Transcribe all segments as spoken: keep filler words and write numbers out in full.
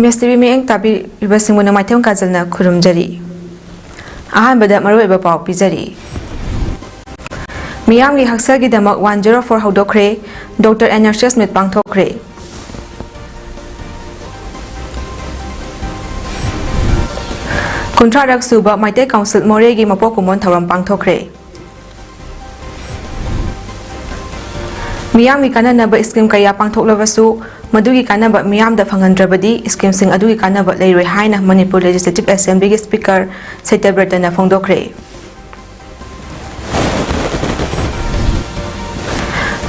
ꯃꯦꯁ TV ꯃꯤꯠꯌꯦꯡ ꯇꯥꯕꯤꯔꯤꯕꯁꯤꯡꯕꯨ ꯅꯃꯥꯏꯊꯦꯝ ꯀꯥꯖꯜꯅ ꯈꯨꯔꯨꯝꯖꯔꯤ꯫ ꯑꯍꯥꯟꯕꯗ ꯃꯔꯨꯑꯣꯏꯕ ꯄꯥꯎ ꯄꯤꯖꯔꯤ꯫ ꯃꯤꯌꯥꯝꯒꯤ ꯍꯛꯁꯦꯜꯒꯤꯗꯃꯛ ꯋꯥꯟ ꯖꯦꯔꯣ ꯐꯣꯔ ꯍꯧꯗꯣꯛꯈ꯭ꯔꯦ꯫ ꯗꯣꯛꯇꯔ ꯑꯦꯟ ꯅꯔꯁꯦꯁ ꯃꯤꯠ ꯄꯥꯡꯊꯣꯛꯈ꯭ꯔꯦ꯫ ꯀꯨꯟꯊ꯭ꯔꯥꯔꯛ ꯁꯨꯕ ꯃꯩꯇꯩ ꯀꯥꯎꯟꯁꯤꯜ ꯃꯣꯔꯦꯒꯤ ꯃꯄꯣꯛ ꯀꯨꯝꯑꯣꯟ ꯊꯧꯔꯝ ꯄꯥꯡꯊꯣꯛꯈ꯭ꯔꯦ꯫ ꯃꯤꯌꯥꯝꯒꯤ ꯀꯥꯟꯅꯅꯕ ꯁ꯭ꯀꯤꯝ ꯀꯌꯥ ꯄꯥꯡꯊꯣꯛꯂꯕꯁꯨ, ꯃꯗꯨꯒꯤ ꯀꯥꯟꯅꯕ ꯃꯤꯌꯥꯝꯗ ꯐꯪꯍꯟꯗ꯭ꯔꯕꯗꯤ ꯁ꯭ꯀꯤꯝꯁꯤꯡ ꯑꯗꯨꯒꯤ ꯀꯥꯟꯅꯕ ꯂꯩꯔꯣꯏ ꯍꯥꯏꯅ ꯃꯅꯤꯄꯨꯔ ꯂꯦꯖꯤꯁꯂꯦꯇꯤꯚ ꯑꯦꯁꯦꯝꯕ꯭ꯂꯤꯒꯤ ꯁ꯭ꯄꯤꯀꯔ ꯁꯇ꯭ꯌꯕ꯭ꯔꯇꯅ ꯐꯣꯡꯗꯣꯛꯈ꯭ꯔꯦ꯫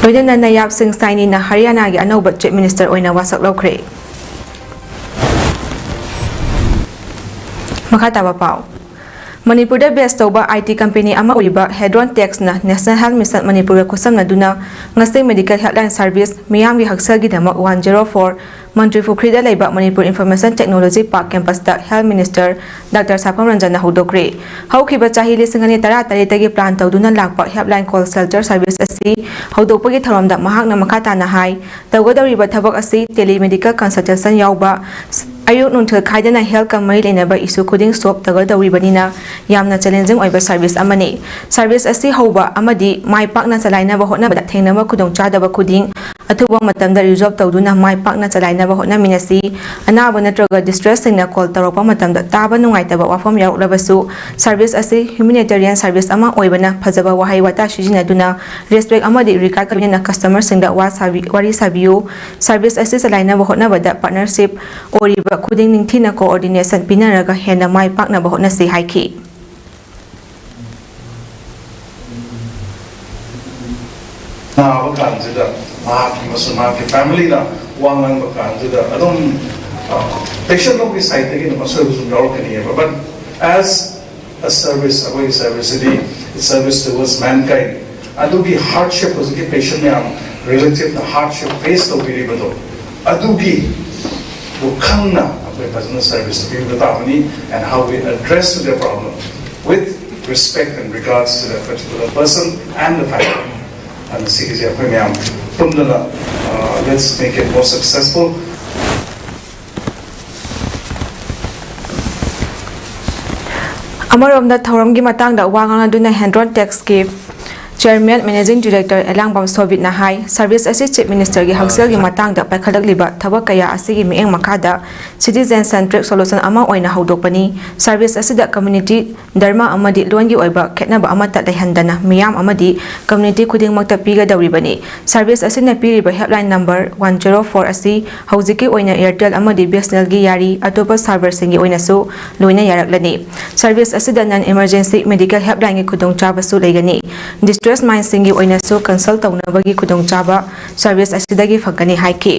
ꯂꯣꯏꯅꯅ ꯅꯌꯥꯕ ꯁꯤꯡ ꯁꯥꯏꯅꯤꯅ ꯍꯔꯤꯌꯥꯅꯥꯒꯤ ꯑꯅꯧꯕ ꯆꯤꯐ ꯃꯤꯅꯤꯁꯇꯔ ꯑꯣꯏꯅ ꯋꯥꯁꯛ ꯂꯧꯈ꯭ꯔꯦ꯫ ꯃꯈꯥ ꯇꯥꯕ ꯄꯥꯎ꯫ ꯃꯅꯤꯄꯨꯔꯗ ꯕꯦꯁ ꯇꯧꯕ ꯑꯥꯏ ꯇꯤ ꯀꯝꯄꯦꯅꯤ ꯑꯃ ꯑꯣꯏꯔꯤꯕ ꯍꯦꯗ꯭ꯔꯣꯟ ꯇꯦꯛꯁꯅ ꯅꯦꯁꯅꯦꯜ ꯍꯦꯜꯊ ꯃꯤꯁꯟ ꯃꯅꯤꯄꯨꯔꯒ ꯈꯨꯠꯁꯝꯅꯗꯨꯅ ꯉꯁꯤ ꯃꯦꯗꯤꯀꯦꯜ ꯍꯦꯜꯞꯂꯥꯏꯟ ꯁꯔꯚꯤꯁ ꯃꯤꯌꯥꯝꯒꯤ ꯍꯛꯁꯦꯜꯒꯤꯗꯃꯛ ꯋꯥꯟ ꯖꯦꯔꯣ ꯐꯣꯔ ꯃꯟꯇ꯭ꯔꯤ ꯄꯨꯈ꯭ꯔꯤꯗ ꯂꯩꯕ ꯃꯅꯤꯄꯨꯔ ꯏꯟꯐꯣꯔꯃꯦꯁꯟ ꯇꯦꯛꯅꯣꯂꯣꯖꯤ ꯄꯥꯔꯛ ꯀꯦꯝꯄꯁꯇ ꯍꯦꯜꯊ ꯃꯤꯅꯤꯁꯇꯔ ꯗꯥꯛꯇꯔ ꯁꯥꯐꯝ ꯔꯟꯖꯟꯅ ꯍꯧꯗꯣꯛꯈ꯭ꯔꯦ꯫ ꯍꯧꯈꯤꯕ ꯆꯍꯤ ꯂꯤꯁꯤꯡ ꯑꯅꯤ ꯇꯔꯥ ꯇꯔꯦꯠꯇꯒꯤ ꯄ꯭ꯂꯥꯟ ꯇꯧꯗꯨꯅ ꯂꯥꯛꯄ ꯍꯦꯜꯞꯂꯥꯏꯟ ꯀꯣꯜ ꯁꯦꯜꯇꯔ ꯁꯔꯚꯤꯁ ꯑꯁꯤ ꯍꯧꯗꯣꯛꯄꯒꯤ ꯊꯧꯔꯝꯗ ꯃꯍꯥꯛꯅ ꯃꯈꯥ ꯇꯥꯅ ꯍꯥꯏ, ꯇꯧꯒꯗꯧꯔꯤꯕ ꯊꯕꯛ ꯑꯁꯤ ꯇꯦꯂꯤꯃꯦꯗꯤꯀꯦꯜ ꯀꯟꯁꯜꯇꯦꯁꯟ ꯌꯥꯎꯕ, ꯑꯌꯨꯛ ꯅꯨꯡꯊꯤꯜ ꯈꯥꯏꯗꯅ ꯍꯦꯜꯊꯀ ꯃꯔꯤ ꯂꯩꯅꯕ ꯏꯁꯨ ꯈꯨꯗꯤꯡ ꯁꯣꯜꯕ ꯇꯧꯒꯗꯧꯔꯤꯕꯅꯤꯅ ꯌꯥꯝꯅ ꯆꯦꯂꯦꯟꯖꯤꯡ ꯑꯣꯏꯕ ꯁꯔꯚꯤꯁ ꯑꯃꯅꯤ꯫ ꯁꯔꯚꯤꯁ ꯑꯁꯤ ꯍꯧꯕ ꯑꯃꯗꯤ ꯃꯥꯏ ꯄꯥꯛꯅ ꯆꯂꯥꯏꯅꯕ ꯍꯣꯠꯅꯕꯗ ꯊꯦꯡꯅꯕ ꯈꯨꯗꯣꯡꯆꯥꯗꯕ ꯈꯨꯗꯤꯡ ꯑꯊꯨꯕ ꯃꯇꯝꯗ ꯔꯤꯖꯣꯜꯕ ꯇꯧꯗꯨꯅ ꯃꯥꯏ ꯄꯥꯛꯅ ꯆꯂꯥꯏꯅꯕ ꯍꯣꯠꯅꯃꯤꯟꯅꯁꯤ꯫ ꯑꯅꯥꯕ ꯅꯠꯇ꯭ꯔꯒ ꯗꯤꯁꯇ꯭ꯔꯦꯁꯁꯤꯡꯅ ꯀꯣꯜ ꯇꯧꯔꯛꯄ ꯃꯇꯝꯗ ꯇꯥꯕ ꯅꯨꯡꯉꯥꯏꯇꯕ ꯋꯥꯐꯝ ꯌꯥꯎꯔꯛꯂꯕꯁꯨ, ꯁꯔꯚꯤꯁ ꯑꯁꯤ ꯍ꯭ꯌꯨꯃꯦꯅꯤꯇꯦꯔꯤꯌꯟ ꯁꯔꯚꯤꯁ ꯑꯃ ꯑꯣꯏꯕꯅ ꯐꯖꯕ ꯋꯥꯍꯩ ꯋꯥꯇꯥ ꯁꯤꯖꯤꯟꯅꯗꯨꯅ ꯔꯦꯁꯄꯦꯛ ꯑꯃꯗꯤ ꯔꯤꯒꯥꯔꯗꯀ ꯂꯣꯏꯅꯅ ꯀꯁꯇꯃꯔꯁꯤꯡꯗ ꯋꯥ ꯁꯥꯕꯤ-, ꯋꯥꯔꯤ ꯁꯥꯕꯤꯌꯨ꯫ ꯁꯔꯚꯤꯁ ꯑꯁꯤ ꯆꯂꯥꯏꯅꯕ ꯍꯣꯠꯅꯕꯗ ꯄꯥꯔꯠꯅꯔꯁꯤꯞ ꯑꯣꯏꯔꯤꯕ ꯈꯨꯗꯤꯡ ꯅꯤꯡꯊꯤꯅ ꯀꯣꯑꯣꯔꯗꯤꯅꯦꯁꯟ ꯄꯤꯅꯔꯒ ꯍꯦꯟꯅ ꯃꯥꯏ ꯄꯥꯛꯅꯕ ꯍꯣꯠꯅꯁꯤ ꯍꯥꯏꯈꯤ꯫ ꯅꯥꯕ ꯀꯥꯟꯁꯤꯗ ꯃꯍꯥꯛꯀꯤ ꯑꯃꯁꯨꯡ ꯃꯍꯥꯛꯀꯤ ꯐꯦꯃꯤꯂꯤꯅ ꯋꯥ ꯉꯥꯡꯕ ꯀꯥꯟꯁꯤꯗ ꯑꯗꯨꯝ, ꯑ, ꯄꯦꯁꯦꯟ ꯂꯣꯝꯒꯤ ꯁꯥꯏꯠꯇꯒꯤ ꯑꯗꯨꯝ ꯑꯁꯣꯏꯕꯁꯨ ꯌꯥꯎꯔꯛꯀꯅꯤꯕ꯫ But as a service, ꯑꯩꯈꯣꯏꯒꯤ ꯁꯔꯚꯤꯁꯁꯤꯗꯤ service towards mankind꯫ ꯑꯗꯨꯒꯤ ꯍꯥꯔꯗꯁꯤꯞ ꯍꯧꯖꯤꯛꯀꯤ ꯄꯦꯁꯦꯟ ꯃꯌꯥꯝ ꯔꯤꯂꯦꯇꯤꯚꯅ ꯍꯥꯔꯗꯁꯤꯞ ꯐꯦꯁ ꯇꯧꯕꯤꯔꯤꯕꯗꯣ, ꯑꯗꯨꯒꯤ ꯈꯪꯅ ꯑꯩꯈꯣꯏ ꯐꯖꯅ ꯁꯔꯚꯤꯁ ꯄꯤꯕ ꯇꯥꯕꯅꯤ꯫ And how we address to their problem with respect and regards to that particular person and the family. ꯑꯗꯨꯅ ꯁꯤꯒꯤꯁꯦ ꯑꯩꯈꯣꯏ ꯃꯌꯥꯝ ꯄꯨꯟꯗꯨꯅ, uh, let's make it more successful. ꯑꯃꯔꯣꯝꯗ, ꯊꯧꯔꯝꯒꯤ ꯃꯇꯥꯡꯗ ꯋꯥ ꯉꯥꯡꯅꯗꯨꯅ ꯍꯦꯟꯗ꯭ꯔꯣꯟ ꯇꯦꯛꯁꯀꯤ ꯆꯤꯌꯔꯃꯦꯟ ꯃꯦꯅꯦꯖꯤꯡ ꯗꯤꯔꯦꯛꯇꯔ ꯑꯦꯂꯥꯡꯕꯝ ꯁꯣꯕꯤꯠꯅ ꯍꯥꯏ, ꯁꯔꯚꯤꯁ ꯑꯦꯁꯤꯁ ꯆꯤꯐ ꯃꯤꯅꯤꯁꯇꯔꯒꯤ ꯍꯛꯁꯦꯜꯒꯤ ꯃꯇꯥꯡꯗ ꯄꯥꯏꯈꯠꯂꯛꯂꯤꯕ ꯊꯕꯛ ꯀꯌꯥ ꯑꯁꯤꯒꯤ ꯃꯤꯠꯌꯦꯡ ꯃꯈꯥꯗ ꯁꯤꯇꯤꯖꯦꯟ ꯁꯦꯟꯇ꯭ꯔꯤꯛ ꯁꯣꯂꯨꯁꯟ ꯑꯃ ꯑꯣꯏꯅ ꯍꯧꯗꯣꯛꯄꯅꯤ꯫ ꯁꯔꯚꯤꯁ ꯑꯁꯤꯗ ꯀꯝꯃ꯭ꯌꯨꯅꯤꯇꯤ, ꯙꯔꯃ ꯑꯃꯗꯤ ꯂꯣꯟꯒꯤ ꯑꯣꯏꯕ ꯈꯦꯠꯅꯕ ꯑꯃꯠꯇ ꯂꯩꯍꯟꯗꯅ ꯃꯤꯌꯥꯝ ꯑꯃꯗꯤ ꯀꯝꯃ꯭ꯌꯨꯅꯤꯇꯤ ꯈꯨꯗꯤꯡꯃꯛꯇ ꯄꯤꯒꯗꯧꯔꯤꯕꯅꯤ꯫ ꯁꯔꯚꯤꯁ ꯑꯁꯤꯅ ꯄꯤꯔꯤꯕ helpline number one zero four ꯑꯁꯤ ꯍꯧꯖꯤꯛꯀꯤ ꯑꯣꯏꯅ ꯑꯦꯌꯔꯇꯦꯜ ꯑꯃꯗꯤ ꯕꯤ ꯑꯦꯁ ꯑꯦꯟ ꯑꯦꯜꯒꯤ ꯌꯥꯔꯤ ꯑꯇꯣꯞꯄ ꯁꯥꯔꯚꯔꯁꯤꯡꯒꯤ ꯑꯣꯏꯅꯁꯨ ꯂꯣꯏꯅ ꯌꯥꯔꯛꯂꯅꯤ꯫ ꯁꯔꯚꯤꯁ ꯑꯁꯤꯗ ꯅꯟ ꯏꯃꯔꯖꯦꯟꯁꯤ ꯃꯦꯗꯤꯀꯦꯜ ꯍꯦꯜꯞꯂꯥꯏꯟꯒꯤ ꯈꯨꯗꯣꯡꯆꯥꯕꯁꯨ ꯂꯩꯒꯅꯤ꯫ ꯗꯤꯁꯇ꯭ꯔꯦꯁ ꯃꯥꯏꯟꯁꯤꯡꯒꯤ ꯑꯣꯏꯅꯁꯨ ꯀꯟꯁꯜ ꯇꯧꯅꯕꯒꯤ ꯈꯨꯗꯣꯡꯆꯥꯕ ꯁꯔꯚꯤꯁ ꯑꯁꯤꯗꯒꯤ ꯐꯪꯒꯅꯤ ꯍꯥꯏꯈꯤ꯫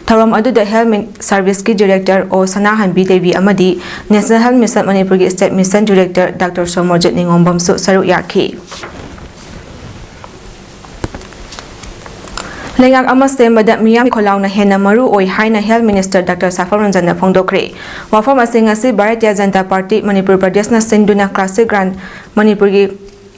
ꯊꯧꯔꯝ ꯑꯗꯨꯗ ꯍꯦꯜꯊ ꯃꯤꯟ-, ꯁꯔꯚꯤꯁꯀꯤ ꯗꯤꯔꯦꯛꯇꯔ ꯑꯣ ꯁꯅꯥꯍꯟꯕꯤ ꯗꯦꯕꯤ ꯑꯃꯗꯤ ꯅꯦꯁꯅꯦꯜ ꯍꯦꯜꯊ ꯃꯤꯁꯟ ꯃꯅꯤꯄꯨꯔꯒꯤ state mission director doctor Somorjit ꯅꯤꯉꯣꯝꯕꯝꯁꯨ ꯁꯔꯨꯛ ꯌꯥꯈꯤ꯫ ꯂꯩꯉꯥꯛ ꯑꯃ ꯁꯦꯝꯕꯗ ꯃꯤꯌꯥꯝꯒꯤ ꯈꯣꯜꯂꯥꯎꯅ ꯍꯦꯟꯅ ꯃꯔꯨ ꯑꯣꯏ ꯍꯥꯏꯅ ꯍꯦꯜꯊ ꯃꯤꯅꯤꯁꯇꯔ ꯗꯥꯛꯇꯔ ꯁꯥꯐꯝ ꯔꯟꯖꯟꯅ ꯐꯣꯡꯗꯣꯛꯈ꯭ꯔꯦ꯫ ꯋꯥꯐꯝ ꯑꯁꯤ ꯉꯁꯤ ꯚꯥꯔꯇꯤꯌ ꯖꯅꯇꯥ ꯄꯥꯔꯇꯤ ꯃꯅꯤꯄꯨꯔ ꯄ꯭ꯔꯗꯦꯁꯅ ꯁꯤꯟꯗꯨꯅ ꯀ꯭ꯂꯥꯁꯤꯛ ꯒ꯭ꯔꯥꯟ ꯃꯅꯤꯄꯨꯔꯒꯤ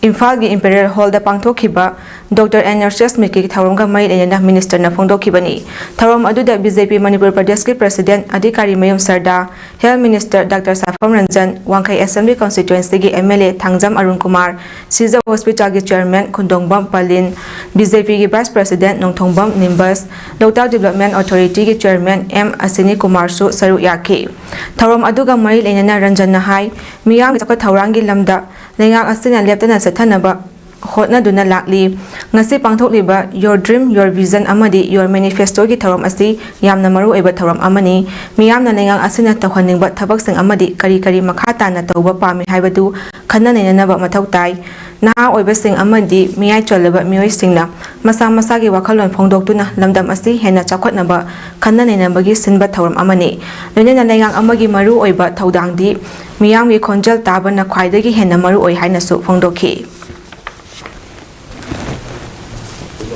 ꯏꯝꯐꯥꯜꯒꯤ ꯏꯝꯄꯦꯔꯤꯌꯦꯜ ꯍꯣꯜꯗ ꯄꯥꯡꯊꯣꯛꯈꯤꯕ ꯗꯣꯛꯇꯔ ꯑꯦꯟ ꯅꯔꯁꯦꯁ ꯃꯤꯠꯀꯤ ꯊꯧꯔꯝꯒ ꯃꯔꯤ ꯂꯩꯅꯅ ꯃꯤꯅꯤꯁꯇꯔꯅ ꯐꯣꯡꯗꯣꯛꯈꯤꯕꯅꯤ꯫ ꯊꯧꯔꯝ ꯑꯗꯨꯗ ꯕꯤ ꯖꯦ ꯄꯤ ꯃꯅꯤꯄꯨꯔ ꯄ꯭ꯔꯗꯦꯁꯀꯤ ꯄ꯭ꯔꯁꯤꯗꯦꯟ ꯑꯙꯤꯀꯥꯔꯤ Mayum Sarda, health minister doctor Sapam Ranjan, Wangkhei assembly ꯀꯟꯁꯇꯤꯇ꯭ꯋꯦꯟꯁꯤꯒꯤ M L A Thangjam Arun Kumar, Shija ꯍꯣꯁꯄꯤꯇꯥꯜꯒꯤ chairman Khundongbam Palin, B J ꯄꯤꯒꯤ vice president Nongthombam Nimbus, Loktak development ꯑꯣꯊꯣꯔꯤꯇꯤꯒꯤ ꯆꯤꯌꯔꯃꯦꯟ ꯑꯦꯝ ꯑꯁꯤꯅꯤ ꯀꯨꯃꯥꯔꯁꯨ ꯁꯔꯨꯛ ꯌꯥꯈꯤ꯫ ꯊꯧꯔꯝ ꯑꯗꯨꯒ ꯃꯔꯤ ꯂꯩꯅꯅ ꯔꯟꯖꯟꯅ ꯍꯥꯏ, ꯃꯤꯌꯥꯝꯒꯤ ꯆꯥꯎꯈꯠ ꯊꯧꯔꯥꯡꯒꯤ ꯂꯝꯗ ꯂꯩꯉꯥꯛ ꯑꯁꯤꯅ ꯂꯦꯞꯇꯅ ꯆꯠꯊꯅꯕ ꯍꯣꯠꯅꯗꯨꯅ ꯂꯥꯛꯂꯤ꯫ ꯉꯁꯤ ꯄꯥꯡꯊꯣꯛꯂꯤꯕ Your Dream, Your Vision ꯑꯃꯗꯤ Your Manifestoꯒꯤ ꯊꯧꯔꯝ ꯑꯁꯤ ꯌꯥꯝꯅ ꯃꯔꯨꯑꯣꯏꯕ ꯊꯧꯔꯝ ꯑꯃꯅꯤ꯫ ꯃꯤꯌꯥꯝꯅ ꯂꯩꯉꯥꯛ ꯑꯁꯤꯅ ꯇꯧꯍꯟꯅꯤꯡꯕ ꯊꯕꯛꯁꯤꯡ ꯑꯃꯗꯤ ꯀꯔꯤ ꯀꯔꯤ ꯃꯈꯥ ꯇꯥꯅ ꯇꯧꯕ ꯄꯥꯝꯃꯤ ꯍꯥꯏꯕꯗꯨ ꯈꯟꯅ ꯅꯩꯅꯅꯕ ꯃꯊꯧ ꯇꯥꯏ꯫ ꯅꯍꯥ ꯑꯣꯏꯕꯁꯤꯡ ꯑꯃꯗꯤ ꯃꯤꯌꯥꯏ ꯆꯜꯂꯕ ꯃꯤꯑꯣꯏꯁꯤꯡꯅ ꯃꯁꯥ ꯃꯁꯥꯒꯤ ꯋꯥꯈꯜꯂꯣꯟ ꯐꯣꯡꯗꯣꯛꯇꯨꯅ ꯂꯝꯗꯝ ꯑꯁꯤ ꯍꯦꯟꯅ ꯆꯥꯎꯈꯠꯅꯕ ꯈꯟꯅ ꯅꯩꯅꯕꯒꯤ ꯁꯤꯟꯕ ꯊꯧꯔꯝ ꯑꯃꯅꯤ꯫ ꯂꯣꯏꯅꯅ ꯂꯩꯉꯥꯛ ꯑꯃꯒꯤ ꯃꯔꯨꯑꯣꯏꯕ ꯊꯧꯗꯥꯡꯗꯤ ꯃꯤꯌꯥꯝꯒꯤ ꯈꯣꯟꯖꯦꯜ ꯇꯥꯕꯅ ꯈ꯭ꯋꯥꯏꯗꯒꯤ ꯍꯦꯟꯅ ꯃꯔꯨꯑꯣꯏ ꯍꯥꯏꯅꯁꯨ ꯐꯣꯡꯗꯣꯛꯈꯤ꯫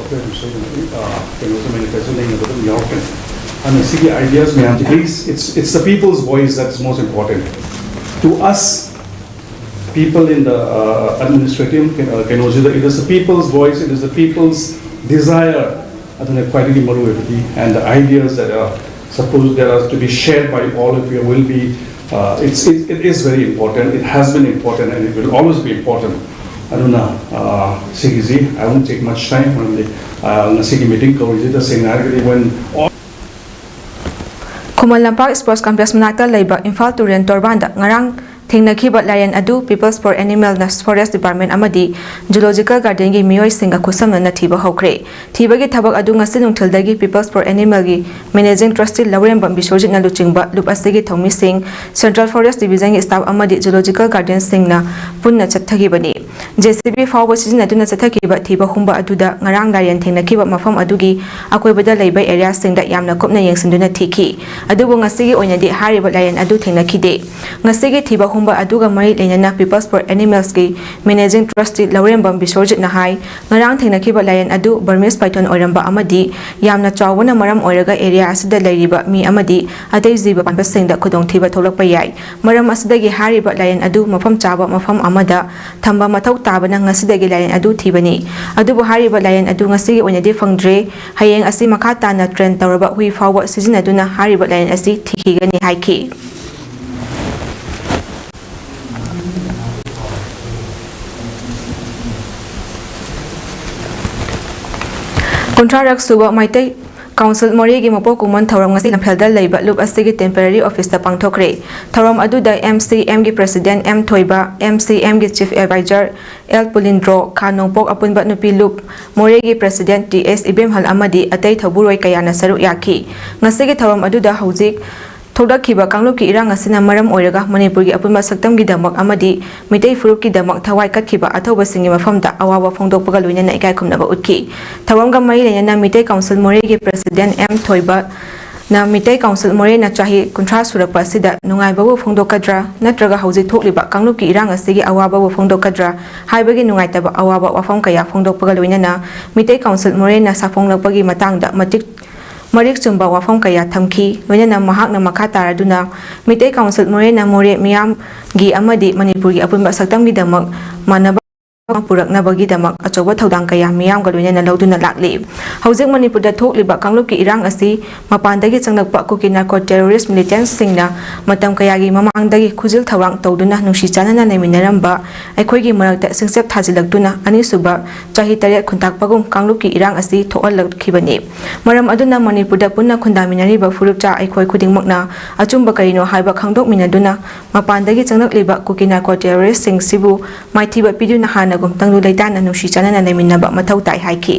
ꯑꯩꯈꯣꯏ ꯑꯗꯨꯝ ꯁꯣꯏꯗꯅ, ꯑ, ꯀꯩꯅꯣꯁꯨ, ꯃꯦꯅꯤꯐꯦꯁꯇꯣ ꯂꯩꯅꯕ ꯑꯗꯨꯝ ꯌꯥꯎꯔꯛꯀꯅꯤ꯫ ꯑꯗꯨꯅ ꯁꯤꯒꯤ ideas ꯃꯌꯥꯝꯁꯦ, it's, it's, it's the people's voice that's most important. To us, people in the, uh, administrative, uh, ꯀꯩꯅꯣꯁꯤꯗ, it is the people's voice, it is the people's desire. ꯑꯗꯨꯅ ꯈ꯭ꯋꯥꯏꯗꯒꯤ ꯃꯔꯨꯑꯣꯏꯕꯗꯤ, and the ideas that are supposed, that are to be shared by all of you will be Uh, it's, it, it is very important. It has been important and it will always be important. ꯑꯗꯨꯅ, uh, ꯁꯤꯒꯤꯁꯤ I won't take much time, ꯃꯔꯝꯗꯤ, uh, ꯉꯁꯤꯒꯤ meeting ꯀꯧꯔꯤꯁꯤ ꯇꯁꯦꯡꯅ ꯍꯥꯏꯔꯒꯗꯤ when all Khuman Lampak Sports Complex ꯃꯅꯥꯛꯇ ꯂꯩꯕ ꯏꯝꯐꯥꯜ ꯇꯨꯔꯦꯜ ꯇꯣꯔꯕꯥꯟꯗ ꯉꯔꯥꯡ ꯊꯦꯡꯅꯈꯤꯕ ꯂꯥꯏꯔꯦꯟ ꯑꯗꯨ People's for Animalꯅ Forest Department ꯑꯃꯗꯤ Zoological Gardenꯒꯤ ꯃꯤꯑꯣꯏꯁꯤꯡꯒ ꯈꯨꯠꯁꯝꯅꯅ ꯊꯤꯕ ꯍꯧꯈ꯭ꯔꯦ꯫ ꯊꯤꯕꯒꯤ ꯊꯕꯛ ꯑꯗꯨ ꯉꯁꯤ ꯅꯨꯡꯊꯤꯜꯗꯒꯤ People's for Animalꯒꯤ Managing Trustee ꯂꯧꯔꯦꯝꯕꯝ ꯕꯤꯁ꯭ꯋꯔꯖꯤꯠꯅ ꯂꯨꯆꯤꯡꯕ ꯂꯨꯞ ꯑꯁꯤꯒꯤ ꯊꯧꯃꯤꯁꯤꯡ, Central Forest Divisionꯒꯤ staff ꯑꯃꯗꯤ Zoological Gardenꯁꯤꯡꯅ ꯄꯨꯟꯅ ꯆꯠꯊꯈꯤꯕꯅꯤ꯫ JCB ꯐꯥꯎꯕ ꯁꯤꯖꯤꯟꯅꯗꯨꯅ ꯆꯠꯊꯈꯤꯕ ꯊꯤꯕ ꯍꯨꯝꯕ ꯑꯗꯨꯗ ꯉꯔꯥꯡ ꯂꯥꯏꯔꯦꯟ ꯊꯦꯡꯅꯈꯤꯕ ꯃꯐꯝ ꯑꯗꯨꯒꯤ ꯑꯀꯣꯏꯕꯗ ꯂꯩꯕ areaꯁꯤꯡꯗ ꯌꯥꯝꯅ ꯀꯨꯞꯅ ꯌꯦꯡꯁꯤꯟꯗꯨꯅ ꯊꯤꯈꯤ꯫ ꯑꯗꯨꯕꯨ ꯉꯁꯤꯒꯤ ꯑꯣꯏꯅꯗꯤ ꯍꯥꯏꯔꯤꯕ ꯂꯥꯏꯔꯦꯟ ꯑꯗꯨ ꯊꯦꯡꯅꯈꯤꯗꯦ꯫ ꯉꯁꯤꯒꯤ ꯊꯤꯕ ꯍꯨꯝꯕ ꯑꯗꯨꯒ ꯃꯔꯤ ꯂꯩꯅꯅ People's for Animalsꯀꯤ Managing Trustee ꯂꯧꯔꯦꯝꯕꯝ ꯕꯤꯁ꯭ꯋꯔꯖꯤꯠꯅ ꯍꯥꯏ, ꯉꯔꯥꯡ ꯊꯦꯡꯅꯈꯤꯕ ꯂꯥꯏꯔꯦꯟ ꯑꯗꯨ Burmese python ꯑꯣꯏꯔꯝꯕ ꯑꯃꯗꯤ ꯌꯥꯝꯅ ꯆꯥꯎꯕꯅ ꯃꯔꯝ ꯑꯣꯏꯔꯒ area ꯑꯁꯤꯗ ꯂꯩꯔꯤꯕ ꯃꯤ ꯑꯃꯗꯤ ꯑꯇꯩ ꯖꯤꯕ ꯄꯥꯟꯕꯁꯤꯡꯗ ꯈꯨꯗꯣꯡꯊꯤꯕ ꯊꯣꯛꯂꯛꯄ ꯌꯥꯏ꯫ ꯃꯔꯝ ꯑꯁꯤꯗꯒꯤ ꯍꯥꯏꯔꯤꯕ ꯂꯥꯏꯔꯦꯟ ꯑꯗꯨ ꯃꯐꯝ ꯆꯥꯕ ꯃꯐꯝ ꯑꯃꯗ ꯊꯝꯕ ꯃꯊꯧ ꯇꯥꯕꯅ ꯉꯁꯤꯗꯒꯤ ꯂꯥꯏꯔꯦꯟ ꯑꯗꯨ ꯊꯤꯕꯅꯤ꯫ ꯑꯗꯨꯕꯨ ꯍꯥꯏꯔꯤꯕ ꯂꯥꯏꯔꯦꯟ ꯑꯗꯨ ꯉꯁꯤꯒꯤ ꯑꯣꯏꯅꯗꯤ ꯐꯪꯗ꯭ꯔꯦ꯫ ꯍꯌꯦꯡ ꯑꯁꯤ ꯃꯈꯥ ꯇꯥꯅ train ꯇꯧꯔꯕ ꯍꯨꯏ ꯐꯥꯎꯕ ꯁꯤꯖꯤꯟꯅꯗꯨꯅ ꯍꯥꯏꯔꯤꯕ ꯂꯥꯏꯔꯦꯟ ꯑꯁꯤ ꯊꯤꯈꯤꯒꯅꯤ ꯍꯥꯏꯈꯤ꯫ ꯀꯨꯟꯊ꯭ꯔꯥꯔꯛ ꯁꯨꯕ ꯃꯩꯇꯩ Council ꯃꯣꯔꯦꯒꯤ ꯃꯄꯣꯛ ꯀꯨꯝꯑꯣꯟ ꯊꯧꯔꯝ ꯉꯁꯤ ꯂꯝꯐꯦꯜꯗ ꯂꯩꯕ ꯂꯨꯞ ꯑꯁꯤꯒꯤ temporary officeꯇ ꯄꯥꯡꯊꯣꯛꯈ꯭ꯔꯦ꯫ ꯊꯧꯔꯝ ꯑꯗꯨꯗ MCMꯒꯤ President M ꯊꯣꯏꯕ, MCMꯒꯤ Chief Advisor L ꯄꯨꯂꯤꯟꯗ꯭ꯔꯣ, ꯈꯥ ꯅꯣꯡꯄꯣꯛ ꯑꯄꯨꯟꯕ ꯅꯨꯄꯤ ꯂꯨꯞ ꯃꯣꯔꯦꯒꯤ President T S ꯏꯕꯦꯝꯍꯜ ꯑꯃꯗꯤ ꯑꯇꯩ ꯊꯧꯕꯨꯔꯣꯏ ꯀꯌꯥꯅ ꯁꯔꯨꯛ ꯌꯥꯈꯤ꯫ ꯉꯁꯤꯒꯤ ꯊꯧꯔꯝ ꯑꯗꯨꯗ ꯍꯧꯖꯤꯛ ꯊꯣꯛꯂꯛꯈꯤꯕ ꯀꯥꯡꯂꯨꯞꯀꯤ ꯏꯔꯥꯡ ꯑꯁꯤꯅ ꯃꯔꯝ ꯑꯣꯏꯔꯒ ꯃꯅꯤꯄꯨꯔꯒꯤ ꯑꯄꯨꯟꯕ ꯁꯛꯇꯝꯒꯤꯗꯃꯛ ꯑꯃꯗꯤ ꯃꯤꯇꯩ ꯐꯨꯔꯨꯞꯀꯤꯗꯃꯛ ꯊꯋꯥꯏ ꯀꯠꯈꯤꯕ ꯑꯊꯧꯕꯁꯤꯡꯒꯤ ꯃꯐꯝꯗ ꯑꯋꯥꯕ ꯐꯣꯡꯗꯣꯛꯄꯒ ꯂꯣꯏꯅꯅ ꯏꯀꯥꯏ ꯈꯨꯝꯅꯕ ꯎꯠꯈꯤ꯫ ꯊꯧꯔꯝꯒ ꯃꯔꯤ ꯂꯩꯅꯅ ꯃꯤꯇꯩ Council ꯃꯣꯔꯦꯒꯤ President M ꯊꯣꯏꯕꯅ ꯃꯤꯇꯩ Council ꯃꯣꯔꯦꯅ ꯆꯍꯤ ꯀꯨꯟꯊ꯭ꯔꯥ ꯁꯨꯔꯛꯄ ꯑꯁꯤꯗ ꯅꯨꯡꯉꯥꯏꯕꯕꯨ ꯐꯣꯡꯗꯣꯛꯀꯗ꯭ꯔꯥ ꯅꯠꯇ꯭ꯔꯒ ꯍꯧꯖꯤꯛ ꯊꯣꯛꯂꯤꯕ ꯀꯥꯡꯂꯨꯞꯀꯤ ꯏꯔꯥꯡ ꯑꯁꯤꯒꯤ ꯑꯋꯥꯕꯕꯨ ꯐꯣꯡꯗꯣꯛꯀꯗ꯭ꯔꯥ ꯍꯥꯏꯕꯒꯤ ꯅꯨꯡꯉꯥꯏꯇꯕ ꯑꯋꯥꯕ ꯋꯥꯐꯝ ꯀꯌꯥ ꯐꯣꯡꯗꯣꯛꯄꯒ ꯂꯣꯏꯅꯅ ꯃꯤꯇꯩ Council ꯃꯣꯔꯦꯅ ꯁꯥꯐꯣꯡꯂꯛꯄꯒꯤ ꯃꯇꯥꯡꯗ ꯃꯇꯤꯛ ꯃꯔꯤꯛ ꯆꯨꯝꯕ ꯋꯥꯐꯝ ꯀꯌꯥ ꯊꯝꯈꯤ꯫ ꯂꯣꯏꯅꯅ ꯃꯍꯥꯛꯅ ꯃꯈꯥ ꯇꯥꯔꯗꯨꯅ ꯃꯤꯇꯩ Council ꯃꯣꯔꯦꯅ ꯃꯣꯔꯦ ꯃꯤꯌꯥꯝꯒꯤ ꯑꯃꯗꯤ ꯃꯅꯤꯄꯨꯔꯒꯤ ꯑꯄꯨꯟꯕ ꯁꯛꯇꯝꯒꯤꯗꯃꯛ ꯃꯥꯟꯅꯕ ꯄꯨꯔꯛꯅꯕꯒꯤꯗꯃꯛ ꯑꯆꯧꯕ ꯊꯧꯗꯥꯡ ꯀꯌꯥ ꯃꯤꯌꯥꯝꯒ ꯂꯣꯏꯅꯅ ꯂꯧꯗꯨꯅ ꯂꯥꯛꯂꯤ꯫ ꯍꯧꯖꯤꯛ ꯃꯅꯤꯄꯨꯔꯗ ꯊꯣꯛꯂꯤꯕ ꯀꯥꯡꯂꯨꯞꯀꯤ ꯏꯔꯥꯡ ꯑꯁꯤ ꯃꯄꯥꯟꯗꯒꯤ ꯆꯪꯂꯛꯄ ꯀꯨꯀꯤ narco terrorist militantꯁꯤꯡꯅ ꯃꯇꯝ ꯀꯌꯥꯒꯤ ꯃꯃꯥꯡꯗꯒꯤ ꯈꯨꯖꯤꯜ ꯊꯧꯔꯥꯡ ꯇꯧꯗꯨꯅ ꯅꯨꯡꯁꯤ ꯆꯥꯟꯅꯅ ꯂꯩꯃꯤꯟꯅꯔꯝꯕ ꯑꯩꯈꯣꯏꯒꯤ ꯃꯔꯛꯇ ꯁꯤꯡꯆꯞ ꯊꯥꯖꯤꯜꯂꯛꯇꯨꯅ ꯑꯅꯤꯁꯨꯕ ꯆꯍꯤ ꯇꯔꯦꯠ ꯈꯨꯟꯇꯥꯛꯄꯒꯨꯝ ꯀꯥꯡꯂꯨꯞꯀꯤ ꯏꯔꯥꯡ ꯑꯁꯤ ꯊꯣꯛꯍꯜꯂꯛꯈꯤꯕꯅꯤ꯫ ꯃꯔꯝ ꯑꯗꯨꯅ ꯃꯅꯤꯄꯨꯔꯗ ꯄꯨꯟꯅ ꯈꯨꯟꯗꯥꯃꯤꯟꯅꯔꯤꯕ ꯐꯨꯔꯨꯞꯆꯥ ꯑꯩꯈꯣꯏ ꯈꯨꯗꯤꯡꯃꯛꯅ ꯑꯆꯨꯝꯕ ꯀꯔꯤꯅꯣ ꯍꯥꯏꯕ ꯈꯪꯗꯣꯛꯃꯤꯟꯅꯗꯨꯅ ꯃꯄꯥꯟꯗꯒꯤ ꯆꯪꯂꯛꯂꯤꯕ ꯀꯨꯀꯤ narco terroristꯁꯤꯡꯁꯤꯕꯨ ꯃꯥꯏꯊꯤꯕ ꯄꯤꯗꯨꯅ ꯍꯥꯟꯅꯒꯨꯝ ꯇꯪꯗꯨ ꯂꯩꯇꯥꯅ ꯅꯨꯡꯁꯤ ꯆꯥꯟꯅꯅ ꯂꯩꯃꯤꯟꯅꯕ ꯃꯊꯧ ꯇꯥꯏ ꯍꯥꯏꯈꯤ꯫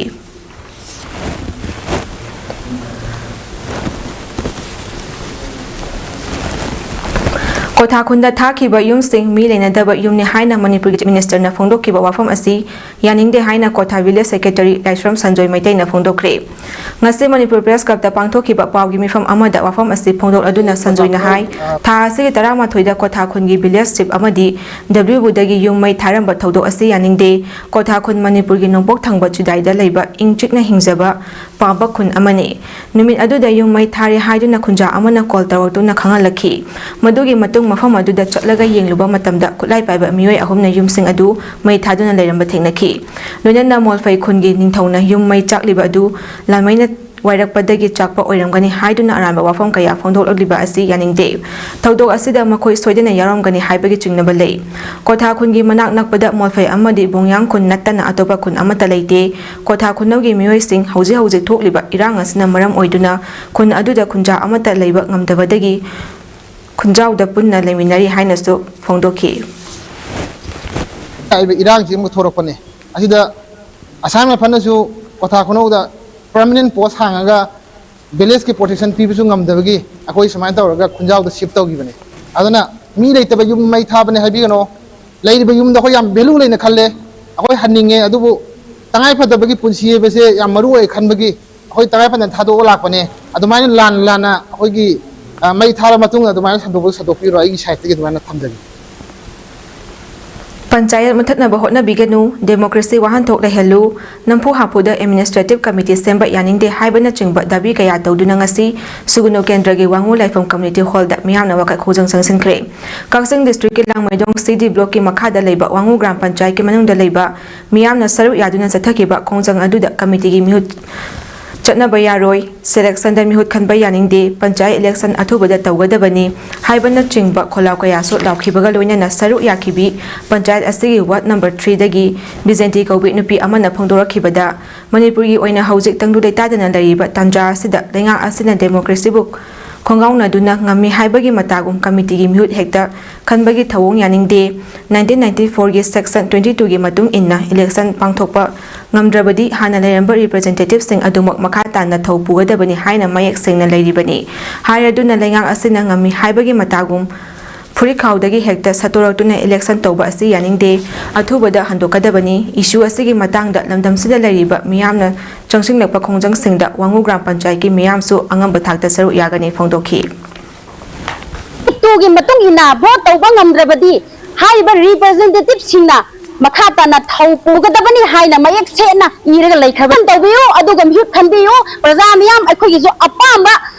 ꯀꯣꯊꯥ ꯈꯨꯟꯗ ꯊꯥꯈꯤꯕ ꯌꯨꯝꯁꯤꯡ ꯃꯤ ꯂꯩꯅꯗꯕ ꯌꯨꯝꯅꯤ ꯍꯥꯏꯅ ꯃꯅꯤꯄꯨꯔꯒꯤ Chief Ministerꯅ ꯐꯣꯡꯗꯣꯛꯈꯤꯕ ꯋꯥꯐꯝ ꯑꯁꯤ ꯌꯥꯅꯤꯡꯗꯦ ꯍꯥꯏꯅ ꯀꯣꯊꯥ village secretary ꯂꯥꯏꯁ꯭ꯔꯝ ꯁꯟꯖꯣꯏ ꯃꯩꯇꯩꯅ ꯐꯣꯡꯗꯣꯛꯈ꯭ꯔꯦ꯫ ꯉꯁꯤ ꯃꯅꯤꯄꯨꯔ Press Clubꯇ ꯄꯥꯡꯊꯣꯛꯈꯤꯕ ꯄꯥꯎꯒꯤ ꯃꯤꯐꯝ ꯑꯃꯗ ꯋꯥꯐꯝ ꯑꯁꯤ ꯐꯣꯡꯗꯣꯛꯂꯗꯨꯅ ꯁꯟꯖꯣꯏꯅ ꯍꯥꯏ, ꯊꯥ ꯑꯁꯤꯒꯤ ꯇꯔꯥꯃꯥꯊꯣꯏꯗ ꯀꯣꯊꯥ ꯈꯨꯟꯒꯤ village chief ꯑꯃꯗꯤ W ꯕꯨꯗꯒꯤ ꯌꯨꯝ ꯃꯩ ꯊꯥꯔꯝꯕ ꯊꯧꯗꯣꯛ ꯑꯁꯤ ꯌꯥꯅꯤꯡꯗꯦ꯫ ꯀꯣꯊꯥ ꯈꯨꯟ ꯃꯅꯤꯄꯨꯔꯒꯤ ꯅꯣꯡꯄꯣꯛ ꯊꯪꯕ ꯆꯨꯗꯥꯏꯗ ꯂꯩꯕ ꯏꯪ ꯆꯤꯛꯅ ꯍꯤꯡꯖꯕ ꯄꯥꯕ ꯈꯨꯟ ꯑꯃꯅꯤ꯫ ꯅꯨꯃꯤꯠ ꯑꯗꯨꯗ ꯌꯨꯝ ꯃꯩ ꯊꯥꯔꯦ ꯍꯥꯏꯗꯨꯅ ꯈꯨꯟꯖꯥ ꯑꯃꯅ call ꯇꯧꯔꯛꯇꯨꯅ ꯈꯪꯍꯜꯂꯛꯈꯤ꯫ ꯃꯗꯨꯒꯤ ꯃꯇꯨꯡ ꯃꯐꯝ ꯑꯗꯨꯗ ꯆꯠꯂꯒ ꯌꯦꯡꯂꯨꯕ ꯃꯇꯝꯗ ꯈꯨꯠꯂꯥꯏ ꯄꯥꯏꯕ ꯃꯤꯑꯣꯏ ꯑꯍꯨꯝꯅ ꯌꯨꯝꯁꯤꯡ ꯑꯗꯨ ꯃꯩ ꯊꯥꯗꯨꯅ ꯂꯩꯔꯝꯕ ꯊꯦꯡꯅꯈꯤ꯫ ꯂꯣꯏꯅꯅ ꯃꯣꯜꯐꯩ ꯈꯨꯟꯒꯤ ꯅꯤꯡꯊꯧꯅ ꯌꯨꯝ ꯃꯩ ꯆꯥꯛꯂꯤꯕ ꯑꯗꯨ ꯂꯥꯟꯃꯩꯅ ꯋꯥꯏꯔꯛꯄꯗꯒꯤ ꯆꯥꯛꯄ ꯑꯣꯏꯔꯝꯒꯅꯤ ꯍꯥꯏꯗꯨꯅ ꯑꯔꯥꯟꯕ ꯋꯥꯐꯝ ꯀꯌꯥ ꯐꯣꯡꯗꯣꯛꯂꯛꯂꯤꯕ ꯑꯁꯤ ꯌꯥꯅꯤꯡꯗꯦ꯫ ꯊꯧꯗꯣꯛ ꯑꯁꯤꯗ ꯃꯈꯣꯏ ꯁꯣꯏꯗꯅ ꯌꯥꯎꯔꯝꯒꯅꯤ ꯍꯥꯏꯕꯒꯤ ꯆꯤꯡꯅꯕ ꯂꯩ꯫ ꯀꯣꯊꯥ ꯈꯨꯟꯒꯤ ꯃꯅꯥꯛ ꯅꯛꯄꯗ ꯃꯣꯜꯐꯩ ꯑꯃꯗꯤ ꯕꯣꯡꯌꯥꯡ ꯈꯨꯟ ꯅꯠꯇꯅ ꯑꯇꯣꯞꯄ ꯈꯨꯟ ꯑꯃꯠꯇ ꯂꯩꯇꯦ꯫ ꯀꯣꯊꯥ ꯈꯨꯟꯅꯧꯒꯤ ꯃꯤꯑꯣꯏꯁꯤꯡ ꯍꯧꯖꯤꯛ ꯍꯧꯖꯤꯛ ꯊꯣꯛꯂꯤꯕ ꯏꯔꯥꯡ ꯑꯁꯤꯅ ꯃꯔꯝ ꯑꯣꯏꯗꯨꯅ ꯈꯨꯟ ꯑꯗꯨꯗ ꯈꯨꯟꯖꯥ ꯑꯃꯠꯇ ꯂꯩꯕ ꯉꯝꯗꯕꯗꯒꯤ ꯈꯨꯟꯖꯥꯎꯗ ꯄꯨꯟꯅ ꯂꯩꯃꯤꯟꯅꯔꯤ ꯍꯥꯏꯅꯁꯨ ꯐꯣꯡꯗꯣꯛꯈꯤ꯫ ꯍꯥꯏꯔꯤꯕ ꯏꯔꯥꯡꯁꯤ ꯑꯃꯨꯛ ꯊꯣꯔꯛꯄꯅꯦ꯫ ꯑꯁꯤꯗ ꯑꯁꯥꯝ ꯔꯥꯏꯐꯜꯅꯁꯨ ꯀꯣꯊꯥ ꯈꯨꯅꯧꯗ permanent post ꯍꯥꯡꯉꯒ village ꯀꯤ protection ꯄꯤꯕꯁꯨ ꯉꯝꯗꯕꯒꯤ ꯑꯩꯈꯣꯏ ꯁꯨꯃꯥꯏꯅ ꯇꯧꯔꯒ ꯈꯨꯟꯖꯥꯎꯗ shift ꯇꯧꯈꯤꯕꯅꯦ꯫ ꯑꯗꯨꯅ ꯃꯤ ꯂꯩꯇꯕ ꯌꯨꯝ ꯃꯩ ꯊꯥꯕꯅꯦ ꯍꯥꯏꯕꯤꯒꯅꯣ꯫ ꯂꯩꯔꯤꯕ ꯌꯨꯝꯗ ꯑꯩꯈꯣꯏ ꯌꯥꯝ value ꯂꯩꯅ ꯈꯜꯂꯦ, ꯑꯩꯈꯣꯏ ꯍꯟꯅꯤꯡꯉꯦ, ꯑꯗꯨꯕꯨ ꯇꯉꯥꯏ ꯐꯗꯕꯒꯤ ꯄꯨꯟꯁꯤ ꯍꯥꯏꯕꯁꯦ ꯌꯥꯝ ꯃꯔꯨ ꯑꯣꯏ ꯈꯟꯕꯒꯤ ꯑꯩꯈꯣꯏ ꯇꯉꯥꯏ ꯐꯗꯅ ꯊꯥꯗꯣꯛꯑ ꯂꯥꯛꯄꯅꯦ꯫ ꯑꯗꯨꯃꯥꯏꯅ ꯂꯥꯟ ꯂꯥꯟꯅ ꯑꯩꯈꯣꯏꯒꯤ, ꯑ, ꯃꯩ ꯊꯥꯔ ꯃꯇꯨꯡꯗ ꯑꯗꯨꯃꯥꯏꯅ ꯁꯟꯗꯣꯛꯄꯗꯨ ꯁꯟꯗꯣꯛꯄꯤꯔꯣ, ꯑꯩꯒꯤ side ꯇꯒꯤ ꯑꯗꯨꯃꯥꯏꯅ ꯊꯝꯖꯒꯦ꯫ ꯄꯟꯆꯥꯌꯠ ꯃꯨꯊꯠꯅꯕ ꯍꯣꯠꯅꯕꯤꯒꯅꯨ, ꯗꯦꯃꯣꯀ꯭ꯔꯦꯁꯤ ꯋꯥꯍꯟꯊꯣꯛ ꯂꯩꯍꯜꯂꯨ, ꯅꯝꯐꯨ ꯍꯥꯐꯨꯗ ꯑꯦꯗꯃꯤꯅꯤꯁꯇ꯭ꯔꯦꯇꯤꯚ ꯀꯃꯤꯇꯤ ꯁꯦꯝꯕ ꯌꯥꯅꯤꯡꯗꯦ ꯍꯥꯏꯕꯅꯆꯤꯡꯕ ꯗꯥꯕꯤ ꯀꯌꯥ ꯇꯧꯗꯨꯅ ꯉꯁꯤ ꯁꯨꯒꯨꯅꯨ ꯀꯦꯟꯗ꯭ꯔꯒꯤ ꯋꯥꯉꯨ ꯂꯥꯏꯐꯝ ꯀꯝꯃ꯭ꯌꯨꯅꯤꯇꯤ ꯍꯣꯜꯗ ꯃꯤꯌꯥꯝꯅ ꯋꯥꯀꯠ ꯈꯣꯡꯖꯪ ꯆꯪꯁꯤꯟꯈ꯭ꯔꯦ꯫ ꯀꯛꯆꯤꯡ ꯗꯤꯁꯇ꯭ꯔꯤꯛꯀꯤ ꯂꯥꯡꯃꯩꯗꯣꯡ ꯁꯤ ꯗꯤ ꯕ꯭ꯂꯣꯛꯀꯤ ꯃꯈꯥꯗ ꯂꯩꯕ ꯋꯥꯉꯨ ꯒ꯭ꯔꯥꯝ ꯄꯟꯆꯥꯌꯠꯀꯤ ꯃꯅꯨꯡꯗ ꯂꯩꯕ ꯃꯤꯌꯥꯝꯅ ꯁꯔꯨꯛ ꯌꯥꯗꯨꯅ ꯆꯠꯊꯈꯤꯕ ꯈꯣꯡꯖꯪ ꯑꯗꯨꯗ ꯀꯃꯤꯇꯤꯒꯤ ꯃꯤꯍꯨꯠ ꯆꯠꯅꯕ ꯌꯥꯔꯣꯏ, ꯁꯦꯂꯦꯛꯁꯟꯗ ꯃꯤꯍꯨꯠ ꯈꯟꯕ ꯌꯥꯅꯤꯡꯗꯦ, ꯄꯟꯆꯥꯌꯠ ꯏꯂꯦꯛꯁꯟ ꯑꯊꯨꯕꯗ ꯇꯧꯒꯗꯕꯅꯤ ꯍꯥꯏꯕꯅꯆꯤꯡꯕ ꯈꯣꯜꯂꯥꯎ ꯀꯌꯥꯁꯨ ꯂꯥꯎꯈꯤꯕꯒ ꯂꯣꯏꯅꯅ ꯁꯔꯨꯛ ꯌꯥꯈꯤꯕꯤ ꯄꯟꯆꯥꯌꯠ ꯑꯁꯤꯒꯤ ꯋꯥꯔꯗ ꯅꯝꯕꯔ ꯊ꯭ꯔꯤꯗꯒꯤ ꯕꯤꯖꯦꯟꯇꯤ ꯀꯧꯕꯤ ꯅꯨꯄꯤ ꯑꯃꯅ ꯐꯣꯡꯗꯣꯔꯛꯈꯤꯕꯗ, ꯃꯅꯤꯄꯨꯔꯒꯤ ꯑꯣꯏꯅ ꯍꯧꯖꯤꯛ ꯇꯪꯗꯨ ꯂꯩꯇꯥꯗꯅ ꯂꯩꯔꯤꯕ ꯇꯥꯟꯖꯥ ꯑꯁꯤꯗ ꯂꯩꯉꯥꯛ ꯑꯁꯤꯅ ꯗꯦꯃꯣꯀ꯭ꯔꯦꯁꯤꯕꯨ ꯈꯣꯡꯒꯥꯎꯅꯗꯨꯅ ꯉꯝꯃꯤ ꯍꯥꯏꯕꯒꯤ ꯃꯇꯥꯒꯨꯝ ꯀꯃꯤꯇꯤꯒꯤ ꯃꯤꯍꯨꯠ ꯍꯦꯛꯇ ꯈꯟꯕꯒꯤ ꯊꯧꯑꯣꯡ ꯌꯥꯅꯤꯡꯗꯦ꯫ ꯅꯥꯏꯟꯇꯤꯟ ꯅꯥꯏꯟꯇꯤ ꯐꯣꯔꯒꯤ ꯁꯦꯛꯁꯟ ꯇ꯭ꯋꯦꯟꯇꯤ ꯇꯨꯒꯤ ꯃꯇꯨꯡ ꯏꯟꯅ ꯏꯂꯦꯛꯁꯟ ꯄꯥꯡꯊꯣꯛꯄ ꯉꯝꯗ꯭ꯔꯕꯗꯤ ꯍꯥꯟꯅ ꯂꯩꯔꯝꯕ ꯔꯤꯄ꯭ꯔꯖꯦꯟꯇꯦꯇꯤꯚꯁꯤꯡ ꯑꯗꯨꯃꯛ ꯃꯈꯥ ꯇꯥꯅ ꯊꯧ ꯄꯨꯒꯗꯕꯅꯤ ꯍꯥꯏꯅ ꯃꯌꯦꯛ ꯁꯦꯡꯅ ꯂꯩꯔꯤꯕꯅꯤ꯫ ꯍꯥꯏꯔꯗꯨꯅ ꯂꯩꯉꯥꯛ ꯑꯁꯤꯅ ꯉꯝꯃꯤ ꯍꯥꯏꯕꯒꯤ ꯃꯇꯥꯒꯨꯝ ꯐꯨꯔꯤꯠꯈꯥꯎꯗꯒꯤ ꯍꯦꯛꯇ ꯁꯠꯇꯣꯔꯛꯇꯨꯅ ꯏꯂꯦꯛꯁꯟ ꯇꯧꯕ ꯑꯁꯤ ꯌꯥꯅꯤꯡꯗꯦ꯫ ꯑꯊꯨꯕꯗ ꯍꯟꯗꯣꯛꯀꯗꯕꯅꯤ꯫ ꯏꯁꯨ ꯑꯁꯤꯒꯤ ꯃꯇꯥꯡꯗ ꯂꯝꯗꯝꯁꯤꯗ ꯂꯩꯔꯤꯕ ꯃꯤꯌꯥꯝꯅ ꯆꯪꯁꯤꯜꯂꯛꯄ ꯈꯣꯡꯖꯪꯁꯤꯡꯗ ꯋꯥꯉꯨ ꯒ꯭ꯔꯥꯝ ꯄꯟꯆꯥꯌꯠꯀꯤ ꯃꯤꯌꯥꯝꯁꯨ ꯑꯉꯝꯕ ꯊꯥꯛꯇ ꯁꯔꯨꯛ ꯌꯥꯒꯅꯤ ꯐꯣꯡꯗꯣꯛꯈꯤ꯫ ꯇꯨꯒꯤ ꯃꯇꯨꯡ ꯏꯟꯅ ꯚꯣꯠ ꯇꯧꯕ ꯉꯝꯗ꯭ꯔꯕꯗꯤ ꯍꯥꯏꯔꯤꯕ ꯔꯤꯄ꯭ꯔꯖꯦꯟꯇꯦꯇꯤꯚꯁꯤꯡꯅ ꯃꯈꯥ ꯇꯥꯅ ꯊꯧ ꯄꯨꯒꯗꯕꯅꯤ ꯍꯥꯏꯅ ꯃꯌꯦꯛ ꯁꯦꯡꯅ ꯏꯔꯒ ꯂꯩꯈ꯭ꯔꯕꯅꯤ꯫ ꯇꯧꯕꯤꯌꯨ, ꯑꯗꯨꯒ ꯃꯤꯍꯨꯠ ꯈꯟꯕꯤꯌꯨ꯫ ꯄ꯭ꯔꯖꯥ ꯃꯤꯌꯥꯝ ꯑꯩꯈꯣꯏꯒꯤꯁꯨ ꯑꯄꯥꯝꯕ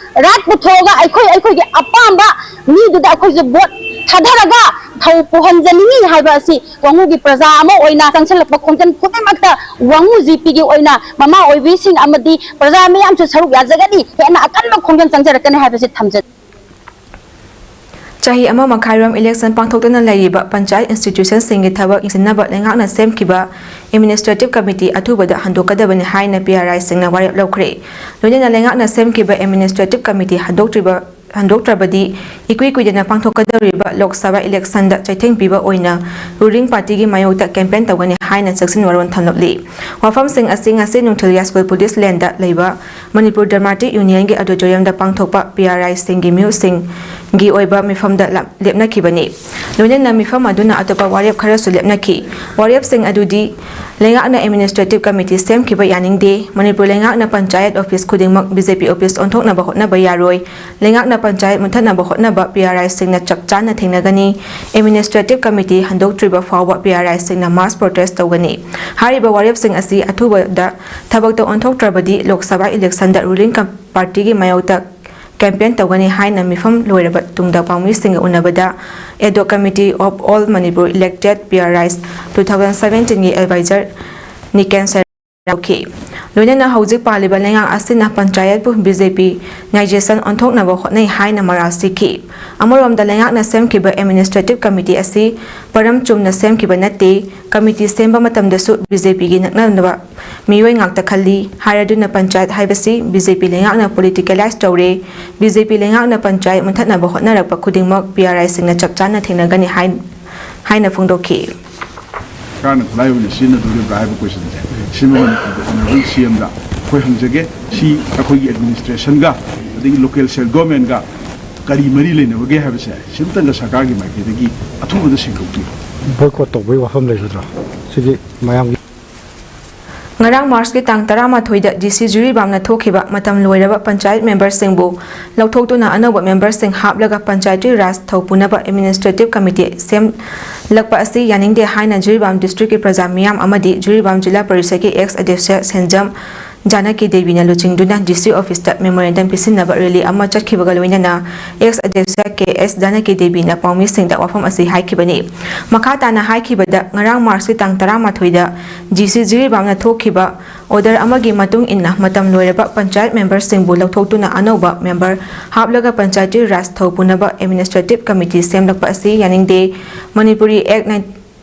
ꯔꯥꯏꯠ ꯄꯨꯊꯣꯛꯑꯒ ꯑꯩꯈꯣꯏ ꯑꯩꯈꯣꯏꯒꯤ ꯑꯄꯥꯝꯕ ꯃꯤꯗꯨꯗ ꯑꯩꯈꯣꯏꯁꯨ ꯚꯣꯠ ꯊꯥꯗꯔꯒ ꯊꯧ ꯄꯨꯍꯟꯖꯅꯤꯡꯉꯤ ꯍꯥꯏꯕ ꯑꯁꯤ ꯋꯥꯉꯨꯒꯤ ꯄ꯭ꯔꯖꯥ ꯑꯃ ꯑꯣꯏꯅ ꯆꯪꯁꯤꯜꯂꯛꯄ ꯈꯣꯡꯖꯪ ꯈꯨꯗꯤꯡꯃꯛꯇ ꯋꯥꯉꯨ ꯖꯤꯄꯤꯒꯤ ꯑꯣꯏꯅ ꯃꯃꯥ ꯑꯣꯏꯕꯤꯁꯤꯡ ꯑꯃꯗꯤ ꯄ꯭ꯔꯖꯥ ꯃꯤꯌꯥꯝꯁꯨ ꯁꯔꯨꯛ ꯌꯥꯖꯒꯅꯤ, ꯍꯦꯟꯅ ꯑꯀꯟꯕ ꯈꯣꯡꯖꯪ ꯆꯪꯖꯔꯛꯀꯅꯤ ꯍꯥꯏꯕꯁꯤ ꯊꯝꯖꯒꯦ꯫ ꯆꯍꯤ ꯑꯃ ꯃꯈꯥꯏꯔꯣꯝ ꯏꯂꯦꯛꯁꯟ ꯄꯥꯡꯊꯣꯛꯇꯅ ꯂꯩꯔꯤꯕ ꯄꯟꯆꯥꯌꯠ ꯏꯟꯁꯇꯤꯇ꯭ꯌꯨꯁꯟꯁꯤꯡꯒꯤ ꯊꯕꯛ ꯌꯦꯡꯁꯤꯟꯅꯕ ꯂꯩꯉꯥꯛꯅ ꯁꯦꯝꯈꯤꯕ ꯑꯦꯗꯃꯤꯅꯤꯁꯇ꯭ꯔꯦꯇꯤꯚ ꯀꯃꯤꯇꯤ ꯑꯊꯨꯕꯗ ꯍꯟꯗꯣꯛꯀꯗꯕꯅꯤ ꯍꯥꯏꯅ ꯄꯤ ꯑꯥꯔ ꯑꯥꯏꯁꯤꯡꯅ ꯋꯥꯔꯦꯞ ꯂꯧꯈ꯭ꯔꯦ꯫ ꯂꯣꯏꯅꯅ ꯂꯩꯉꯥꯛꯅ ꯁꯦꯝꯈꯤꯕ ꯑꯦꯗꯃꯤꯅꯤꯁꯇ꯭ꯔꯦꯇꯤꯚ ꯀꯃꯤꯇꯤ ꯍꯟꯗꯣꯛꯇ꯭ꯔꯤꯕ ꯍꯟꯗꯣꯛꯇ꯭ꯔꯕꯗꯤ ꯏꯀꯨꯏ ꯀꯨꯏꯗꯅ ꯄꯥꯡꯊꯣꯛꯀꯗꯧꯔꯤꯕ ꯂꯣꯛ ꯁꯚꯥ ꯏꯂꯦꯛꯁꯟꯗ ꯆꯩꯊꯦꯡ ꯄꯤꯕ ꯑꯣꯏꯅ ꯔꯨꯂꯤꯡ ꯄꯥꯔꯇꯤꯒꯤ ꯃꯥꯌꯣꯛꯇ ꯀꯦꯝꯄꯦꯟ ꯇꯧꯒꯅꯤ ꯍꯥꯏꯅ ꯆꯦꯛꯁꯤꯟ ꯋꯥꯔꯣꯜ ꯊꯝꯂꯛꯂꯤ꯫ ꯋꯥꯐꯝꯁꯤꯡ ꯑꯁꯤ ꯉꯁꯤ ꯅꯨꯡꯊꯤꯜ ꯌꯥꯏꯁ꯭ꯀꯨꯜ ꯄꯨꯂꯤꯁ ꯂꯦꯟꯗ ꯂꯩꯕ ꯃꯅꯤꯄꯨꯔ ꯗ꯭ꯔꯃꯥꯇꯤꯛ ꯌꯨꯅꯤꯌꯟꯒꯤ ꯑꯣꯗꯤꯇꯣꯔꯤꯌꯝꯗ ꯄꯥꯡꯊꯣꯛꯄ ꯄꯤ ꯑꯥꯔ ꯑꯥꯏꯁꯤꯡꯒꯤ ꯃꯤꯍꯨꯠꯁꯤꯡ ꯒꯤ ꯑꯣꯏꯕ ꯃꯤꯐꯝꯗ ꯂꯥꯞ-, ꯂꯦꯞꯅꯈꯤꯕꯅꯤ꯫ ꯂꯣꯏꯅꯅ ꯃꯤꯐꯝ ꯑꯗꯨꯅ ꯑꯇꯣꯞꯄ ꯋꯥꯔꯦꯞ ꯈꯔꯁꯨ ꯂꯦꯞꯅꯈꯤ꯫ ꯋꯥꯔꯦꯞꯁꯤꯡ ꯑꯗꯨꯗꯤ ꯂꯩꯉꯥꯛꯅ Administrative Committee ꯁꯦꯝꯈꯤꯕ ꯌꯥꯅꯤꯡꯗꯦ, ꯃꯅꯤꯄꯨꯔ ꯂꯩꯉꯥꯛꯅ ꯄꯟꯆꯥꯌꯠ office ꯈꯨꯗꯤꯡꯃꯛ BJP office ꯑꯣꯟꯊꯣꯛꯅꯕ ꯍꯣꯠꯅꯕ ꯌꯥꯔꯣꯏ, ꯂꯩꯉꯥꯛꯅ ꯄꯟꯆꯥꯌꯠ ꯃꯨꯠꯊꯠꯅꯕ ꯍꯣꯠꯅꯕ PRIꯁꯤꯡꯅ ꯆꯞ ꯆꯥꯅ ꯊꯦꯡꯅꯒꯅꯤ, Administrative Committee ꯍꯟꯗꯣꯛꯇ꯭ꯔꯤꯕ ꯐꯥꯎꯕ PRIꯁꯤꯡꯅ mass protest ꯇꯧꯒꯅꯤ꯫ ꯍꯥꯏꯔꯤꯕ ꯋꯥꯔꯦꯞꯁꯤꯡ ꯑꯁꯤ ꯑꯊꯨꯕꯗ ꯊꯕꯛꯇ ꯑꯣꯟꯊꯣꯛꯇ꯭ꯔꯕꯗꯤ ꯂꯣꯛ ꯁꯚꯥ electionꯗ ruling ꯀꯝ-, partyꯒꯤ ꯃꯥꯌꯣꯛꯇ campaign ꯇꯧꯒꯅꯤ ꯍꯥꯏꯅ ꯃꯤꯐꯝ ꯂꯣꯏꯔꯕ ꯇꯨꯡꯗ ꯄꯥꯎꯃꯤꯁꯤꯡꯒ ꯎꯅꯕꯗ Ad hoc Committee of All Manipur Elected PRIs two thousand seventeenꯒꯤ advisor ꯅꯤꯀꯦꯟ ꯁꯔ ꯌꯥꯎꯈꯤ꯫ ꯂꯣꯏꯅꯅ ꯍꯧꯖꯤꯛ ꯄꯥꯜꯂꯤꯕ ꯂꯩꯉꯥꯛ ꯑꯁꯤꯅ ꯄꯟꯆꯥꯌꯠꯄꯨ BJPꯅꯥꯏꯖꯦꯁꯟ ꯑꯣꯟꯊꯣꯛꯅꯕ ꯍꯣꯠꯅꯩ ꯍꯥꯏꯅ ꯃꯔꯥꯜ ꯁꯤꯈꯤ꯫ ꯑꯃꯔꯣꯝꯗ ꯂꯩꯉꯥꯛꯅ ꯁꯦꯝꯈꯤꯕ Administrative Committee ꯑꯁꯤ ꯄꯔꯝ ꯆꯨꯝꯅ ꯁꯦꯝꯈꯤꯕ ꯅꯠꯇꯦ꯫ Committee ꯁꯦꯝꯕ ꯃꯇꯝꯗꯁꯨ BJPꯒꯤ ꯅꯛꯅꯅꯕ ꯃꯤꯑꯣꯏ ꯉꯥꯛꯇ ꯈꯜꯂꯤ꯫ ꯍꯥꯏꯔꯗꯨꯅ ꯄꯟꯆꯥꯌꯠ ꯍꯥꯏꯕꯁꯤ BJP ꯂꯩꯉꯥꯛꯅ politicalize ꯇꯧꯔꯦ꯫ BJP ꯂꯩꯉꯥꯛꯅ ꯄꯟꯆꯥꯌꯠ ꯃꯨꯠꯊꯠꯅꯕ ꯍꯣꯠꯅꯔꯛꯄ ꯈꯨꯗꯤꯡꯃꯛ PRIꯁꯤꯡꯅ ꯆꯞ ꯆꯥꯅ ꯊꯦꯡꯅꯒꯅꯤ ꯍꯥꯏ-, ꯍꯥꯏꯅ ꯐꯣꯡꯗꯣꯛꯈꯤ꯫ ꯁꯔꯀꯥꯔꯅ ꯈꯨꯠꯂꯥꯏ ꯑꯣꯏꯅ ꯁꯤꯖꯤꯟꯅꯗꯣꯔꯤꯕ꯭ꯔꯥ ꯍꯥꯏꯕ questionꯁꯦ, ꯁꯤꯃ ꯃꯅꯤꯄꯨꯔꯗ Honourable CMꯗ ꯑꯩꯈꯣꯏ ꯍꯪꯖꯒꯦ꯫ ꯁꯤ ꯑꯩꯈꯣꯏꯒꯤ administrationꯒ ꯑꯗꯒꯤ local self governmentꯒ ꯀꯔꯤ ꯃꯔꯤ ꯂꯩꯅꯕꯒꯦ ꯍꯥꯏꯕꯁꯦ ꯁꯤꯝꯇꯪꯒ ꯁꯔꯀꯥꯔꯒꯤ ꯃꯥꯏꯀꯩꯗꯒꯤ ꯑꯊꯨꯕꯗ ꯁꯦꯡꯗꯣꯛꯄꯤꯌꯨ꯫ Boycott ꯇꯧꯕꯒꯤ ꯋꯥꯐꯝ ꯂꯩꯒꯗ꯭ꯔꯥ? ꯁꯤꯗꯤ ꯃꯌꯥꯝꯒꯤ ꯉꯔꯥꯡ ꯃꯥꯔꯆꯀꯤ ꯇꯥꯡ ꯇꯔꯥꯃꯥꯊꯣꯏꯗ DC ꯖꯤꯔꯤꯕꯥꯝꯅ ꯊꯣꯛꯈꯤꯕ ꯃꯇꯝ ꯂꯣꯏꯔꯕ ꯄꯟꯆꯥꯌꯠ memberꯁꯤꯡꯕꯨ ꯂꯧꯊꯣꯛꯇꯨꯅ ꯑꯅꯧꯕ memberꯁꯤꯡ ꯍꯥꯞꯂꯒ ꯄꯟꯆꯥꯌꯠꯇꯤ ꯔꯥꯖ ꯊꯧ ꯄꯨꯅꯕ Administrative Committee ꯁꯦꯝꯂꯛꯄ ꯑꯁꯤ ꯌꯥꯅꯤꯡꯗꯦ ꯍꯥꯏꯅ ꯖꯤꯔꯤꯕꯥꯝ districtꯀꯤ ꯄ꯭ꯔꯖꯥ ꯃꯤꯌꯥꯝ ꯑꯃꯗꯤ ꯖꯤꯔꯤꯕꯥꯝ ꯖꯤꯂꯥ ꯄꯔꯤꯁꯗꯀꯤ ex ꯑꯗ꯭ꯌꯛꯁ ꯁꯦꯟꯖꯝ ꯖꯥꯅꯀꯤ ꯗꯦꯕꯤꯅ ꯂꯨꯆꯤꯡꯗꯨꯅ DC officeꯇ memorandum ꯄꯤꯁꯤꯟꯅꯕ rally ꯑꯃ ꯆꯠꯈꯤꯕꯒ ꯂꯣꯏꯅꯅ ex ꯑꯗ꯭ꯌꯛꯁ ꯀꯦ ꯑꯦꯁ ꯖꯥꯅꯀꯤ ꯗꯦꯕꯤꯅ ꯄꯥꯎꯃꯤꯁꯤꯡꯗ ꯋꯥꯐꯝ ꯑꯁꯤ ꯍꯥꯏꯈꯤꯕꯅꯤ꯫ ꯃꯈꯥ ꯇꯥꯅ ꯍꯥꯏꯈꯤꯕꯗ, ꯉꯔꯥꯡ ꯃꯥꯔꯆꯀꯤ ꯇꯥꯡ ꯇꯔꯥꯃꯥꯊꯣꯏꯗ DC ꯖꯤꯔꯤꯕꯥꯝꯅ ꯊꯣꯛꯈꯤꯕ order ꯑꯃꯒꯤ ꯃꯇꯨꯡ ꯏꯟꯅ ꯃꯇꯝ ꯂꯣꯏꯔꯕ ꯄꯟꯆꯥꯌꯠ memberꯁꯤꯡꯕꯨ ꯂꯧꯊꯣꯛꯇꯨꯅ ꯑꯅꯧꯕ member ꯍꯥꯞꯂꯒ ꯄꯟꯆꯥꯌꯠꯇꯤ ꯔꯥꯖ ꯊꯧ ꯄꯨꯅꯕ Administrative Committee ꯁꯦꯝꯂꯛꯄ ꯑꯁꯤ ꯌꯥꯅꯤꯡꯗꯦ꯫ Manipuri Act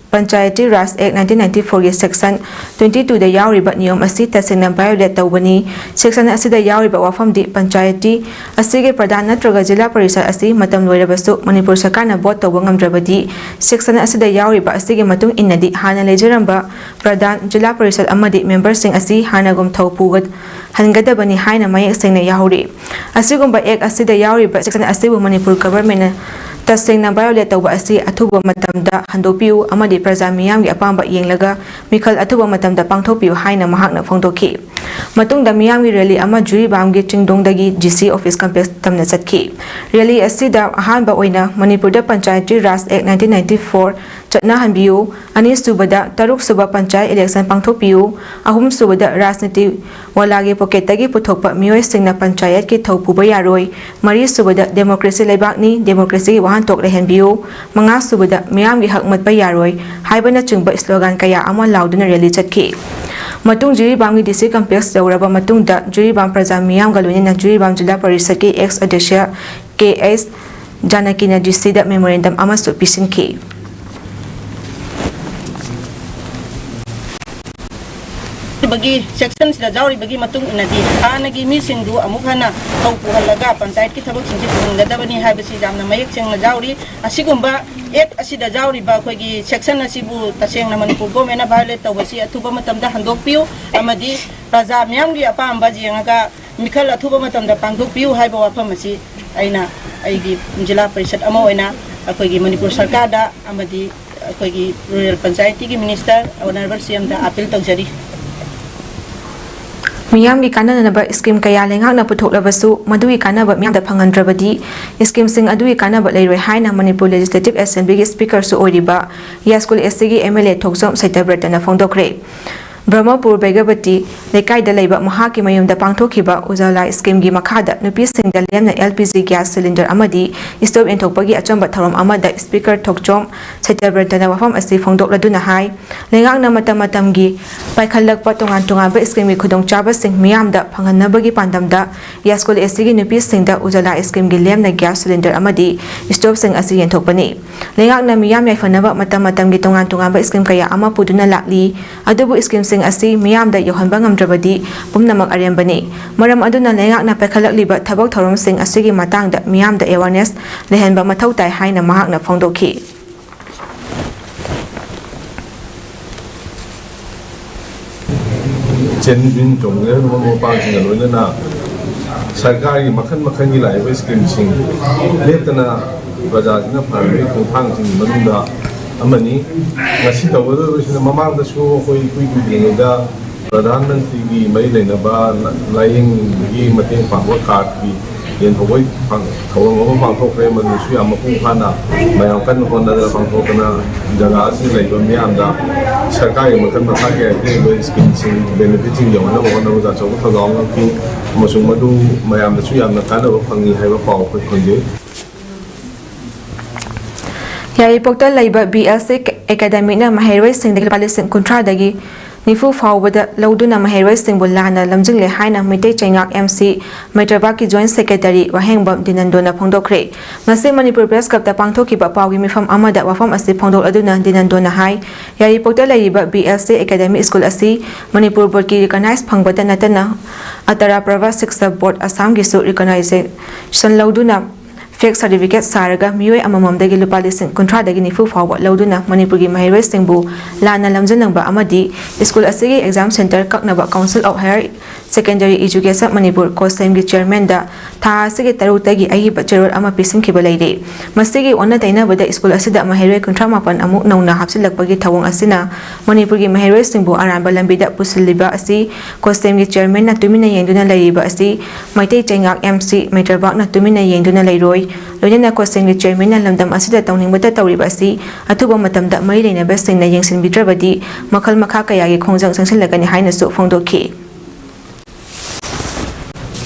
Panchayati Raj Act nineteen ninety-four ꯒꯤ section twenty-two ꯗ ꯌꯥꯎꯔꯤꯕ ꯅꯤꯌꯣꯝ ꯑꯁꯤ ꯇꯁꯦꯡꯅ violate ꯇꯧꯕꯅꯤ꯫ Section ꯑꯁꯤꯗ ꯌꯥꯎꯔꯤꯕ ꯋꯥꯐꯝꯗꯤ ꯄꯟꯆꯥꯌꯇꯤ ꯑꯁꯤꯒꯤ ꯄ꯭ꯔꯙꯥꯟ ꯅꯠꯇ꯭ꯔꯒ ꯖꯤꯂꯥ ꯄꯔꯤꯁꯗ ꯑꯁꯤ ꯃꯇꯝ ꯂꯣꯏꯔꯕꯁꯨ ꯃꯅꯤꯄꯨꯔ ꯁꯔꯀꯥꯔꯅ vote ꯇꯧꯕ ꯉꯝꯗ꯭ꯔꯕꯗꯤ, section ꯑꯁꯤꯗ ꯌꯥꯎꯔꯤꯕ ꯑꯁꯤꯒꯤ ꯃꯇꯨꯡ ꯏꯟꯅꯗꯤ ꯍꯥꯟꯅ ꯂꯩꯖꯔꯝꯕ ꯄ꯭ꯔꯙꯥꯟ, ꯖꯤꯂꯥ ꯄꯔꯤꯁꯗ ꯑꯃꯗꯤ memberꯁꯤꯡ ꯑꯁꯤ ꯍꯥꯟꯅꯒꯨꯝ ꯊꯧ ꯄꯨꯒ-, ꯍꯟꯒꯗꯕꯅꯤ ꯍꯥꯏꯅ ꯃꯌꯦꯛ ꯁꯦꯡꯅ ꯌꯥꯎꯔꯤ꯫ ꯑꯁꯤꯒꯨꯝꯕ act ꯑꯁꯤꯗ ꯌꯥꯎꯔꯤꯕ section ꯑꯁꯤꯕꯨ ꯃꯅꯤꯄꯨꯔ governmentꯅ ꯇꯁꯦꯡꯅ violate ꯇꯧꯕ ꯑꯁꯤ ꯑꯊꯨꯕ ꯃꯇꯝꯗ ꯍꯟꯗꯣꯛꯄꯤꯌꯨ ꯑꯃꯗꯤ ꯄ꯭ꯔꯖꯥ ꯃꯤꯌꯥꯝꯒꯤ ꯑꯄꯥꯝꯕ ꯌꯦꯡꯂꯒ ꯃꯤꯈꯜ ꯑꯊꯨꯕ ꯃꯇꯝꯗ ꯄꯥꯡꯊꯣꯛꯄꯤꯌꯨ ꯍꯥꯏꯅ ꯃꯍꯥꯛꯅ ꯐꯣꯡꯗꯣꯛꯈꯤ꯫ ꯃꯇꯨꯡꯗ ꯃꯤꯌꯥꯝꯒꯤ rally ꯑꯃ ꯖꯤꯔꯤꯕꯥꯝꯒꯤ ꯆꯤꯡꯗꯣꯡꯗꯒꯤ ꯖꯤ ꯁꯤ office complex ꯇꯝꯅ ꯆꯠꯈꯤ꯫ Rally ꯑꯁꯤꯗ ꯑꯍꯥꯟꯕ ꯑꯣꯏꯅ ꯃꯅꯤꯄꯨꯔꯗ ꯄꯟꯆꯥꯌꯇꯤ ꯔꯥꯖ act nineteen ninety-four ꯆꯠꯅꯍꯟꯕꯤꯌꯨ, ꯑꯅꯤꯁꯨꯕꯗ ꯇꯔꯨꯛꯁꯨꯕ ꯄꯟꯆꯥꯌꯠ election ꯄꯥꯡꯊꯣꯛꯄꯤꯌꯨ, ꯑꯍꯨꯝꯁꯨꯕꯗ ꯔꯥꯖꯅꯤꯇꯤ ꯋꯥꯂꯥꯒꯤ pocketꯇꯒꯤ ꯄꯨꯊꯣꯛꯄ ꯃꯤꯑꯣꯏꯁꯤꯡꯅ ꯄꯟꯆꯥꯌꯠꯀꯤ ꯊꯧ ꯄꯨꯕ ꯌꯥꯔꯣꯏ, ꯃꯔꯤꯁꯨꯕꯗ democracy ꯂꯩꯕꯥꯛꯅꯤ, democracyꯒꯤ ꯋꯥꯍꯟꯊꯣꯛ ꯂꯩꯍꯟꯕꯤꯌꯨ, ꯃꯉꯥꯁꯨꯕꯗ ꯃꯤꯌꯥꯝꯒꯤ ꯍꯛ ꯃꯠꯄ ꯌꯥꯔꯣꯏ ꯍꯥꯏꯕꯅꯆꯤꯡꯕ slogan ꯀꯌꯥ ꯑꯃ ꯂꯥꯎꯗꯨꯅ rally ꯆꯠꯈꯤ꯫ ꯃꯇꯨꯡ ꯖꯤꯔꯤꯕꯥꯝꯒꯤ ꯗꯤ ꯁꯤ complex ꯌꯧꯔꯕ ꯃꯇꯨꯡꯗ ꯖꯤꯔꯤꯕꯥꯝ ꯄ꯭ꯔꯖꯥ ꯃꯤꯌꯥꯝꯒ ꯂꯣꯏꯅꯅ ꯖꯤꯔꯤꯕꯥꯝ ꯖꯤꯂꯥ ꯄꯔꯤꯁꯗꯀꯤ ex ꯑꯗ꯭ꯌꯛꯁ ꯀꯦ ꯑꯦꯁ ꯖꯥꯅꯀꯤꯅ ꯗꯤ ꯁꯤꯗ memorandum ꯑꯃꯁꯨ ꯄꯤꯁꯤꯟꯈꯤ꯫ ꯕꯒꯤ sectionꯁꯤꯗ ꯌꯥꯎꯔꯤꯕꯒꯤ ꯃꯇꯨꯡ ꯏꯟꯅꯗꯤ ꯍꯥꯟꯅꯒꯤ ꯃꯤꯁꯤꯡꯗꯨ ꯑꯃꯨꯛ ꯍꯟꯅ ꯊꯧ ꯄꯨꯍꯜꯂꯒ ꯄꯟꯆꯥꯌꯠꯀꯤ ꯊꯕꯛꯁꯤꯡꯁꯤ ꯄꯨꯍꯟꯒꯗꯕꯅꯤ ꯍꯥꯏꯕꯁꯤ ꯌꯥꯝꯅ ꯃꯌꯦꯛ ꯁꯦꯡꯅ ꯌꯥꯎꯔꯤ꯫ ꯑꯁꯤꯒꯨꯝꯕ act ꯑꯁꯤꯗ ꯌꯥꯎꯔꯤꯕ ꯑꯩꯈꯣꯏꯒꯤ section ꯑꯁꯤꯕꯨ ꯇꯁꯦꯡꯅ ꯃꯅꯤꯄꯨꯔ governmentꯅ violate ꯇꯧꯕꯁꯤ ꯑꯊꯨꯕ ꯃꯇꯝꯗ ꯍꯟꯗꯣꯛꯄꯤꯌꯨ ꯑꯃꯗꯤ ꯄ꯭ꯔꯖꯥ ꯃꯤꯌꯥꯝꯒꯤ ꯑꯄꯥꯝꯕ ꯌꯦꯡꯉꯒ ꯃꯤꯈꯜ ꯑꯊꯨꯕ ꯃꯇꯝꯗ ꯄꯥꯡꯊꯣꯛꯄꯤꯌꯨ ꯍꯥꯏꯕ ꯋꯥꯐꯝ ꯑꯁꯤ ꯑꯩꯅ ꯑꯩꯒꯤ ꯖꯤꯂꯥ ꯄꯔꯤꯁꯗ ꯑꯃ ꯑꯣꯏꯅ ꯑꯩꯈꯣꯏꯒꯤ ꯃꯅꯤꯄꯨꯔ ꯁꯔꯀꯥꯔꯗ ꯑꯃꯗꯤ ꯑꯩꯈꯣꯏꯒꯤ rural ꯄꯟꯆꯥꯌꯠꯀꯤ minister, honourable ꯁꯤ ꯑꯦꯝꯗ appeal ꯇꯧꯖꯔꯤ꯫ ꯃꯤꯌꯥꯝꯒꯤ ꯀꯥꯟꯅꯅꯕ scheme ꯀꯌꯥ ꯂꯩꯉꯥꯛꯅ ꯄꯨꯊꯣꯛꯂꯕꯁꯨ ꯃꯗꯨꯒꯤ ꯀꯥꯟꯅꯕ ꯃꯤꯌꯥꯝꯗ ꯐꯪꯍꯟꯗ꯭ꯔꯕꯗꯤ, schemeꯁꯤꯡ ꯑꯗꯨꯒꯤ ꯀꯥꯟꯅꯕ ꯂꯩꯔꯣꯏ ꯍꯥꯏꯅ ꯃꯅꯤꯄꯨꯔ Legislative Assemblyꯒꯤ Speakerꯁꯨ ꯑꯣꯏꯔꯤꯕ ꯌꯥꯁꯀꯨꯜ ꯑꯦꯁ ꯇꯤꯒꯤ ꯑꯦꯝ ꯑꯦꯜ ꯑꯦ ꯊꯣꯛꯆꯣꯝ ꯁꯇ꯭ꯌꯕ꯭ꯔꯇꯅ ꯐꯣꯡꯗꯣꯛꯈ꯭ꯔꯦ꯫ ꯕ꯭ꯔꯍꯃꯄꯨꯔ ꯕꯦꯒꯕꯇꯤ ꯂꯩꯀꯥꯏꯗ ꯂꯩꯕ ꯃꯍꯥꯛꯀꯤ ꯃꯌꯨꯝꯗ ꯄꯥꯡꯊꯣꯛꯈꯤꯕ ꯎꯖꯥꯂꯥ schemeꯒꯤ ꯃꯈꯥꯗ ꯅꯨꯄꯤꯁꯤꯡꯗ ꯂꯦꯝꯅ L P G gas cylinder ꯑꯃꯗꯤ stove ꯌꯦꯟꯊꯣꯛꯄꯒꯤ ꯑꯆꯝꯕ ꯊꯧꯔꯝ ꯑꯃꯗ Speaker ꯊꯣꯛꯆꯣꯝ ꯁꯇ꯭ꯌꯕ꯭ꯔꯇꯅ ꯋꯥꯐꯝ ꯑꯁꯤ ꯐꯣꯡꯗꯣꯛꯂꯗꯨꯅ ꯍꯥꯏ, ꯂꯩꯉꯥꯛꯅ ꯃꯇꯝ ꯃꯇꯝꯒꯤ ꯄꯥꯏꯈꯠꯂꯛꯄ ꯇꯣꯉꯥꯟ ꯇꯣꯉꯥꯟꯕ ꯁ꯭ꯀꯤꯝꯒꯤ ꯈꯨꯗꯣꯡꯆꯥꯕꯁꯤꯡ ꯃꯤꯌꯥꯝꯗ ꯐꯪꯍꯟꯅꯕꯒꯤ ꯄꯥꯟꯗꯝꯗ ꯌꯥꯏꯁ꯭ꯀꯨꯜ ꯑꯦꯁꯤꯒꯤ ꯅꯨꯄꯤꯁꯤꯡꯗ ꯎꯖꯥꯂꯥ ꯁ꯭ꯀꯤꯝꯒꯤ ꯂꯦꯝꯅ ꯒ꯭ꯌꯥꯁ ꯁꯤꯂꯤꯟꯗꯔ ꯑꯃꯗꯤ ꯁ꯭ꯇꯣꯚꯁꯤꯡ ꯑꯁꯤ ꯌꯦꯟꯊꯣꯛꯄꯅꯤ꯫ ꯂꯩꯉꯥꯛꯅ ꯃꯤꯌꯥꯝ ꯌꯥꯏꯐꯅꯕ ꯃꯇꯝ ꯃꯇꯝꯒꯤ ꯇꯣꯉꯥꯟ ꯇꯣꯉꯥꯟꯕ ꯁ꯭ꯀꯤꯝ ꯀꯌꯥ ꯑꯃ ꯄꯨꯗꯨꯅ ꯂꯥꯛꯂꯤ꯫ ꯑꯗꯨꯕꯨ ꯁ꯭ꯀꯤꯝꯁꯤꯡ ꯑꯁꯤ ꯃꯤꯌꯥꯝꯗ ꯌꯧꯍꯟꯕ ꯉꯝꯗ꯭ꯔꯕꯗꯤ ꯄꯨꯝꯅꯃꯛ ꯑꯔꯦꯝꯕꯅꯤ꯫ ꯃꯔꯝ ꯑꯗꯨꯅ ꯂꯩꯉꯥꯛꯅ ꯄꯥꯏꯈꯠꯂꯛꯂꯤꯕ ꯊꯕꯛ ꯊꯧꯔꯝꯁꯤꯡ ꯑꯁꯤꯒꯤ ꯃꯇꯥꯡꯗ ꯃꯤꯌꯥꯝꯗ ꯑꯦꯋꯥꯔꯅꯦꯁ ꯂꯩꯍꯟꯕ ꯃꯊꯧ ꯇꯥꯏ ꯍꯥꯏꯅ ꯃꯍꯥꯛꯅ ꯐꯣꯡꯗꯣꯛꯈꯤ꯫ ꯆꯦꯟꯃꯤꯟ ꯆꯣꯡꯃꯤꯟꯅꯔꯤꯕ ꯃꯃꯥ ꯃꯄꯥꯁꯤꯡꯒ ꯂꯣꯏꯅꯅ ꯁꯔꯀꯥꯔꯒꯤ ꯃꯈꯜ ꯃꯈꯜꯒꯤ ꯂꯥꯛꯏꯕ ꯁ꯭ꯀꯤꯝꯁꯤꯡ ꯂꯦꯞꯇꯅ ꯄ꯭ꯔꯖꯥꯁꯤꯡꯅ ꯐꯪꯍꯟꯕꯒꯤ ꯈꯣꯡꯊꯥꯡꯁꯤꯡꯒꯤ ꯃꯅꯨꯡꯗ ꯑꯃꯅꯤ꯫ ꯉꯁꯤ ꯇꯧꯒꯗꯧꯔꯤꯕꯁꯤꯅ ꯃꯃꯥꯡꯗꯁꯨ ꯑꯩꯈꯣꯏ ꯏꯀꯨꯏ ꯀꯨꯏꯗ꯭ꯔꯤꯉꯩꯗ ꯄ꯭ꯔꯙꯥꯟ ꯃꯟꯇ꯭ꯔꯤꯒꯤ ꯃꯔꯤ ꯂꯩꯅꯕ ꯂꯥꯏꯌꯦꯡꯒꯤ ꯃꯇꯦꯡ ꯄꯥꯡꯕ ꯀꯥꯔꯠꯀꯤ ꯌꯦꯟꯊꯣꯛꯄꯒꯤ ꯊꯧꯔꯝ ꯑꯃ ꯄꯥꯡꯊꯣꯛꯈ꯭ꯔꯦ꯫ ꯃꯗꯨꯁꯨ ꯌꯥꯝ ꯃꯄꯨꯡ ꯐꯥꯅ ꯃꯌꯥꯝ ꯀꯟꯅ ꯍꯣꯠꯅꯗꯅ ꯄꯥꯡꯊꯣꯛꯇꯅ ꯖꯒꯥ ꯑꯁꯤꯗ ꯂꯩꯕ ꯃꯤꯌꯥꯝꯗ ꯁꯔꯀꯥꯔꯒꯤ ꯃꯈꯜ ꯃꯈꯥ ꯀꯌꯥ ꯄꯤꯔꯤꯕ ꯁ꯭ꯀꯤꯝꯁꯤꯡ, ꯕꯦꯅꯤꯐꯤꯠꯁꯤꯡ ꯌꯧꯍꯟꯅꯕ ꯍꯣꯠꯅꯕꯗ ꯑꯆꯧꯕ ꯊꯧꯗꯥꯡ ꯂꯧꯈꯤ ꯑꯃꯁꯨꯡ ꯃꯗꯨ ꯃꯌꯥꯝꯗꯁꯨ ꯌꯥꯝꯅ ꯀꯥꯟꯅꯕ ꯐꯪꯉꯤ ꯍꯥꯏꯕ ꯄꯥꯎ ꯑꯩꯈꯣꯏ ꯐꯪꯖꯩ꯫ ꯌꯥꯏꯔꯤꯄꯣꯛꯇ ꯂꯩꯕ ꯕꯤ ꯑꯦꯜ ꯁꯤ ꯑꯦꯀꯥꯗꯃꯤꯅ ꯃꯍꯩꯔꯣꯏꯁꯤꯡꯗꯒꯤ ꯂꯨꯄꯥ ꯂꯤꯁꯤꯡ ꯀꯨꯟꯊ꯭ꯔꯥꯗꯒꯤ ꯅꯤꯐꯨ ꯐꯥꯎꯕꯗ ꯂꯧꯗꯨꯅ ꯃꯍꯩꯔꯣꯏꯁꯤꯡꯕꯨ ꯂꯥꯟꯅ ꯂꯝꯖꯤꯡꯂꯦ ꯍꯥꯏꯅ Meitei ꯆꯩꯉꯥꯛ M C ꯃꯩꯇ꯭ꯔꯕꯥꯛꯀꯤ join secretary ꯋꯥꯍꯦꯡꯕꯝ ꯗꯤꯅꯟꯗꯣꯅ ꯐꯣꯡꯗꯣꯛꯈ꯭ꯔꯦ꯫ ꯉꯁꯤ ꯃꯅꯤꯄꯨꯔ ꯄ꯭ꯔꯦꯁ ꯀ꯭ꯂꯕꯇ ꯄꯥꯡꯊꯣꯛꯈꯤꯕ ꯄꯥꯎꯒꯤ ꯃꯤꯐꯝ ꯑꯃꯗ ꯋꯥꯐꯝ ꯑꯁꯤ ꯐꯣꯡꯗꯣꯛꯂꯗꯨꯅ ꯗꯤꯅꯟꯗꯣꯅ ꯍꯥꯏ, ꯌꯥꯏꯔꯤꯄꯣꯛꯇ ꯂꯩꯔꯤꯕ B L C academy school ꯑꯁꯤ ꯃꯅꯤꯄꯨꯔ ꯕꯣꯔꯗꯀꯤ ꯔꯤꯀꯒꯅꯥꯏꯖ ꯐꯪꯕꯇ ꯅꯠꯇꯅ ꯑꯇꯥꯔꯥ ꯄ꯭ꯔꯚꯥ ꯁꯤꯛꯁꯥ ꯕꯣꯔꯗ ꯑꯁꯥꯝꯒꯤꯁꯨ ꯔꯤꯀꯒꯅꯥꯏꯖꯦꯁꯟ ꯂꯧꯗꯨꯅ ꯐꯦꯛ ꯁꯥꯔꯇꯤꯐꯤꯀꯦꯠ ꯁꯥꯔꯒ ꯃꯤꯑꯣꯏ ꯑꯃꯃꯝꯗꯒꯤ ꯂꯨꯄꯥ ꯂꯤꯁꯤꯡ ꯀꯨꯟꯊ꯭ꯔꯥꯗꯒꯤ ꯅꯤꯐꯨ ꯐꯥꯎꯕ ꯂꯧꯗꯨꯅ ꯃꯅꯤꯄꯨꯔꯒꯤ ꯃꯍꯩꯔꯣꯏꯁꯤꯡꯕꯨ ꯂꯥꯟꯅ ꯂꯝꯖꯤꯡꯂꯝꯕ ꯑꯃꯗꯤ ꯁ꯭ꯀꯨꯜ ꯑꯁꯤꯒꯤ ꯑꯦꯛꯖꯥꯝ ꯁꯦꯟꯇꯔ ꯀꯛꯅꯕ Council of Higher Secondary Education Manipur, ꯀꯣꯁꯦꯝꯒꯤ ꯆꯤꯌꯔꯃꯦꯟꯗ ꯊꯥ ꯑꯁꯤꯒꯤ ꯇꯔꯨꯛꯇꯒꯤ ꯑꯏꯕ ꯆꯦꯔꯣꯜ ꯑꯃ ꯄꯤꯁꯤꯟꯈꯤꯕ ꯂꯩꯔꯤ꯫ ꯃꯁꯤꯒꯤ ꯑꯣꯟꯅ ꯇꯩꯅꯕꯗ ꯁ꯭ꯀꯨꯜ ꯑꯁꯤꯗ ꯃꯍꯩꯔꯣꯏ ꯀꯨꯟꯊ꯭ꯔꯥ ꯃꯥꯄꯟ ꯑꯃꯨꯛ ꯅꯧꯅ ꯍꯥꯞꯆꯤꯜꯂꯛꯄꯒꯤ ꯊꯧꯑꯣꯡ ꯑꯁꯤꯅ ꯃꯅꯤꯄꯨꯔꯒꯤ ꯃꯍꯩꯔꯣꯏꯁꯤꯡꯕꯨ ꯑꯔꯥꯟꯕ ꯂꯝꯕꯤꯗ ꯄꯨꯁꯤꯜꯂꯤꯕ ꯑꯁꯤ ꯀꯣꯁꯦꯝꯒꯤ ꯆꯤꯌꯔꯃꯦꯟꯅ ꯇꯨꯃꯤꯟꯅ ꯌꯦꯡꯗꯨꯅ ꯂꯩꯔꯤꯕ ꯑꯁꯤ ꯃꯩꯇꯩ ꯆꯩꯉꯥꯛ ꯑꯦꯝ ꯁꯤ ꯃꯩꯇ꯭ꯔꯕꯥꯛꯅ ꯇꯨꯃꯤꯟꯅ ꯌꯦꯡꯗꯨꯅ ꯂꯩꯔꯣꯏ꯫ ꯂꯣꯏꯅꯅ ꯀꯣꯁꯦꯝꯒꯤ ꯆꯤꯌꯔꯃꯦꯟꯅ ꯂꯝꯗꯝ ꯑꯁꯤꯗ ꯇꯧꯅꯤꯡꯕꯇ ꯇꯧꯔꯤꯕ ꯑꯁꯤ ꯑꯊꯨꯕ ꯃꯇꯝꯗ ꯃꯔꯤ ꯂꯩꯅꯕꯁꯤꯡꯅ ꯌꯦꯡꯁꯤꯟꯕꯤꯗ꯭ꯔꯕꯗꯤ ꯃꯈꯜ ꯃꯈꯥ ꯀꯌꯥꯒꯤ ꯈꯣꯡꯖꯪ ꯆꯪꯁꯤꯜꯂꯛꯀꯅꯤ ꯍꯥꯏꯅꯁꯨ ꯐꯣꯡꯗꯣꯛꯈꯤ꯫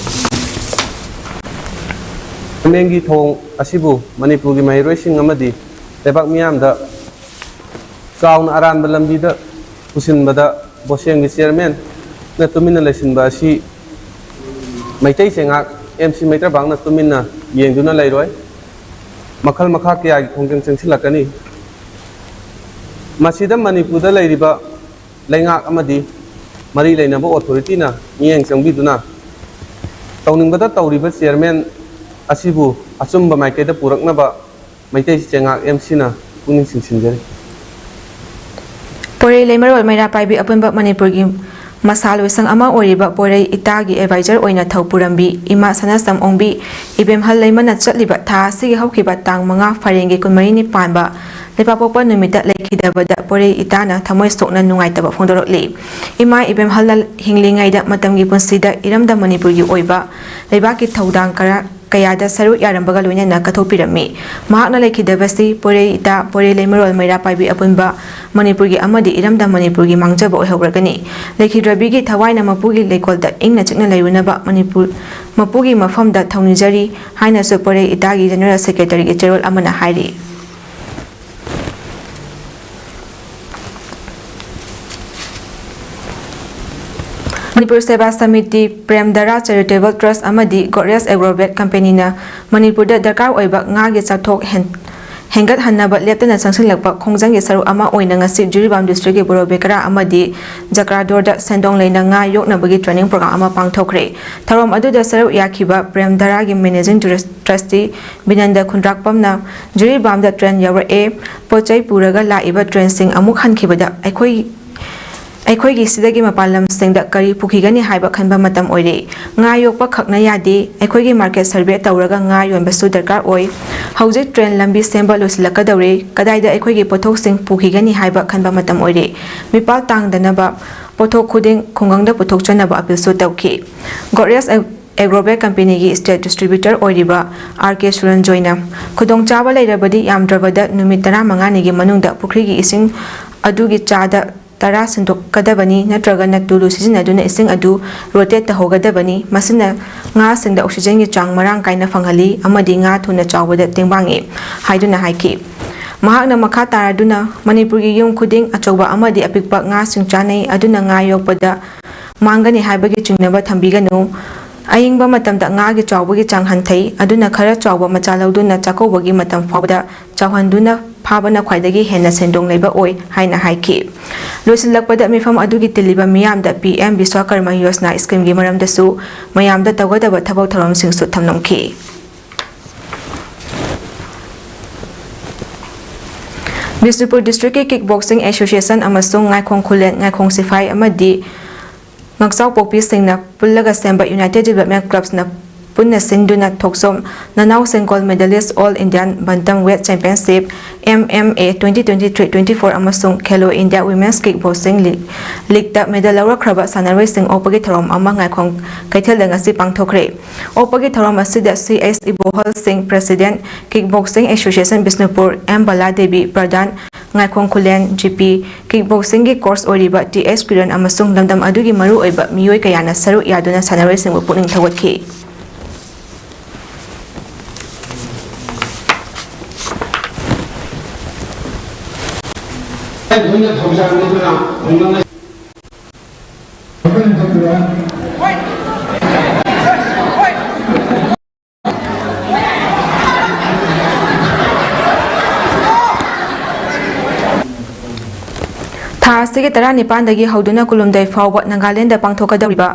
ꯒꯣꯔꯃꯦꯟꯒꯤ ꯊꯧꯑꯣꯡ ꯑꯁꯤꯕꯨ ꯃꯅꯤꯄꯨꯔꯒꯤ ꯃꯍꯩꯔꯣꯏꯁꯤꯡ ꯑꯃꯗꯤ ꯂꯩꯕꯥꯛ ꯃꯤꯌꯥꯝꯗ ꯆꯥꯎꯅ ꯑꯔꯥꯟꯕ ꯂꯝꯕꯤꯗ ꯄꯨꯁꯤꯟꯕꯗ ꯕꯣꯁꯦꯝꯒꯤ ꯆꯤꯌꯔꯃꯦꯟꯅ ꯇꯨꯃꯤꯟꯅ ꯂꯩꯁꯤꯟꯕ ꯑꯁꯤ ꯃꯩꯇꯩ ꯆꯩꯉꯥꯛ ꯑꯦꯝ ꯁꯤ ꯃꯩꯇ꯭ꯔꯕꯥꯛꯅ ꯇꯨꯃꯤꯟꯅ ꯌꯦꯡꯗꯨꯅ ꯂꯩꯔꯣꯏ꯫ ꯃꯈꯜ ꯃꯈꯥ ꯀꯌꯥꯒꯤ ꯈꯣꯡꯖꯪ ꯆꯪꯁꯤꯜꯂꯛꯀꯅꯤ꯫ ꯃꯁꯤꯗ ꯃꯅꯤꯄꯨꯔꯗ ꯂꯩꯔꯤꯕ ꯂꯩꯉꯥꯛ ꯑꯃꯗꯤ ꯃꯔꯤ ꯂꯩꯅꯕ ꯑꯣꯊꯣꯔꯤꯇꯤꯅ ꯃꯤꯠꯌꯦꯡ ꯆꯪꯕꯤꯗꯨꯅ ꯇꯧꯅꯤꯡꯕꯗ ꯇꯧꯔꯤꯕ ꯆꯤꯌꯔꯃꯦꯟ ꯑꯁꯤꯕꯨ ꯑꯆꯨꯝꯕ ꯃꯥꯏꯀꯩꯗ ꯄꯨꯔꯛꯅꯕ ꯃꯩꯇꯩ ꯆꯩꯉꯥꯛ ꯑꯦꯝ ꯁꯤꯅ ꯄꯨꯛꯅꯤꯡ ꯆꯤꯡꯁꯤꯟꯖꯔꯤ꯫ ꯄꯣꯏꯔꯩ ꯂꯩꯃꯔꯣꯜ ꯃꯩꯔꯥ ꯄꯥꯏꯕꯤ ꯑꯄꯨꯟꯕ ꯃꯅꯤꯄꯨꯔꯒꯤ ꯃꯁꯥ ꯂꯣꯏꯁꯪ ꯑꯃ ꯑꯣꯏꯔꯤꯕ ꯄꯣꯏꯔꯩ ꯏꯇꯥꯒꯤ ꯑꯦꯗꯚꯥꯏꯖꯔ ꯑꯣꯏꯅ ꯊꯧꯄꯨꯔꯝꯕꯤ ꯏꯃꯥ ꯁꯅꯥꯁꯝ ꯑꯣꯡꯕꯤ ꯏꯕꯦꯝꯍꯜ ꯂꯩꯃꯅ ꯆꯠꯂꯤꯕ ꯊꯥ ꯑꯁꯤꯒꯤ ꯍꯧꯈꯤꯕ ꯇꯥꯡ ꯃꯉꯥ ꯐꯥꯏꯔꯦꯟꯒꯤ ꯀꯨꯟꯃꯔꯤꯅꯤ ꯄꯥꯟꯕ ꯂꯩꯄꯥꯛꯄꯣꯛꯄ ꯅꯨꯃꯤꯠꯇ ꯂꯩꯈꯤꯗꯕꯗ ꯄꯣꯏꯔꯩ ꯏꯇꯥꯅ ꯊꯃꯣꯏ ꯁꯣꯛꯅ ꯅꯨꯡꯉꯥꯏꯇꯕ ꯐꯣꯡꯗꯣꯔꯛꯂꯤ꯫ ꯏꯃꯥ ꯏꯕꯦꯝꯍꯜꯅ ꯍꯤꯡꯂꯤꯉꯩꯗ ꯃꯇꯝꯒꯤ ꯄꯨꯟꯁꯤꯗ ꯏꯔꯝꯗꯝ ꯃꯅꯤꯄꯨꯔꯒꯤ ꯑꯣꯏꯕ ꯂꯩꯕꯥꯛꯀꯤ ꯊꯧꯗꯥꯡ ꯀꯔ ꯀꯌꯥꯗ ꯁꯔꯨꯛ ꯌꯥꯔꯝꯕꯒ ꯂꯣꯏꯅꯅ ꯀꯠꯊꯣꯛꯄꯤꯔꯝꯃꯤ꯫ ꯃꯍꯥꯛꯅ ꯂꯩꯈꯤꯗꯕꯁꯤ ꯄꯣꯏꯔꯩ ꯏꯇꯥ, ꯄꯣꯏꯔꯩ ꯂꯩꯃꯔꯣꯜ ꯃꯩꯔꯥ ꯄꯥꯏꯕꯤ ꯑꯄꯨꯟꯕ ꯃꯅꯤꯄꯨꯔꯒꯤ ꯑꯃꯗꯤ ꯏꯔꯝꯗꯝ ꯃꯅꯤꯄꯨꯔꯒꯤ ꯃꯥꯡꯖꯕ ꯑꯣꯏꯍꯧꯔꯒꯅꯤ꯫ ꯂꯩꯈꯤꯗ꯭ꯔꯕꯤꯒꯤ ꯊꯋꯥꯏꯅ ꯃꯄꯨꯒꯤ ꯂꯩꯀꯣꯜꯗ ꯏꯪꯅ ꯆꯤꯛꯅ ꯂꯩꯔꯨꯅꯕ ꯃꯅꯤꯄꯨꯔ, ꯃꯄꯨꯒꯤ ꯃꯐꯝꯗ ꯊꯧꯅꯤꯖꯔꯤ ꯍꯥꯏꯅꯁꯨ ꯄꯣꯏꯔꯩ ꯏꯇꯥꯒꯤ ꯖꯦꯅꯔꯦꯜ ꯁꯦꯀ꯭ꯔꯦꯇꯔꯤꯒꯤ ꯆꯦꯔꯣꯜ ꯑꯃꯅ ꯍꯥꯏꯔꯤ꯫ ꯃꯅꯤꯄꯨꯔ ꯁꯦꯕꯥ ꯁꯃꯤꯇꯤ, ꯄ꯭ꯔꯦꯝ ꯙꯥꯔꯥ ꯆꯦꯔꯤꯇꯦꯕꯜ ꯇ꯭ꯔꯁ ꯑꯃꯗꯤ ꯒꯣꯗꯔꯦꯖ ꯑꯦꯒ꯭ꯔꯣꯕꯦꯠ ꯀꯝꯄꯦꯅꯤꯅ ꯃꯅꯤꯄꯨꯔꯗ ꯗꯔꯀꯥꯔ ꯑꯣꯏꯕ ꯉꯥꯒꯤ ꯆꯥꯊꯣꯛ ꯍꯦꯟ-, ꯍꯦꯟꯒꯠꯍꯟꯅꯕ ꯂꯦꯞꯇꯅ ꯆꯪꯁꯤꯜꯂꯛꯄ ꯈꯣꯡꯖꯪꯒꯤ ꯁꯔꯨꯛ ꯑꯃ ꯑꯣꯏꯅ ꯉꯁꯤ ꯖꯤꯔꯤꯕꯥꯝ ꯗꯤꯁꯇ꯭ꯔꯤꯛꯀꯤ ꯕꯣꯔꯣꯕꯦꯀꯔꯥ ꯑꯃꯗꯤ ꯖꯀ꯭ꯔꯥꯗꯣꯔꯗ ꯁꯦꯟꯗꯣꯡ ꯂꯩꯅ ꯉꯥ ꯌꯣꯛꯅꯕꯒꯤ ꯇ꯭ꯔꯦꯅꯤꯡ ꯄ꯭ꯔꯣꯒ꯭ꯔꯥꯝ ꯑꯃ ꯄꯥꯡꯊꯣꯛꯈ꯭ꯔꯦ꯫ ꯊꯧꯔꯝ ꯑꯗꯨꯗ ꯁꯔꯨꯛ ꯌꯥꯈꯤꯕ ꯄ꯭ꯔꯦꯝ ꯙꯥꯔꯥꯒꯤ ꯃꯦꯅꯦꯖꯤꯡ ꯇ꯭ꯔꯁꯇꯤ ꯕꯤꯅꯟꯗ ꯈꯨꯟꯗ꯭ꯔꯥꯛꯄꯝꯅ ꯖꯤꯔꯤꯕꯥꯝꯗ ꯇ꯭ꯔꯦꯟ ꯌꯧꯔꯛꯑꯦ, ꯄꯣꯠ ꯆꯩ ꯄꯨꯔꯒ ꯂꯥꯛꯏꯕ ꯇ꯭ꯔꯦꯟꯁꯤꯡ ꯑꯃꯨꯛ ꯍꯟꯈꯤꯕꯗ ꯑꯩꯈꯣꯏ, ꯑꯩꯈꯣꯏꯒꯤ ꯁꯤꯗꯒꯤ ꯃꯄꯥꯟ ꯂꯝꯁꯤꯡꯗ ꯀꯔꯤ ꯄꯨꯈꯤꯒꯅꯤ ꯍꯥꯏꯕ ꯈꯟꯕ ꯃꯇꯝ ꯑꯣꯏꯔꯦ꯫ ꯉꯥ ꯌꯣꯛꯄ ꯈꯛꯅ ꯌꯥꯗꯦ, ꯑꯩꯈꯣꯏꯒꯤ ꯃꯥꯔꯀꯦꯠ ꯁꯔꯚꯦ ꯇꯧꯔꯒ ꯉꯥ ꯌꯣꯟꯕꯁꯨ ꯗꯔꯀꯥꯔ ꯑꯣꯏ꯫ ꯍꯧꯖꯤꯛ ꯇ꯭ꯔꯦꯟ ꯂꯝꯕꯤ ꯁꯦꯝꯕ ꯂꯣꯏꯁꯤꯜꯂꯛꯀꯗꯧꯔꯦ, ꯀꯗꯥꯏꯗ ꯑꯩꯈꯣꯏꯒꯤ ꯄꯣꯠꯊꯣꯛꯁꯤꯡ ꯄꯨꯈꯤꯒꯅꯤ ꯍꯥꯏꯕ ꯈꯟꯕ ꯃꯇꯝ ꯑꯣꯏꯔꯦ꯫ ꯃꯤꯄꯥꯜ ꯇꯥꯡꯗꯅꯕ ꯄꯣꯠꯊꯣꯛ ꯈꯨꯗꯤꯡ ꯈꯨꯡꯒꯪꯗ ꯄꯨꯊꯣꯛꯆꯅꯕ ꯑꯄꯤꯜꯁꯨ ꯇꯧꯈꯤ꯫ ꯒꯣꯗꯔꯦꯖ ꯑꯦꯒ꯭ꯔꯣꯕꯦꯠ ꯀꯝꯄꯦꯅꯤꯒꯤ ꯁ꯭ꯇꯦꯠ ꯗꯤꯁꯇ꯭ꯔꯤꯕ꯭ꯌꯨꯇꯔ ꯑꯣꯏꯔꯤꯕ ꯑꯥꯔ ꯀꯦ ꯁꯨꯔꯟꯖꯣꯏꯅ ꯈꯨꯗꯣꯡꯆꯥꯕ ꯂꯩꯔꯕꯗꯤ ꯌꯥꯝꯗ꯭ꯔꯕꯗ ꯅꯨꯃꯤꯠ ꯇꯔꯥꯃꯉꯥꯅꯤꯒꯤ ꯃꯅꯨꯡꯗ ꯄꯨꯈ꯭ꯔꯤꯒꯤ ꯏꯁꯤꯡ ꯑꯗꯨꯒꯤ ꯆꯥꯗ ꯇꯔꯥ ꯁꯤꯟꯗꯣꯛꯀꯗꯕꯅꯤ, ꯅꯠꯇ꯭ꯔꯒꯅ ꯇꯨꯂꯨ ꯁꯤꯖꯤꯟꯅꯗꯨꯅ ꯏꯁꯤꯡ ꯑꯗꯨ ꯔꯣꯇꯦꯠ ꯇꯧꯍꯧꯒꯗꯕꯅꯤ꯫ ꯃꯁꯤꯅ ꯉꯥꯁꯤꯡꯗ ꯑꯣꯛꯁꯤꯖꯟꯒꯤ ꯆꯥꯡ ꯃꯔꯥꯡ ꯀꯥꯏꯅ ꯐꯪꯍꯜꯂꯤ ꯑꯃꯗꯤ ꯉꯥ ꯊꯨꯅ ꯆꯥꯎꯕꯗ ꯇꯦꯡꯕꯥꯡꯉꯤ ꯍꯥꯏꯗꯨꯅ ꯍꯥꯏꯈꯤ꯫ ꯃꯍꯥꯛꯅ ꯃꯈꯥ ꯇꯥꯔꯗꯨꯅ, ꯃꯅꯤꯄꯨꯔꯒꯤ ꯌꯨꯝ ꯈꯨꯗꯤꯡ ꯑꯆꯧꯕ ꯑꯃꯗꯤ ꯑꯄꯤꯛꯄ ꯉꯥꯁꯤꯡ ꯆꯥꯅꯩ, ꯑꯗꯨꯅ ꯉꯥ ꯌꯣꯛꯄꯗ ꯃꯥꯡꯒꯅꯤ ꯍꯥꯏꯕꯒꯤ ꯆꯤꯡꯅꯕ ꯊꯝꯕꯤꯒꯅꯨ꯫ ꯑꯏꯪꯕ ꯃꯇꯝꯗ ꯉꯥꯒꯤ ꯆꯥꯎꯕꯒꯤ ꯆꯥꯡ ꯍꯟꯊꯩ, ꯑꯗꯨꯅ ꯈꯔ ꯆꯥꯎꯕ ꯃꯆꯥ ꯂꯧꯗꯨꯅ ꯆꯥꯛꯀꯧꯕꯒꯤ ꯃꯇꯝ ꯐꯥꯎꯕꯗ ꯆꯥꯎꯍꯟꯗꯨꯅ ꯐꯥꯕꯅ ꯈ꯭ꯋꯥꯏꯗꯒꯤ ꯍꯦꯟꯅ ꯁꯦꯟꯗꯣꯡ ꯂꯩꯕ ꯑꯣꯏ ꯍꯥꯏꯅ ꯍꯥꯏꯈꯤ꯫ ꯂꯣꯏꯁꯤꯜꯂꯛꯄꯗ, ꯃꯤꯐꯝ ꯑꯗꯨꯒꯤ ꯇꯤꯜꯂꯤꯕ ꯃꯤꯌꯥꯝꯗ ꯄꯤ ꯑꯦꯝ ꯕꯤꯁ꯭ꯋꯥꯀꯔꯃ ꯌꯣꯖꯅꯥ ꯁ꯭ꯀꯤꯝꯒꯤ ꯃꯔꯝꯗꯁꯨ ꯃꯌꯥꯝꯗ ꯇꯧꯒꯗꯕ ꯊꯕꯛ ꯊꯧꯔꯝꯁꯤꯡꯁꯨ ꯊꯝꯂꯝꯈꯤ꯫ ꯕꯤꯁꯅꯨꯄꯨꯔ ꯗꯤꯁꯇ꯭ꯔꯤꯛꯀꯤ ꯀꯤꯛ ꯕꯣꯛꯁꯤꯡ ꯑꯦꯁꯣꯁꯤꯌꯦꯁꯟ ꯑꯃꯁꯨꯡ ꯉꯥꯏꯈꯣꯡ ꯈꯨꯂꯦꯟ, ꯉꯥꯏꯈꯣꯡ ꯁꯤꯐꯥꯏ ꯑꯃꯗꯤ ꯉꯥꯛꯆꯥꯎ ꯄꯣꯛꯄꯤꯁꯤꯡꯅ ꯄꯨꯜꯂꯒ ꯁꯦꯝꯕ ꯌꯨꯅꯥꯏꯇꯦꯗ ꯗꯤꯕꯦꯂꯞꯃꯦꯟ ꯀ꯭ꯂꯕꯁꯅ ꯄꯨꯟꯅ ꯁꯤꯟꯗꯨꯅ ꯊꯣꯛꯆꯣꯝ ꯅꯅꯥꯎꯁꯤꯡ gold medalist all Indian bantam weight championship, M M A, twenty twenty three twenty four ꯑꯃꯁꯨꯡ Khelo India women's kick boxing league, ꯂꯤꯛꯇ ꯃꯦꯗꯜ ꯂꯧꯔꯛꯈ꯭ꯔꯕ ꯁꯥꯟꯅꯔꯣꯏꯁꯤꯡ ꯑꯣꯛꯄꯒꯤ ꯊꯧꯔꯝ ꯑꯃ ꯉꯥꯏꯈꯣꯡ ꯀꯩꯊꯦꯜꯗ ꯉꯁꯤ ꯄꯥꯡꯊꯣꯛꯈ꯭ꯔꯦ꯫ ꯑꯣꯛꯄꯒꯤ ꯊꯧꯔꯝ ꯑꯁꯤꯗ ꯁꯤ H Ibohal Singh, president, kick boxing association Bishnupur, M Bala Devi, ꯄ꯭ꯔꯙꯥꯟ, Ngaikhong Khullen, G P, kick ꯕꯣꯛꯁꯤꯡꯒꯤ ꯀꯣꯆ ꯑꯣꯏꯔꯤꯕ ꯇꯤ ꯑꯩꯆ ꯀꯤꯔꯟ ꯑꯃꯁꯨꯡ ꯂꯝꯗꯝ ꯑꯗꯨꯒꯤ ꯃꯔꯨꯑꯣꯏꯕ ꯃꯤꯑꯣꯏ ꯀꯌꯥꯅ ꯁꯔꯨꯛ ꯌꯥꯗꯨꯅ ꯁꯥꯟꯅꯔꯣꯏꯁꯤꯡꯕꯨ ꯄꯨꯛꯅꯤꯡ ꯊꯧꯒꯠꯈꯤ꯫ ꯊꯥ ꯑꯁꯤꯒꯤ ꯇꯔꯥꯅꯤꯄꯥꯟꯗꯒꯤ ꯍꯧꯗꯨꯅ ꯀꯨꯟꯍꯨꯝꯗꯣꯏ ꯐꯥꯎꯕ ꯅꯥꯒꯥꯂꯦꯟꯗ ꯄꯥꯡꯊꯣꯛꯀꯗꯧꯔꯤꯕ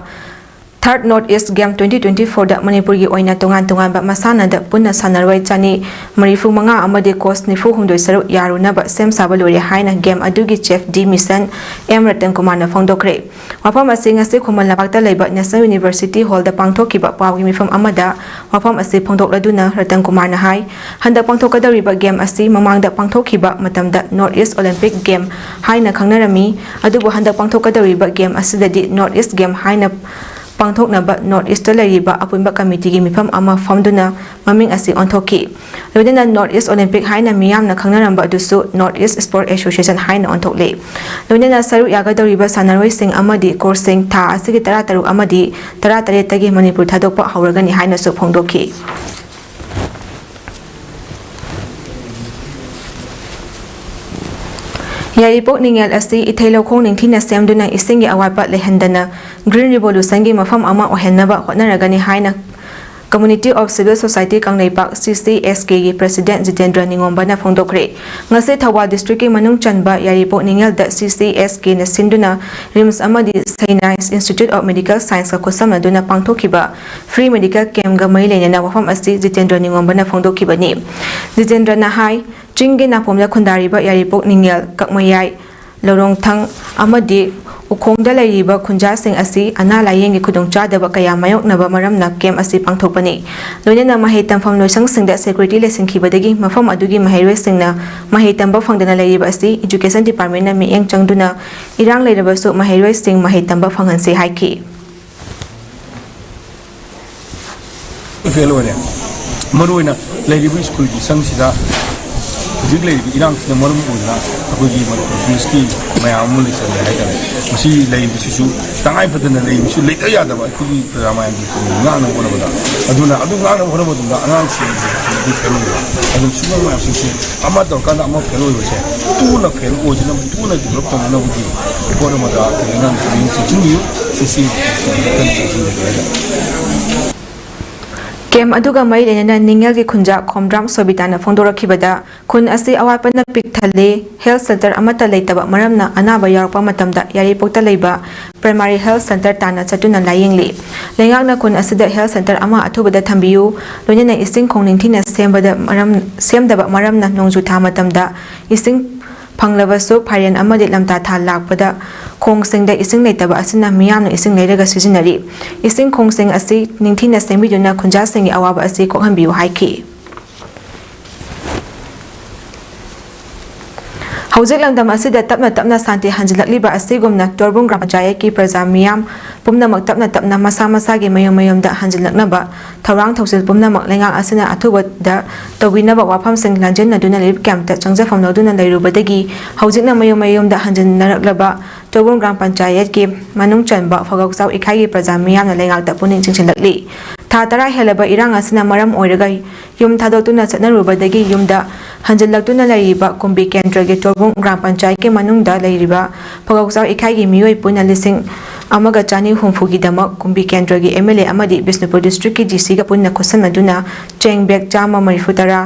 third north east game twenty twenty ꯐꯣꯔꯗ ꯃꯅꯤꯄꯨꯔꯒꯤ ꯑꯣꯏꯅ ꯇꯣꯉꯥꯟ ꯇꯣꯉꯥꯟꯕ ꯃꯁꯥꯟꯅꯗ ꯄꯨꯟꯅ ꯁꯥꯟꯅꯔꯣꯏ ꯆꯅꯤ ꯃꯔꯤꯐꯨ ꯃꯉꯥ ꯑꯃꯗꯤ ꯀꯣꯆ ꯅꯤꯐꯨ ꯍꯨꯝꯗꯣꯏ ꯁꯔꯨꯛ ꯌꯥꯔꯨꯅꯕ ꯁꯦꯝ ꯁꯥꯕ ꯂꯣꯏꯔꯦ ꯍꯥꯏꯅ ꯒꯦꯝ ꯑꯗꯨꯒꯤ ꯆꯤꯐ ꯗꯤ ꯃꯤꯁꯟ ꯑꯦꯝ ꯔꯇꯟ ꯀꯨꯃꯥꯔꯅ ꯐꯣꯡꯗꯣꯛꯈ꯭ꯔꯦ꯫ ꯋꯥꯐꯝ ꯑꯁꯤ ꯉꯁꯤ ꯈꯨꯃꯟ ꯂꯝꯄꯥꯛꯇ ꯂꯩꯕ ꯅꯦꯁꯅꯦꯜ ꯌꯨꯅꯤꯚꯔꯁꯤꯇꯤ ꯍꯣꯜꯗ ꯄꯥꯡꯊꯣꯛꯈꯤꯕ ꯄꯥꯎꯒꯤ ꯃꯤꯐꯝ ꯑꯃꯗ ꯋꯥꯐꯝ ꯑꯁꯤ ꯐꯣꯡꯗꯣꯛꯂꯗꯨꯅ ꯔꯇꯟ ꯀꯨꯃꯥꯔꯅ ꯍꯥꯏ, ꯍꯟꯗꯛ ꯄꯥꯡꯊꯣꯛꯀꯗꯧꯔꯤꯕ ꯒꯦꯝ ꯑꯁꯤ ꯃꯃꯥꯡꯗ ꯄꯥꯡꯊꯣꯛꯈꯤꯕ ꯃꯇꯝꯗ ꯅꯣꯔꯠ ꯏꯁ ꯑꯣꯂꯦꯝꯄꯤꯛ ꯒꯦꯝ ꯍꯥꯏꯅ ꯈꯪꯅꯔꯝꯃꯤ, ꯑꯗꯨꯕꯨ ꯍꯟꯗꯛ ꯄꯥꯡꯊꯣꯛꯀꯗꯧꯔꯤꯕ ꯒꯦꯝ ꯑꯁꯤꯗꯗꯤ ꯅꯣꯔꯠ ꯏꯁ ꯒꯦꯝ ꯍꯥꯏꯅ ꯄꯥꯡꯊꯣꯛꯅꯕ ꯅꯣꯔꯠ ꯏꯁꯇ ꯂꯩꯔꯤꯕ ꯑꯄꯨꯟꯕ ꯀꯃꯤꯇꯤꯒꯤ ꯃꯤꯐꯝ ꯑꯃ ꯐꯝꯗꯨꯅ ꯃꯃꯤꯡ ꯑꯁꯤ ꯑꯣꯟꯊꯣꯛꯈꯤ꯫ ꯂꯣꯏꯅꯅ ꯅꯣꯔꯠ ꯏꯁ ꯑꯣꯂꯦꯝꯄꯤꯛ ꯍꯥꯏꯅ ꯃꯤꯌꯥꯝꯅ ꯈꯪꯅꯔꯝꯕ ꯑꯗꯨꯁꯨ ꯅꯣꯔꯠ ꯏꯁ ꯁ꯭ꯄꯣꯔꯠ ꯑꯦꯁꯣꯁꯤꯌꯦꯁꯟ ꯍꯥꯏꯅ ꯑꯣꯟꯊꯣꯛꯂꯦ꯫ ꯂꯣꯏꯅꯅ ꯁꯔꯨꯛ ꯌꯥꯒꯗꯧꯔꯤꯕ ꯁꯥꯟꯅꯔꯣꯏꯁꯤꯡ ꯑꯃꯗꯤ ꯀꯣꯔꯁꯁꯤꯡ ꯊꯥ ꯑꯁꯤꯒꯤ ꯇꯔꯥꯇꯔꯨꯛ ꯑꯃꯗꯤ ꯇꯔꯥꯇꯔꯦꯠꯇꯒꯤ ꯃꯅꯤꯄꯨꯔ ꯊꯥꯗꯣꯛꯄ ꯍꯧꯔꯒꯅꯤ ꯍꯥꯏꯅꯁꯨ ꯐꯣꯡꯗꯣꯛꯈꯤ꯫ ꯌꯥꯏꯔꯤꯄꯣꯛ ꯅꯤꯡꯉꯦꯜ ꯑꯁꯤ ꯏꯊꯩ ꯂꯧꯈꯣꯡ ꯅꯤꯡꯊꯤꯅ ꯁꯦꯝꯗꯨꯅ ꯏꯁꯤꯡꯒꯤ ꯑꯋꯥꯠꯄ ꯂꯩꯍꯟꯗꯅ Green Revolutionꯒꯤ ꯃꯐꯝ ꯑꯃ ꯑꯣꯏꯍꯟꯅꯕ ꯍꯣꯠꯅꯔꯒꯅꯤ ꯍꯥꯏꯅ Committee of Civil Society Kangleipak, C C S Kꯒꯤ President Jitendra ꯅꯤꯉꯣꯝꯕꯅ ꯐꯣꯡꯗꯣꯛꯈ꯭ꯔꯦ꯫ ꯉꯁꯤ ꯊꯧꯕꯥꯜ districtꯀꯤ ꯃꯅꯨꯡ ꯆꯟꯕ ꯌꯥꯏꯔꯤꯄꯣꯛ ꯅꯤꯡꯉꯦꯜꯗ C C S Kꯅ ꯁꯤꯟꯗꯨꯅ RIMS ꯑꯃꯗꯤ Saina Institute of Medical Scienceꯀ ꯈꯨꯠꯁꯝꯅꯗꯨꯅ ꯄꯥꯡꯊꯣꯛꯈꯤꯕ free medical campꯀ ꯃꯔꯤ ꯂꯩꯅꯅ ꯋꯥꯐꯝ ꯑꯁꯤ ꯖꯤꯇꯦꯟꯗ꯭ꯔ ꯅꯤꯉꯣꯝꯕꯅ ꯐꯣꯡꯗꯣꯛꯈꯤꯕꯅꯤ꯫ ꯖꯤꯇꯦꯟꯗ꯭ꯔꯅ ꯍꯥꯏ, ꯆꯤꯡꯒꯤ ꯅꯥꯄꯣꯝꯗ ꯈꯨꯟꯗꯥꯔꯤꯕ ꯌꯥꯏꯔꯤꯄꯣꯛ ꯅꯤꯡꯉꯦꯜ, ꯀꯛꯃꯌꯥꯏ, ꯂꯧꯔꯣꯡꯊꯪ ꯑꯃꯗꯤ ꯎꯈꯣꯡꯗ ꯂꯩꯔꯤꯕ ꯈꯨꯟꯖꯥꯁꯤꯡ ꯑꯁꯤ ꯑꯅꯥ ꯂꯥꯌꯦꯡꯒꯤ ꯈꯨꯗꯣꯡꯆꯥꯗꯕ ꯀꯌꯥ ꯃꯥꯌꯣꯛꯅꯕ ꯃꯔꯝꯅ camp ꯑꯁꯤ ꯄꯥꯡꯊꯣꯛꯄꯅꯤ꯫ ꯂꯣꯏꯅꯅ ꯃꯍꯩ ꯇꯝꯐꯝ ꯂꯣꯏꯁꯪꯁꯤꯡꯗ security ꯂꯩꯁꯤꯟꯈꯤꯕꯗꯒꯤ ꯃꯐꯝ ꯑꯗꯨꯒꯤ ꯃꯍꯩꯔꯣꯏꯁꯤꯡꯅ ꯃꯍꯩ ꯇꯝꯕ ꯐꯪꯗꯅ ꯂꯩꯔꯤꯕ ꯑꯁꯤ Education Departmentꯅ ꯃꯤꯠꯌꯦꯡ ꯆꯪꯗꯨꯅ ꯏꯔꯥꯡ ꯂꯩꯔꯕꯁꯨ ꯃꯍꯩꯔꯣꯏꯁꯤꯡ ꯃꯍꯩ ꯇꯝꯕ ꯐꯪꯍꯟꯁꯤ ꯍꯥꯏꯈꯤ꯫ ꯐꯦꯜ ꯑꯣꯏꯔꯦ꯫ ꯃꯔꯨꯑꯣꯏꯅ ꯂꯩꯔꯤꯕ ꯁ꯭ꯀꯨꯜꯒꯤ ꯁꯪꯁꯤꯗ ꯍꯧꯖꯤꯛ ꯂꯩꯔꯤꯕ ꯏꯔꯥꯡꯁꯤꯅ ꯃꯔꯝ ꯑꯣꯏꯗꯨꯅ ꯑꯩꯈꯣꯏꯒꯤ ꯃꯅꯤꯄꯨꯔ ꯄꯨꯂꯤꯁꯀꯤ ꯃꯌꯥꯝ ꯑꯃ ꯂꯩꯁꯜꯂꯦ ꯍꯥꯏꯇꯥꯔꯦ꯫ ꯃꯁꯤ ꯂꯩꯔꯤꯕꯁꯤꯁꯨ ꯇꯉꯥꯏ ꯐꯗꯅ ꯂꯩꯕꯁꯨ ꯂꯩꯇ ꯌꯥꯗꯕ ꯑꯩꯈꯣꯏꯒꯤ ꯄ꯭ꯔꯖꯥ ꯃꯌꯥꯝꯒꯤ ꯉꯥꯛꯅꯕ ꯍꯣꯠꯅꯕꯗ꯫ ꯑꯗꯨꯅ ꯑꯗꯨ ꯉꯥꯛꯅꯕ ꯍꯣꯠꯅꯕ ꯃꯇꯝꯗ ꯑꯉꯥꯡꯁꯤꯡ ꯐꯦꯜ ꯑꯣꯏꯕ, ꯑꯗꯨꯝ ꯁꯤꯒꯨꯝꯕ ꯃꯌꯥꯝꯁꯤꯡꯁꯦ ꯑꯃ ꯇꯧꯔꯀꯥꯟꯗ ꯑꯃ ꯐꯦꯜ ꯑꯣꯏꯕꯁꯦ ꯇꯨꯅ ꯐꯦꯜ ꯑꯣꯏꯗꯅꯕ, ꯇꯨꯅ develop ꯇꯧꯅꯅꯕꯒꯤ ꯄꯣꯠ ꯑꯃꯗ ꯑꯩꯈꯣꯏ ꯑꯉꯥꯡꯁꯤꯡ ꯆꯦꯛꯁꯤꯟꯕꯤꯌꯨ꯫ ꯁꯤꯁꯤ ꯀꯟꯅ ꯆꯦꯛꯁꯤꯟꯕꯤꯌꯨ ꯍꯥꯏꯇꯥꯔꯦ꯫ Camp ꯑꯗꯨꯒ ꯃꯔꯤ ꯂꯩꯅꯅ ꯅꯤꯡꯉꯦꯜꯒꯤ ꯈꯨꯟꯖꯥ ꯈꯣꯝꯗ꯭ꯔꯥꯝ ꯁꯣꯕꯤꯇꯥꯅ ꯐꯣꯡꯗꯣꯔꯛꯈꯤꯕꯗ, ꯈꯨꯟ ꯑꯁꯤ ꯑꯋꯥꯠꯄꯅ ꯄꯤꯛ ꯊꯜꯂꯦ, health centre ꯑꯃꯠꯇ ꯂꯩꯇꯕ ꯃꯔꯝꯅ ꯑꯅꯥꯕ ꯌꯥꯎꯔꯛꯄ ꯃꯇꯝꯗ ꯌꯥꯏꯔꯤꯄꯣꯛꯇ ꯂꯩꯕ primary health centre ꯇꯥꯟꯅ ꯆꯠꯇꯨꯅ ꯂꯥꯌꯦꯡꯂꯤ꯫ ꯂꯩꯉꯥꯛꯅ ꯈꯨꯟ ꯑꯁꯤꯗ health centre ꯑꯃ ꯑꯊꯨꯕꯗ ꯊꯝꯕꯤꯌꯨ, ꯂꯣꯏꯅꯅ ꯏꯁꯤꯡ ꯈꯣꯡ ꯅꯤꯡꯊꯤꯅ ꯁꯦꯝꯕꯗ ꯃꯔꯝ, ꯁꯦꯝꯗꯕ ꯃꯔꯝꯅ ꯅꯣꯡꯖꯨ ꯊꯥ ꯃꯇꯝꯗ ꯏꯁꯤꯡ ꯐꯪꯂꯕꯁꯨ ꯐꯥꯏꯔꯦꯟ ꯑꯃꯗꯤ ꯂꯝꯇꯥ ꯊꯥ ꯂꯥꯛꯄꯗ ꯈꯣꯡꯁꯤꯡꯗ ꯏꯁꯤꯡ ꯂꯩꯇꯕ ꯑꯁꯤꯅ ꯃꯤꯌꯥꯝꯅ ꯏꯁꯤꯡ ꯂꯩꯔꯒ ꯁꯤꯖꯤꯟꯅꯔꯤ꯫ ꯏꯁꯤꯡ ꯈꯣꯡꯁꯤꯡ ꯑꯁꯤ ꯅꯤꯡꯊꯤꯅ ꯁꯦꯝꯕꯤꯗꯨꯅ ꯈꯨꯟꯖꯥꯁꯤꯡꯒꯤ ꯑꯋꯥꯕ ꯑꯁꯤ ꯀꯣꯛꯍꯟꯕꯤꯌꯨ ꯍꯥꯏꯈꯤ꯫ ꯍꯧꯖꯤꯛ ꯂꯝꯗꯝ ꯑꯁꯤꯗ ꯇꯞꯅ ꯇꯞꯅ ꯁꯥꯟꯇꯤ ꯍꯟꯖꯤꯜꯂꯛꯂꯤꯕ ꯑꯁꯤꯒꯨꯝꯅ ꯇꯣꯔꯕꯨꯡ ꯒ꯭ꯔꯥꯝ ꯄꯟꯆꯥꯌꯠꯀꯤ ꯄ꯭ꯔꯖꯥ ꯃꯤꯌꯥꯝ ꯄꯨꯝꯅꯃꯛ ꯇꯞꯅ ꯇꯞꯅ ꯃꯁꯥ ꯃꯁꯥꯒꯤ ꯃꯌꯨꯝ ꯃꯌꯨꯝꯗ ꯍꯟꯖꯤꯜꯂꯛꯅꯕ ꯊꯧꯔꯥꯡ ꯊꯧꯁꯤꯜ ꯄꯨꯝꯅꯃꯛ ꯂꯩꯉꯥꯛ ꯑꯁꯤꯅ ꯑꯊꯨꯕꯗ ꯇꯧꯕꯤꯅꯕ ꯋꯥꯐꯝꯁꯤꯡ ꯂꯥꯟꯖꯦꯟꯅꯗꯨꯅ relief campꯇ ꯆꯪꯖꯐꯝ ꯂꯧꯗꯨꯅ ꯂꯩꯔꯨꯕꯗꯒꯤ ꯍꯧꯖꯤꯛꯅ ꯃꯌꯨꯝ ꯃꯌꯨꯝꯗ ꯍꯟꯖꯤꯟꯅꯔꯛꯂꯕ ꯇꯣꯔꯕꯨꯡ ꯒ꯭ꯔꯥꯝ ꯄꯟꯆꯥꯌꯠꯀꯤ ꯃꯅꯨꯡ ꯆꯟꯕ ꯐꯒꯧꯆꯥꯎ ꯏꯈꯥꯏꯒꯤ ꯄ꯭ꯔꯖꯥ ꯃꯤꯌꯥꯝꯅ ꯂꯩꯉꯥꯛꯇ ꯄꯨꯛꯅꯤꯡ ꯆꯤꯡꯁꯤꯜꯂꯛꯂꯤ꯫ ꯊꯥ ꯇꯔꯥ ꯍꯦꯜꯂꯕ ꯏꯔꯥꯡ ꯑꯁꯤꯅ ꯃꯔꯝ ꯑꯣꯏꯔꯒ ꯌꯨꯝ ꯊꯥꯗꯣꯛꯇꯨꯅ ꯆꯠꯅꯔꯨꯕꯗꯒꯤ ꯌꯨꯝꯗ ꯍꯟꯖꯤꯜꯂꯛꯇꯨꯅ ꯂꯩꯔꯤꯕ ꯀꯨꯝꯕꯤ ꯀꯦꯟꯗ꯭ꯔꯒꯤ ꯇꯣꯔꯕꯨꯡ ꯒ꯭ꯔꯥꯝ ꯄꯟꯆꯥꯌꯠꯀꯤ ꯃꯅꯨꯡꯗ ꯂꯩꯔꯤꯕ ꯐꯒꯧꯆꯥꯎ ꯏꯀꯥꯏꯒꯤ ꯃꯤꯑꯣꯏ ꯄꯨꯟꯅ ꯂꯤꯁꯤꯡ ꯑꯃꯒ ꯆꯅꯤ ꯍꯨꯝꯐꯨꯒꯤꯗꯃꯛ ꯀꯨꯝꯕꯤ ꯀꯦꯟꯗ꯭ꯔꯒꯤ ꯑꯦꯝ ꯑꯦꯜ ꯑꯦ ꯑꯃꯗꯤ ꯕꯤꯁꯅꯨꯄꯨꯔ ꯗꯤꯁꯇ꯭ꯔꯤꯛꯀꯤ ꯗꯤ ꯁꯤꯒ ꯄꯨꯟꯅ ꯈꯨꯠꯁꯝꯅꯗꯨꯅ ꯆꯦꯡ ꯕꯦꯒ ꯆꯥꯝꯃ ꯃꯔꯤꯐꯨ ꯇꯔꯥ,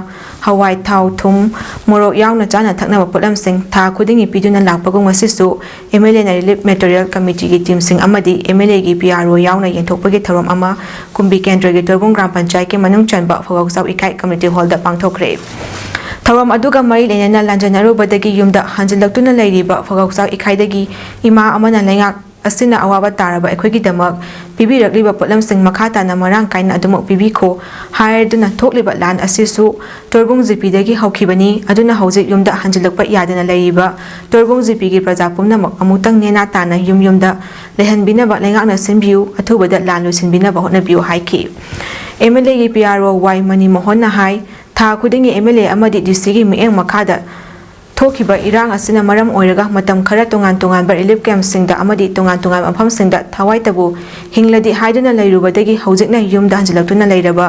ꯍꯋꯥꯏ, ꯊꯥꯎ, ꯊꯨꯝ, ꯃꯣꯔꯣꯛ ꯌꯥꯎꯅ ꯆꯥꯅ ꯊꯛꯅꯕ ꯄꯣꯠꯂꯝꯁꯤꯡ ꯊꯥ ꯈꯨꯗꯤꯡꯒꯤ ꯄꯤꯗꯨꯅ ꯂꯥꯛꯄꯒꯨꯝ ꯉꯁꯤꯁꯨ ꯑꯦꯝ ꯑꯦꯜ ꯑꯦꯅ ꯔꯤꯂꯤꯐ ꯃꯦꯇꯔꯤꯌꯦꯜ ꯀꯃꯤꯇꯤꯒꯤ ꯇꯤꯝꯁꯤꯡ ꯑꯃꯗꯤ ꯑꯦꯝ ꯑꯦꯜ ꯑꯦꯒꯤ ꯄꯤ ꯑꯥꯔ ꯑꯣ ꯌꯥꯎꯅ ꯌꯦꯟꯊꯣꯛꯄꯒꯤ ꯊꯧꯔꯝ ꯑꯃ ꯀꯨꯝꯕꯤ ꯀꯦꯟꯗ꯭ꯔꯒꯤ ꯇꯣꯔꯕꯨꯡ ꯒ꯭ꯔꯥꯝ ꯄꯟꯆꯥꯌꯠꯀꯤ ꯃꯅꯨꯡ ꯆꯟꯕ ꯐꯒꯧꯆꯥꯎ ꯏꯀꯥꯏ ꯀꯝꯃ꯭ꯌꯨꯅꯤꯇꯤ ꯍꯣꯜꯗ ꯄꯥꯡꯊꯣꯛꯈ꯭ꯔꯦ꯫ ꯊꯧꯔꯝ ꯑꯗꯨꯒ ꯃꯔꯤ ꯂꯩꯅꯅ ꯂꯥꯟꯖꯦꯟꯅꯔꯨꯕꯗꯒꯤ ꯌꯨꯝꯗ ꯍꯟꯖꯤꯜꯂꯛꯇꯨꯅ ꯂꯩꯔꯤꯕ ꯐꯒꯧꯆꯥꯎ ꯏꯀꯥꯏꯗꯒꯤ ꯏꯃꯥ ꯑꯃꯅ ꯂꯩꯉꯥꯛ ꯑꯁꯤꯅ ꯑꯋꯥꯕ ꯇꯥꯔꯕ ꯑꯩꯈꯣꯏꯒꯤꯗꯃꯛ ꯄꯤꯕꯤꯔꯛꯂꯤꯕ ꯄꯣꯠꯂꯝꯁꯤꯡ ꯃꯈꯥ ꯇꯥꯅ ꯃꯔꯥꯡ ꯀꯥꯏꯅ ꯑꯗꯨꯃꯛ ꯄꯤꯕꯤꯈꯣ ꯍꯥꯏꯗꯨꯅ ꯊꯣꯛꯂꯤꯕ ꯂꯥꯟ ꯑꯁꯤꯁꯨ ꯇꯣꯔꯕꯨꯡ ꯖꯤꯄꯤꯗꯒꯤ ꯍꯧꯈꯤꯕꯅꯤ꯫ ꯑꯗꯨꯅ ꯍꯧꯖꯤꯛ ꯌꯨꯝꯗ ꯍꯟꯖꯤꯜꯂꯛꯄ ꯌꯥꯗꯅ ꯂꯩꯔꯤꯕ ꯇꯣꯔꯕꯨꯡ ꯖꯤꯄꯤꯒꯤ ꯄ꯭ꯔꯖꯥ ꯄꯨꯝꯅꯃꯛ ꯑꯃꯨꯛꯇꯪ ꯅꯦꯅꯥ ꯇꯥꯅ ꯌꯨꯝ ꯌꯨꯝꯗ ꯂꯩꯍꯟꯕꯤꯅꯕ ꯂꯩꯉꯥꯛꯅ ꯁꯤꯟꯕꯤꯌꯨ, ꯑꯊꯨꯕꯗ ꯂꯥꯟ ꯂꯣꯏꯁꯤꯟꯕꯤꯅꯕ ꯍꯣꯠꯅꯕꯤꯌꯨ ꯍꯥꯏꯈꯤ꯫ ꯑꯦꯝ ꯑꯦꯜ ꯑꯦꯒꯤ ꯄꯤ ꯑꯥꯔ ꯑꯣ ꯋꯥꯏ ꯃꯅꯤ ꯃꯣꯍꯟꯅ ꯍꯥꯏ, ꯊꯥ ꯈꯨꯗꯤꯡꯒꯤ ꯑꯦꯝ ꯑꯦꯜ ꯑꯦ ꯑꯃꯗꯤ ꯗꯤ ꯁꯤꯒꯤ ꯃꯤꯠꯌꯦꯡ ꯃꯈꯥꯗ ꯊꯣꯛꯈꯤꯕ ꯏꯔꯥꯡ ꯑꯁꯤꯅ ꯃꯔꯝ ꯑꯣꯏꯔꯒ ꯃꯇꯝ ꯈꯔ ꯇꯣꯉꯥꯟ ꯇꯣꯉꯥꯟꯕ ꯔꯤꯂꯤꯐ ꯀꯦꯝꯞꯁꯤꯡꯗ ꯑꯃꯗꯤ ꯇꯣꯉꯥꯟ ꯇꯣꯉꯥꯟꯕ ꯃꯐꯝꯁꯤꯡꯗ ꯊꯋꯥꯏꯇꯕꯨ ꯍꯤꯡꯂꯗꯤ ꯍꯥꯏꯗꯨꯅ ꯂꯩꯔꯨꯕꯗꯒꯤ ꯍꯧꯖꯤꯛꯅ ꯌꯨꯝꯗ ꯍꯟꯖꯤꯜꯂꯛꯇꯨꯅ ꯂꯩꯔꯕ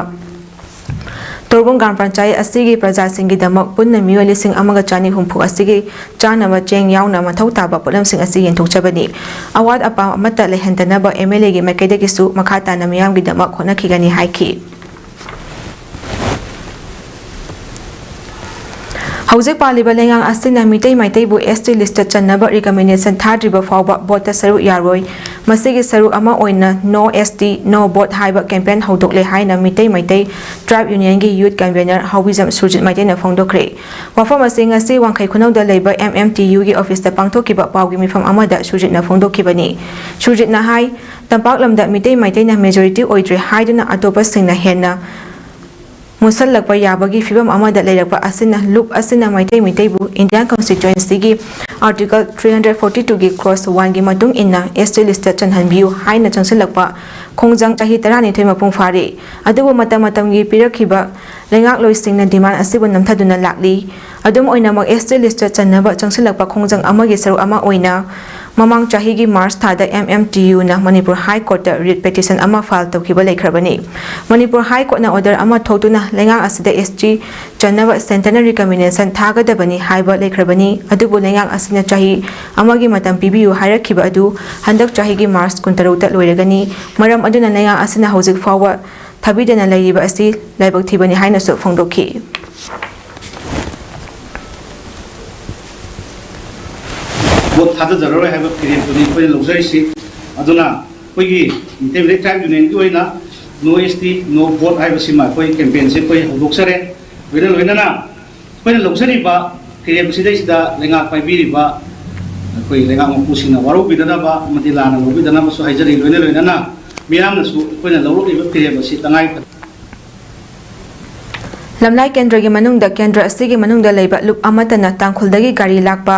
ꯇꯣꯔꯕꯨꯡ ꯒ꯭ꯔꯥꯝ ꯄꯟꯆꯥꯌꯠ ꯑꯁꯤꯒꯤ ꯄ꯭ꯔꯖꯥꯁꯤꯡꯒꯤꯗꯃꯛ ꯄꯨꯟꯅ ꯃꯤꯑꯣꯏ ꯂꯤꯁꯤꯡ ꯑꯃꯒ ꯆꯅꯤ ꯍꯨꯝꯐꯨ ꯑꯁꯤꯒꯤ ꯆꯥꯅꯕ ꯆꯦꯡ ꯌꯥꯎꯅ ꯃꯊꯧ ꯇꯥꯕ ꯄꯣꯠꯂꯝꯁꯤꯡ ꯑꯁꯤ ꯌꯦꯟꯊꯣꯛꯆꯕꯅꯤ꯫ ꯑꯋꯥꯠ ꯑꯄꯥ ꯑꯃꯠꯇ ꯂꯩꯍꯟꯗꯅꯕ ꯑꯦꯝ ꯑꯦꯜ ꯑꯦꯒꯤ ꯃꯥꯏꯀꯩꯗꯒꯤꯁꯨ ꯃꯈꯥ ꯇꯥꯅ ꯃꯤꯌꯥꯝꯒꯤꯗꯃꯛ ꯍꯣꯠꯅꯈꯤꯒꯅꯤ ꯍꯥꯏꯈꯤ꯫ ꯍꯧꯖꯤꯛ ꯄꯥꯜꯂꯤꯕ ꯂꯩꯉꯥꯛ ꯑꯁꯤꯅ ꯃꯤꯇꯩ ꯃꯩꯇꯩꯕꯨ ꯑꯦꯁ ꯇꯤ ꯂꯤꯁꯇ ꯆꯟꯅꯕ ꯔꯤꯀꯃꯦꯟꯗꯦꯁꯟ ꯊꯥꯗ꯭ꯔꯤꯕ ꯐꯥꯎꯕ ꯚꯣꯠꯇ ꯁꯔꯨꯛ ꯌꯥꯔꯣꯏ꯫ ꯃꯁꯤꯒꯤ ꯁꯔꯨꯛ ꯑꯃ ꯑꯣꯏꯅ ꯅꯣ ꯑꯦꯁ ꯇꯤ, ꯅꯣ ꯚꯣꯠ ꯍꯥꯏꯕ ꯀꯦꯝꯄꯦꯟ ꯍꯧꯗꯣꯛꯂꯦ ꯍꯥꯏꯅ ꯃꯤꯇꯩ ꯃꯩꯇꯩ ꯇ꯭ꯔꯥꯏꯕ ꯌꯨꯅꯤꯌꯟꯒꯤ ꯌꯨꯠ ꯀꯟꯚꯦꯅꯔ ꯍꯥꯎꯕꯤꯖꯝ ꯁꯨꯔꯖꯤꯠ ꯃꯩꯇꯩꯅ ꯐꯣꯡꯗꯣꯛꯈ꯭ꯔꯦ꯫ ꯋꯥꯐꯝ ꯑꯁꯤ ꯉꯁꯤ ꯋꯥꯡꯈꯩ ꯈꯨꯅꯧꯗ ꯂꯩꯕ ꯑꯦꯝ ꯑꯦꯝ ꯇꯤ ꯌꯨꯒꯤ ꯑꯣꯐꯤꯁꯇ ꯄꯥꯡꯊꯣꯛꯈꯤꯕ ꯄꯥꯎꯒꯤ ꯃꯤꯐꯝ ꯑꯃꯗ ꯁꯨꯔꯖꯤꯠꯅ ꯐꯣꯡꯗꯣꯛꯈꯤꯕꯅꯤ꯫ ꯁꯨꯔꯖꯤꯠꯅ ꯍꯥꯏ, ꯇꯝꯄꯥꯛ ꯂꯝꯗ ꯃꯤꯇꯩ ꯃꯩꯇꯩꯅ ꯃꯦꯖꯣꯔꯤꯇꯤ ꯑꯣꯏꯗ꯭ꯔꯦ ꯍꯥꯏꯗꯨꯅ ꯑꯇꯣꯞꯄꯁꯤꯡꯅ ꯍꯦꯟꯅ ꯃꯨꯠꯁꯜꯂꯛꯄ ꯌꯥꯕꯒꯤ ꯐꯤꯚꯝ ꯑꯃꯗ ꯂꯩꯔꯛꯄ ꯑꯁꯤꯅ ꯂꯨꯞ ꯑꯁꯤꯅ ꯃꯩꯇꯩ ꯃꯤꯇꯩꯕꯨ ꯏꯟꯗꯤꯌꯥꯟ ꯀꯟꯁꯇꯤꯇ꯭ꯌꯨꯑꯦꯟꯁꯤꯒꯤ ꯑꯥꯔꯇꯤꯀꯜ ꯊ꯭ꯔꯤ ꯍꯟꯗ꯭ꯔꯦꯠ ꯐꯣꯔꯇꯤ ꯇꯨꯒꯤ ꯀ꯭ꯂꯣꯁ ꯋꯥꯟꯒꯤ ꯃꯇꯨꯡ ꯏꯟꯅ ꯑꯦꯁ ꯇꯤ ꯂꯤꯁꯇ ꯆꯟꯍꯟꯕꯤꯌꯨ ꯍꯥꯏꯅ ꯆꯪꯁꯤꯜꯂꯛꯄ ꯈꯣꯡꯖꯪ ꯆꯍꯤ ꯇꯔꯥꯅꯤꯊꯣꯏ ꯃꯄꯨꯡ ꯐꯥꯔꯦ꯫ ꯑꯗꯨꯕꯨ ꯃꯇꯝ ꯃꯇꯝꯒꯤ ꯄꯤꯔꯛꯈꯤꯕ ꯂꯩꯉꯥꯛꯂꯣꯏꯁꯤꯡꯅ ꯗꯤꯃꯥꯟ ꯑꯁꯤꯕꯨ ꯅꯝꯊꯗꯨꯅ ꯂꯥꯛꯂꯤ꯫ ꯑꯗꯨꯝ ꯑꯣꯏꯅꯃꯛ, ꯑꯦꯁ ꯇꯤ ꯂꯤꯁꯇ ꯆꯟꯅꯕ ꯆꯪꯁꯤꯜꯂꯛꯄ ꯈꯣꯡꯖꯪ ꯑꯃꯒꯤ ꯁꯔꯨꯛ ꯑꯃ ꯑꯣꯏꯅ ꯃꯃꯥꯡ ꯆꯍꯤꯒꯤ ꯃꯥꯔꯆ ꯊꯥꯗ ꯑꯦꯝ ꯑꯦꯝ ꯇꯤ ꯌꯨꯅ ꯃꯅꯤꯄꯨꯔ ꯍꯥꯏ ꯀꯣꯔꯠꯇ ꯔꯤꯠ ꯄꯦꯇꯤꯁꯟ ꯑꯃ ꯐꯥꯏꯜ ꯇꯧꯈꯤꯕ ꯂꯩꯈ꯭ꯔꯕꯅꯤ꯫ ꯃꯅꯤꯄꯨꯔ ꯍꯥꯏ ꯀꯣꯔꯠꯅ ꯑꯣꯔꯗꯔ ꯑꯃ ꯊꯣꯛꯇꯨꯅ ꯂꯩꯉꯥꯛ ꯑꯁꯤꯗ ꯑꯦꯁ ꯇꯤ ꯆꯟꯅꯕ ꯁꯦꯟꯇꯔꯅ ꯔꯤꯀꯃꯦꯟꯗꯦꯁꯟ ꯊꯥꯒꯗꯕꯅꯤ ꯍꯥꯏꯕ ꯂꯩꯈ꯭ꯔꯕꯅꯤ꯫ ꯑꯗꯨꯕꯨ ꯂꯩꯉꯥꯛ ꯑꯁꯤꯅ ꯆꯍꯤ ꯑꯃꯒꯤ ꯃꯇꯝ ꯄꯤꯕꯤꯌꯨ ꯍꯥꯏꯔꯛꯈꯤꯕ ꯑꯗꯨ ꯍꯟꯗꯛ ꯆꯍꯤꯒꯤ ꯃꯥꯔꯆ ꯀꯨꯟꯇꯔꯨꯛꯇ ꯂꯣꯏꯔꯒꯅꯤ꯫ ꯃꯔꯝ ꯑꯗꯨꯅ ꯂꯩꯉꯥꯛ ꯑꯁꯤꯅ ꯍꯧꯖꯤꯛ ꯐꯥꯎꯕ ꯊꯥꯕꯤꯗꯅ ꯂꯩꯔꯤꯕ ꯑꯁꯤ ꯂꯥꯏꯕꯛ ꯊꯤꯕꯅꯤ ꯍꯥꯏꯅꯁꯨ ꯐꯣꯡꯗꯣꯛꯈꯤ꯫ ꯚꯣꯠ ꯊꯥꯗꯖꯔꯔꯣꯏ ꯍꯥꯏꯕ ꯐꯤꯔꯦꯞꯇꯨꯅꯤ ꯑꯩꯈꯣꯏꯅ ꯂꯧꯖꯔꯤꯁꯤ꯫ ꯑꯗꯨꯅ ꯑꯩꯈꯣꯏꯒꯤ ꯃꯩꯇꯩ ꯃꯌꯦꯛ ꯇ꯭ꯔꯥꯏꯕ ꯌꯨꯅꯤꯌꯟꯒꯤ ꯑꯣꯏꯅ ꯅꯣ ꯑꯦꯁ ꯇꯤ ꯅꯣ ꯚꯣꯠ ꯍꯥꯏꯕꯁꯤꯃ ꯑꯩꯈꯣꯏ ꯀꯦꯝꯄꯦꯟꯁꯦ ꯑꯩꯈꯣꯏ ꯍꯧꯗꯣꯛꯆꯔꯦ꯫ ꯂꯣꯏꯅ ꯂꯣꯏꯅꯅ ꯑꯩꯈꯣꯏꯅ ꯂꯧꯖꯔꯤꯕ ꯐꯤꯔꯦꯞ ꯑꯁꯤꯗꯩꯁꯤꯗ ꯂꯩꯉꯥꯛ ꯄꯥꯏꯕꯤꯔꯤꯕ ꯑꯩꯈꯣꯏ ꯂꯩꯉꯥꯛ ꯃꯄꯨꯁꯤꯡꯅ ꯋꯥꯔꯧꯕꯤꯗꯅꯕ ꯑꯃꯗꯤ ꯂꯥꯟꯅ ꯂꯧꯕꯤꯗꯅꯕꯁꯨ ꯍꯥꯏꯖꯔꯤ꯫ ꯂꯣꯏꯅ ꯂꯣꯏꯅꯅ ꯃꯤꯌꯥꯝꯅꯁꯨ ꯑꯩꯈꯣꯏꯅ ꯂꯧꯔꯛꯂꯤꯕ ꯐꯤꯔꯦꯞ ꯑꯁꯤ ꯇꯉꯥꯏ ꯐꯗꯦ꯫ ꯂꯝꯂꯥꯏ ꯀꯦꯟꯗ꯭ꯔꯒꯤ ꯃꯅꯨꯡꯗ ꯀꯦꯟꯗ꯭ꯔ ꯑꯁꯤꯒꯤ ꯃꯅꯨꯡꯗ ꯂꯩꯕ ꯂꯨꯞ ꯑꯃꯠꯇꯅ ꯇꯥꯡꯈꯨꯜꯗꯒꯤ ꯒꯥꯔꯤ ꯂꯥꯛꯄ,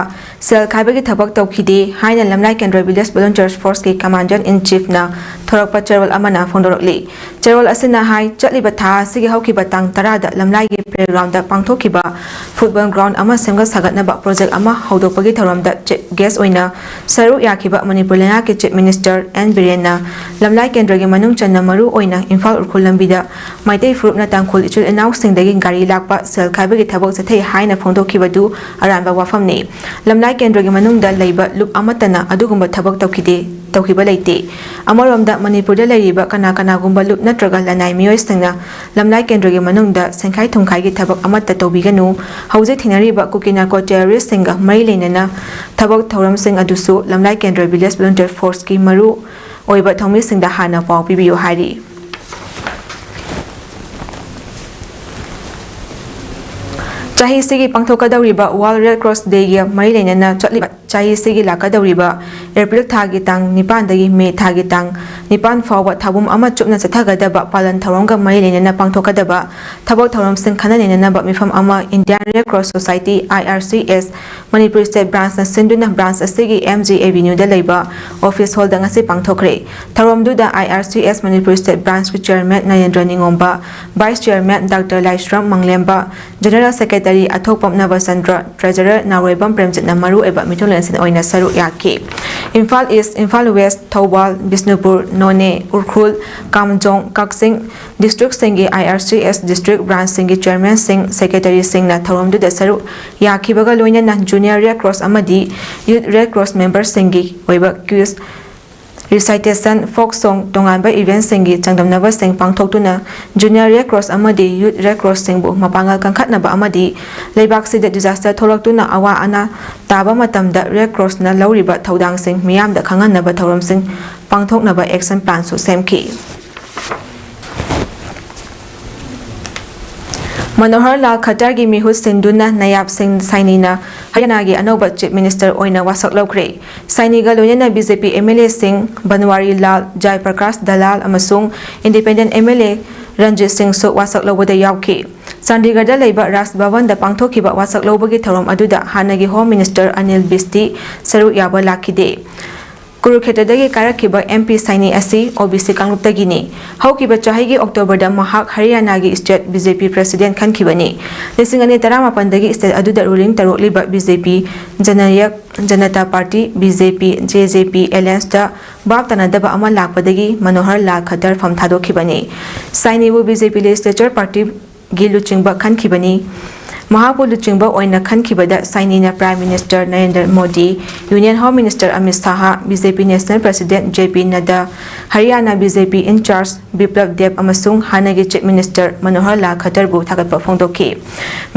ꯁꯦꯜ ꯈꯥꯏꯕꯒꯤ ꯊꯕꯛ ꯇꯧꯈꯤꯗꯦ ꯍꯥꯏꯅ ꯂꯝꯂꯥꯏ ꯀꯦꯟꯗ꯭ꯔ ꯚꯤꯂꯦꯖ ꯚꯣꯂꯨꯟꯇꯤꯌꯔꯁ ꯐꯣꯔꯁꯀꯤ ꯀꯃꯥꯟꯗꯔ ꯏꯟ ꯆꯤꯐꯅ ꯊꯣꯔꯛꯄ ꯆꯦꯔꯣꯜ ꯑꯃꯅ ꯐꯣꯡꯗꯣꯔꯛꯂꯤ꯫ ꯆꯦꯔꯣꯜ ꯑꯁꯤꯅ ꯍꯥꯏ, ꯆꯠꯂꯤꯕ ꯊꯥ ꯑꯁꯤꯒꯤ ꯍꯧꯈꯤꯕ ꯇꯥꯡ ꯇꯔꯥꯗ ꯂꯝꯂꯥꯏꯒꯤ ꯄ꯭ꯂꯦꯒ꯭ꯔꯥꯎꯟꯗ ꯄꯥꯡꯊꯣꯛꯈꯤꯕ ꯐꯨꯠꯕꯣꯜ ꯒ꯭ꯔꯥꯎꯟ ꯑꯃ ꯁꯦꯝꯒꯠ ꯁꯥꯒꯠꯅꯕ ꯄ꯭ꯔꯣꯖꯦꯛ ꯑꯃ ꯍꯧꯗꯣꯛꯄꯒꯤ ꯊꯧꯔꯝꯗ ꯆꯤꯐ ꯒꯦꯁ ꯑꯣꯏꯅ ꯁꯔꯨꯛ ꯌꯥꯈꯤꯕ ꯃꯅꯤꯄꯨꯔ ꯂꯩꯉꯥꯛꯀꯤ ꯆꯤꯐ ꯃꯤꯅꯤꯁꯇꯔ ꯑꯦꯟ ꯕꯤꯔꯦꯟꯅ ꯂꯝꯂꯥꯏ ꯀꯦꯟꯗ꯭ꯔꯒꯤ ꯃꯅꯨꯡ ꯆꯟꯅ ꯃꯔꯨ ꯑꯣꯏꯅ ꯏꯝꯐꯥꯜ ꯎꯈ꯭ꯔꯨꯜ ꯂꯝꯕꯤꯗ ꯃꯩꯇꯩ ꯐꯨꯔꯨꯞꯅ ꯇꯥꯡꯈꯨꯜ ꯏꯆꯤꯜ ꯏꯅꯥꯎꯁꯤꯡꯗꯒꯤ ꯒꯥꯔꯤ ꯂꯥꯛꯄ, ꯁꯦꯜ ꯈꯥꯏꯕꯒꯤ ꯊꯕꯛ ꯆꯠꯊꯩ ꯍꯥꯏꯅ ꯐꯣꯡꯗꯣꯛꯈꯤꯕꯗꯨ ꯑꯔꯥꯟꯕ ꯋꯥꯐꯝꯅꯤ꯫ ꯂꯝꯂꯥꯏ ꯀꯦꯟꯗ꯭ꯔꯒꯤ ꯃꯅꯨꯡꯗ ꯂꯩꯕ ꯂꯨꯞ ꯑꯃꯠꯇꯅ ꯑꯗꯨꯒꯨꯝꯕ ꯊꯕꯛ ꯇꯧꯈꯤꯗꯦ, ꯇꯧꯈꯤꯕ ꯂꯩꯇꯦ꯫ ꯑꯃꯔꯣꯝꯗ ꯃꯅꯤꯄꯨꯔꯗ ꯂꯩꯔꯤꯕ ꯀꯅꯥ ꯀꯅꯥꯒꯨꯝꯕ ꯂꯨꯞ ꯅꯠꯇ꯭ꯔꯒ ꯂꯅꯥꯏ ꯃꯤꯑꯣꯏꯁꯤꯡꯅ ꯂꯝꯂꯥꯏ ꯀꯦꯟꯗ꯭ꯔꯒꯤ ꯃꯅꯨꯡꯗ ꯁꯦꯟꯈꯥꯏ ꯊꯨꯝꯈꯥꯏꯒꯤ ꯊꯕꯛ ꯑꯃꯠꯇ ꯇꯧꯕꯤꯒꯅꯨ꯫ ꯍꯧꯖꯤꯛ ꯊꯦꯡꯅꯔꯤꯕ ꯀꯨꯀꯤ ꯅꯥꯔꯀꯣ ꯇꯦꯔꯣꯔꯤꯁ꯭ꯠꯁꯤꯡꯒ ꯃꯔꯤ ꯂꯩꯅꯅ ꯊꯕꯛ ꯊꯧꯔꯝꯁꯤꯡ ꯑꯗꯨꯁꯨ ꯂꯝꯂꯥꯏ ꯀꯦꯟꯗ꯭ꯔ ꯚꯤꯂꯦꯖ ꯚꯣꯂꯨꯟꯇꯤꯌꯔ ꯐꯣꯔꯁꯀꯤ ꯃꯔꯨ ꯑꯣꯏꯕ ꯊꯧꯃꯤꯁꯤꯡꯗ ꯍꯥꯟꯅ ꯄꯥꯎ ꯄꯤꯕꯤꯌꯨ ꯍꯥꯏꯔꯤ꯫ ꯆꯍꯤꯁꯤꯒꯤ ꯄꯥꯡꯊꯣꯛꯀꯗꯧꯔꯤꯕ ꯋꯥꯔꯜꯗ ꯔꯦꯗ ꯀ꯭ꯔꯣꯁ ꯗꯦꯒꯤ ꯃꯔꯤ ꯂꯩꯅꯅ ꯆꯠꯂꯤꯕ ꯆꯍꯤꯁꯤꯒꯤ ꯂꯥꯛꯀꯗꯧꯔꯤꯕ ꯑꯦꯄ꯭ꯔꯤꯜ ꯊꯥꯒꯤ ꯇꯥꯡ ꯅꯤꯄꯥꯟꯗꯒꯤ ꯃꯦ ꯊꯥꯒꯤ ꯇꯥꯡ ꯅꯤꯄꯥꯟ ꯐꯥꯎꯕ ꯊꯧꯕꯨꯝ ꯑꯃ ꯆꯨꯞꯅ ꯆꯠꯊꯒꯗꯕ ꯄꯥꯂꯟ ꯊꯧꯔꯝꯒ ꯃꯔꯤ ꯂꯩꯅꯅ ꯄꯥꯡꯊꯣꯛꯀꯗꯕ ꯊꯕꯛ ꯊꯧꯔꯝꯁꯤꯡ ꯈꯟꯅ ꯅꯩꯅꯅꯕ ꯃꯤꯐꯝ ꯑꯃ Indian Red Cross Society, I R C S, Manipur State Branchꯅ ꯁꯤꯟꯗꯨꯅ branch ꯑꯁꯤꯒꯤ M G Avenueꯗ ꯂꯩꯕ office hallꯗ ꯉꯁꯤ ꯄꯥꯡꯊꯣꯛꯈ꯭ꯔꯦ꯫ ꯊꯧꯔꯝꯗꯨꯗ I R C S Manipur State Branchꯀꯤ Chairman Narendra ꯅꯤꯉꯣꯝꯕ, Vice Chairman Doctor Laishram ꯃꯪꯂꯦꯝꯕ, General Secretary ꯑꯊꯣꯛꯄꯝ ꯅꯕꯆꯟꯗ꯭ꯔ, Treasurer ꯅꯥꯎꯔꯦꯝꯕꯝ ꯄ꯭ꯔꯦꯝꯖꯤꯠꯅ ꯃꯔꯨꯑꯣꯏꯕ ꯃꯤꯊꯨꯡꯂꯦꯟꯁꯤꯡ ꯑꯣꯏꯅ ꯁꯔꯨꯛ ꯌꯥꯈꯤ꯫ Imphal East, Imphal West, Thoubal, Bishnupur, Noney, Ukhrul, Kamjong, Kakching districtꯁꯤꯡꯒꯤ I R C S district branchꯁꯤꯡꯒꯤ chairmanꯁꯤꯡ, secretaryꯁꯤꯡꯅ ꯊꯧꯔꯝꯗꯨꯗ ꯁꯔꯨꯛ ꯌꯥꯈꯤꯕꯒ ꯂꯣꯏꯅꯅ Junior Red Cross ꯑꯃꯗꯤ Youth Red Cross memberꯁꯤꯡꯒꯤ ꯑꯣꯏꯕ quiz, recitation, folk song, ꯇꯣꯉꯥꯟꯕ eventꯁꯤꯡꯒꯤ ꯆꯥꯡꯗꯝꯅꯕꯁꯤꯡ ꯄꯥꯡꯊꯣꯛꯇꯨꯅ Junior Red Cross ꯑꯃꯗꯤ Youth Red Crossꯁꯤꯡꯕꯨ ꯃꯄꯥꯡꯒꯜ ꯀꯟꯈꯠꯅꯕ ꯑꯃꯗꯤ ꯂꯩꯕꯥꯛꯁꯤꯗ disaster ꯊꯣꯛꯂꯛꯇꯨꯅ ꯑꯋꯥ ꯑꯅꯥ ꯇꯥꯕ ꯃꯇꯝꯗ Red Crossꯅ ꯂꯧꯔꯤꯕ ꯊꯧꯗꯥꯡꯁꯤꯡ ꯃꯤꯌꯥꯝꯗ ꯈꯪꯍꯟꯅꯕ ꯊꯧꯔꯝꯁꯤꯡ ꯄꯥꯡꯊꯣꯛꯅꯕ action planꯁꯨ ꯁꯦꯝꯈꯤ꯫ ꯃꯅꯣꯍꯔ ꯂꯥꯜ ꯈꯠꯇꯔꯒꯤ ꯃꯤꯍꯨꯠ ꯁꯤꯟꯗꯨꯅ ꯅꯌꯥꯕ ꯁꯤꯡ ꯁꯥꯏꯅꯤꯅ ꯍꯔꯤꯌꯥꯅꯥꯒꯤ ꯑꯅꯧꯕ Chief Minister ꯑꯣꯏꯅ ꯋꯥꯁꯛ ꯂꯧꯈ꯭ꯔꯦ꯫ ꯁꯥꯏꯅꯤꯒ ꯂꯣꯏꯅꯅ B J P M L Aꯁꯤꯡ ꯕꯟꯋꯥꯔꯤ ꯂꯥꯜ, ꯖꯥꯏ ꯄ꯭ꯔꯀꯥꯁ ꯗꯂꯥꯜ ꯑꯃꯁꯨꯡ Independent M L A Ranjit ꯁꯤꯡꯁꯨ ꯋꯥꯁꯛ ꯂꯧꯕꯗ ꯌꯥꯎꯈꯤ꯫ ꯆꯥꯟꯗꯤꯒꯔꯗ ꯂꯩꯕ ꯔꯥꯖ ꯚꯕꯟꯗ ꯄꯥꯡꯊꯣꯛꯈꯤꯕ ꯋꯥꯁꯛ ꯂꯧꯕꯒꯤ ꯊꯧꯔꯝ ꯑꯗꯨꯗ ꯍꯥꯟꯅꯒꯤ Home Minister ꯑꯅꯤꯜ ꯕꯤꯁꯇꯤ ꯁꯔꯨꯛ ꯌꯥꯕ ꯂꯥꯛꯈꯤꯗꯦ꯫ ꯀꯨꯔꯨꯈꯦꯇ꯭ꯔꯗꯒꯤ ꯀꯥꯔꯛꯈꯤꯕ M P ꯁꯥꯏꯅꯤ ꯑꯁꯤ O B C ꯀꯥꯡꯂꯨꯞꯇꯒꯤꯅꯤ꯫ ꯍꯧꯈꯤꯕ ꯆꯍꯤꯒꯤ Octoberꯗ ꯃꯍꯥꯛ ꯍꯔꯤꯌꯥꯅꯥꯒꯤ state B J P president ꯈꯟꯈꯤꯕꯅꯤ꯫ ꯂꯤꯁꯤꯡ ꯑꯅꯤ ꯇꯔꯥꯃꯥꯄꯟꯗꯒꯤ state ꯑꯗꯨꯗ ruling ꯇꯧꯔꯛꯂꯤꯕ B J P, ꯖꯅꯌꯛ Janata Party, B J P, J J P allianceꯇ ꯚꯥꯞ ꯇꯥꯅꯗꯕ ꯑꯃ ꯂꯥꯛꯄꯗꯒꯤ ꯃꯅꯣꯍꯔ ꯂꯥꯜ ꯈꯠꯇꯔ ꯐꯝ ꯊꯥꯗꯣꯛꯈꯤꯕꯅꯤ꯫ ꯁꯥꯏꯅꯤꯕꯨ B J P legislature party ꯒꯤ ꯂꯨꯆꯤꯡꯕ ꯈꯟꯈꯤꯕꯅꯤ꯫ ꯃꯍꯥꯛꯄꯨ ꯂꯨꯆꯤꯡꯕ ꯑꯣꯏꯅ ꯈꯟꯈꯤꯕꯗ ꯁꯥꯏꯅꯤꯅ Prime Minister Narendra Modi, Union Home Minister Amit Shah, B J P National President J P ꯅꯗ꯭ꯗꯥ, Haryana B J P in charge ꯕꯤꯄ꯭ꯂꯕ ꯗꯦꯕ ꯑꯃꯁꯨꯡ ꯍꯥꯟꯅꯒꯤ Chief Minister ꯃꯅꯣꯍꯔ ꯂꯥꯜ ꯈꯠꯇꯔꯕꯨ ꯊꯥꯒꯠꯄ ꯐꯣꯡꯗꯣꯛꯈꯤ꯫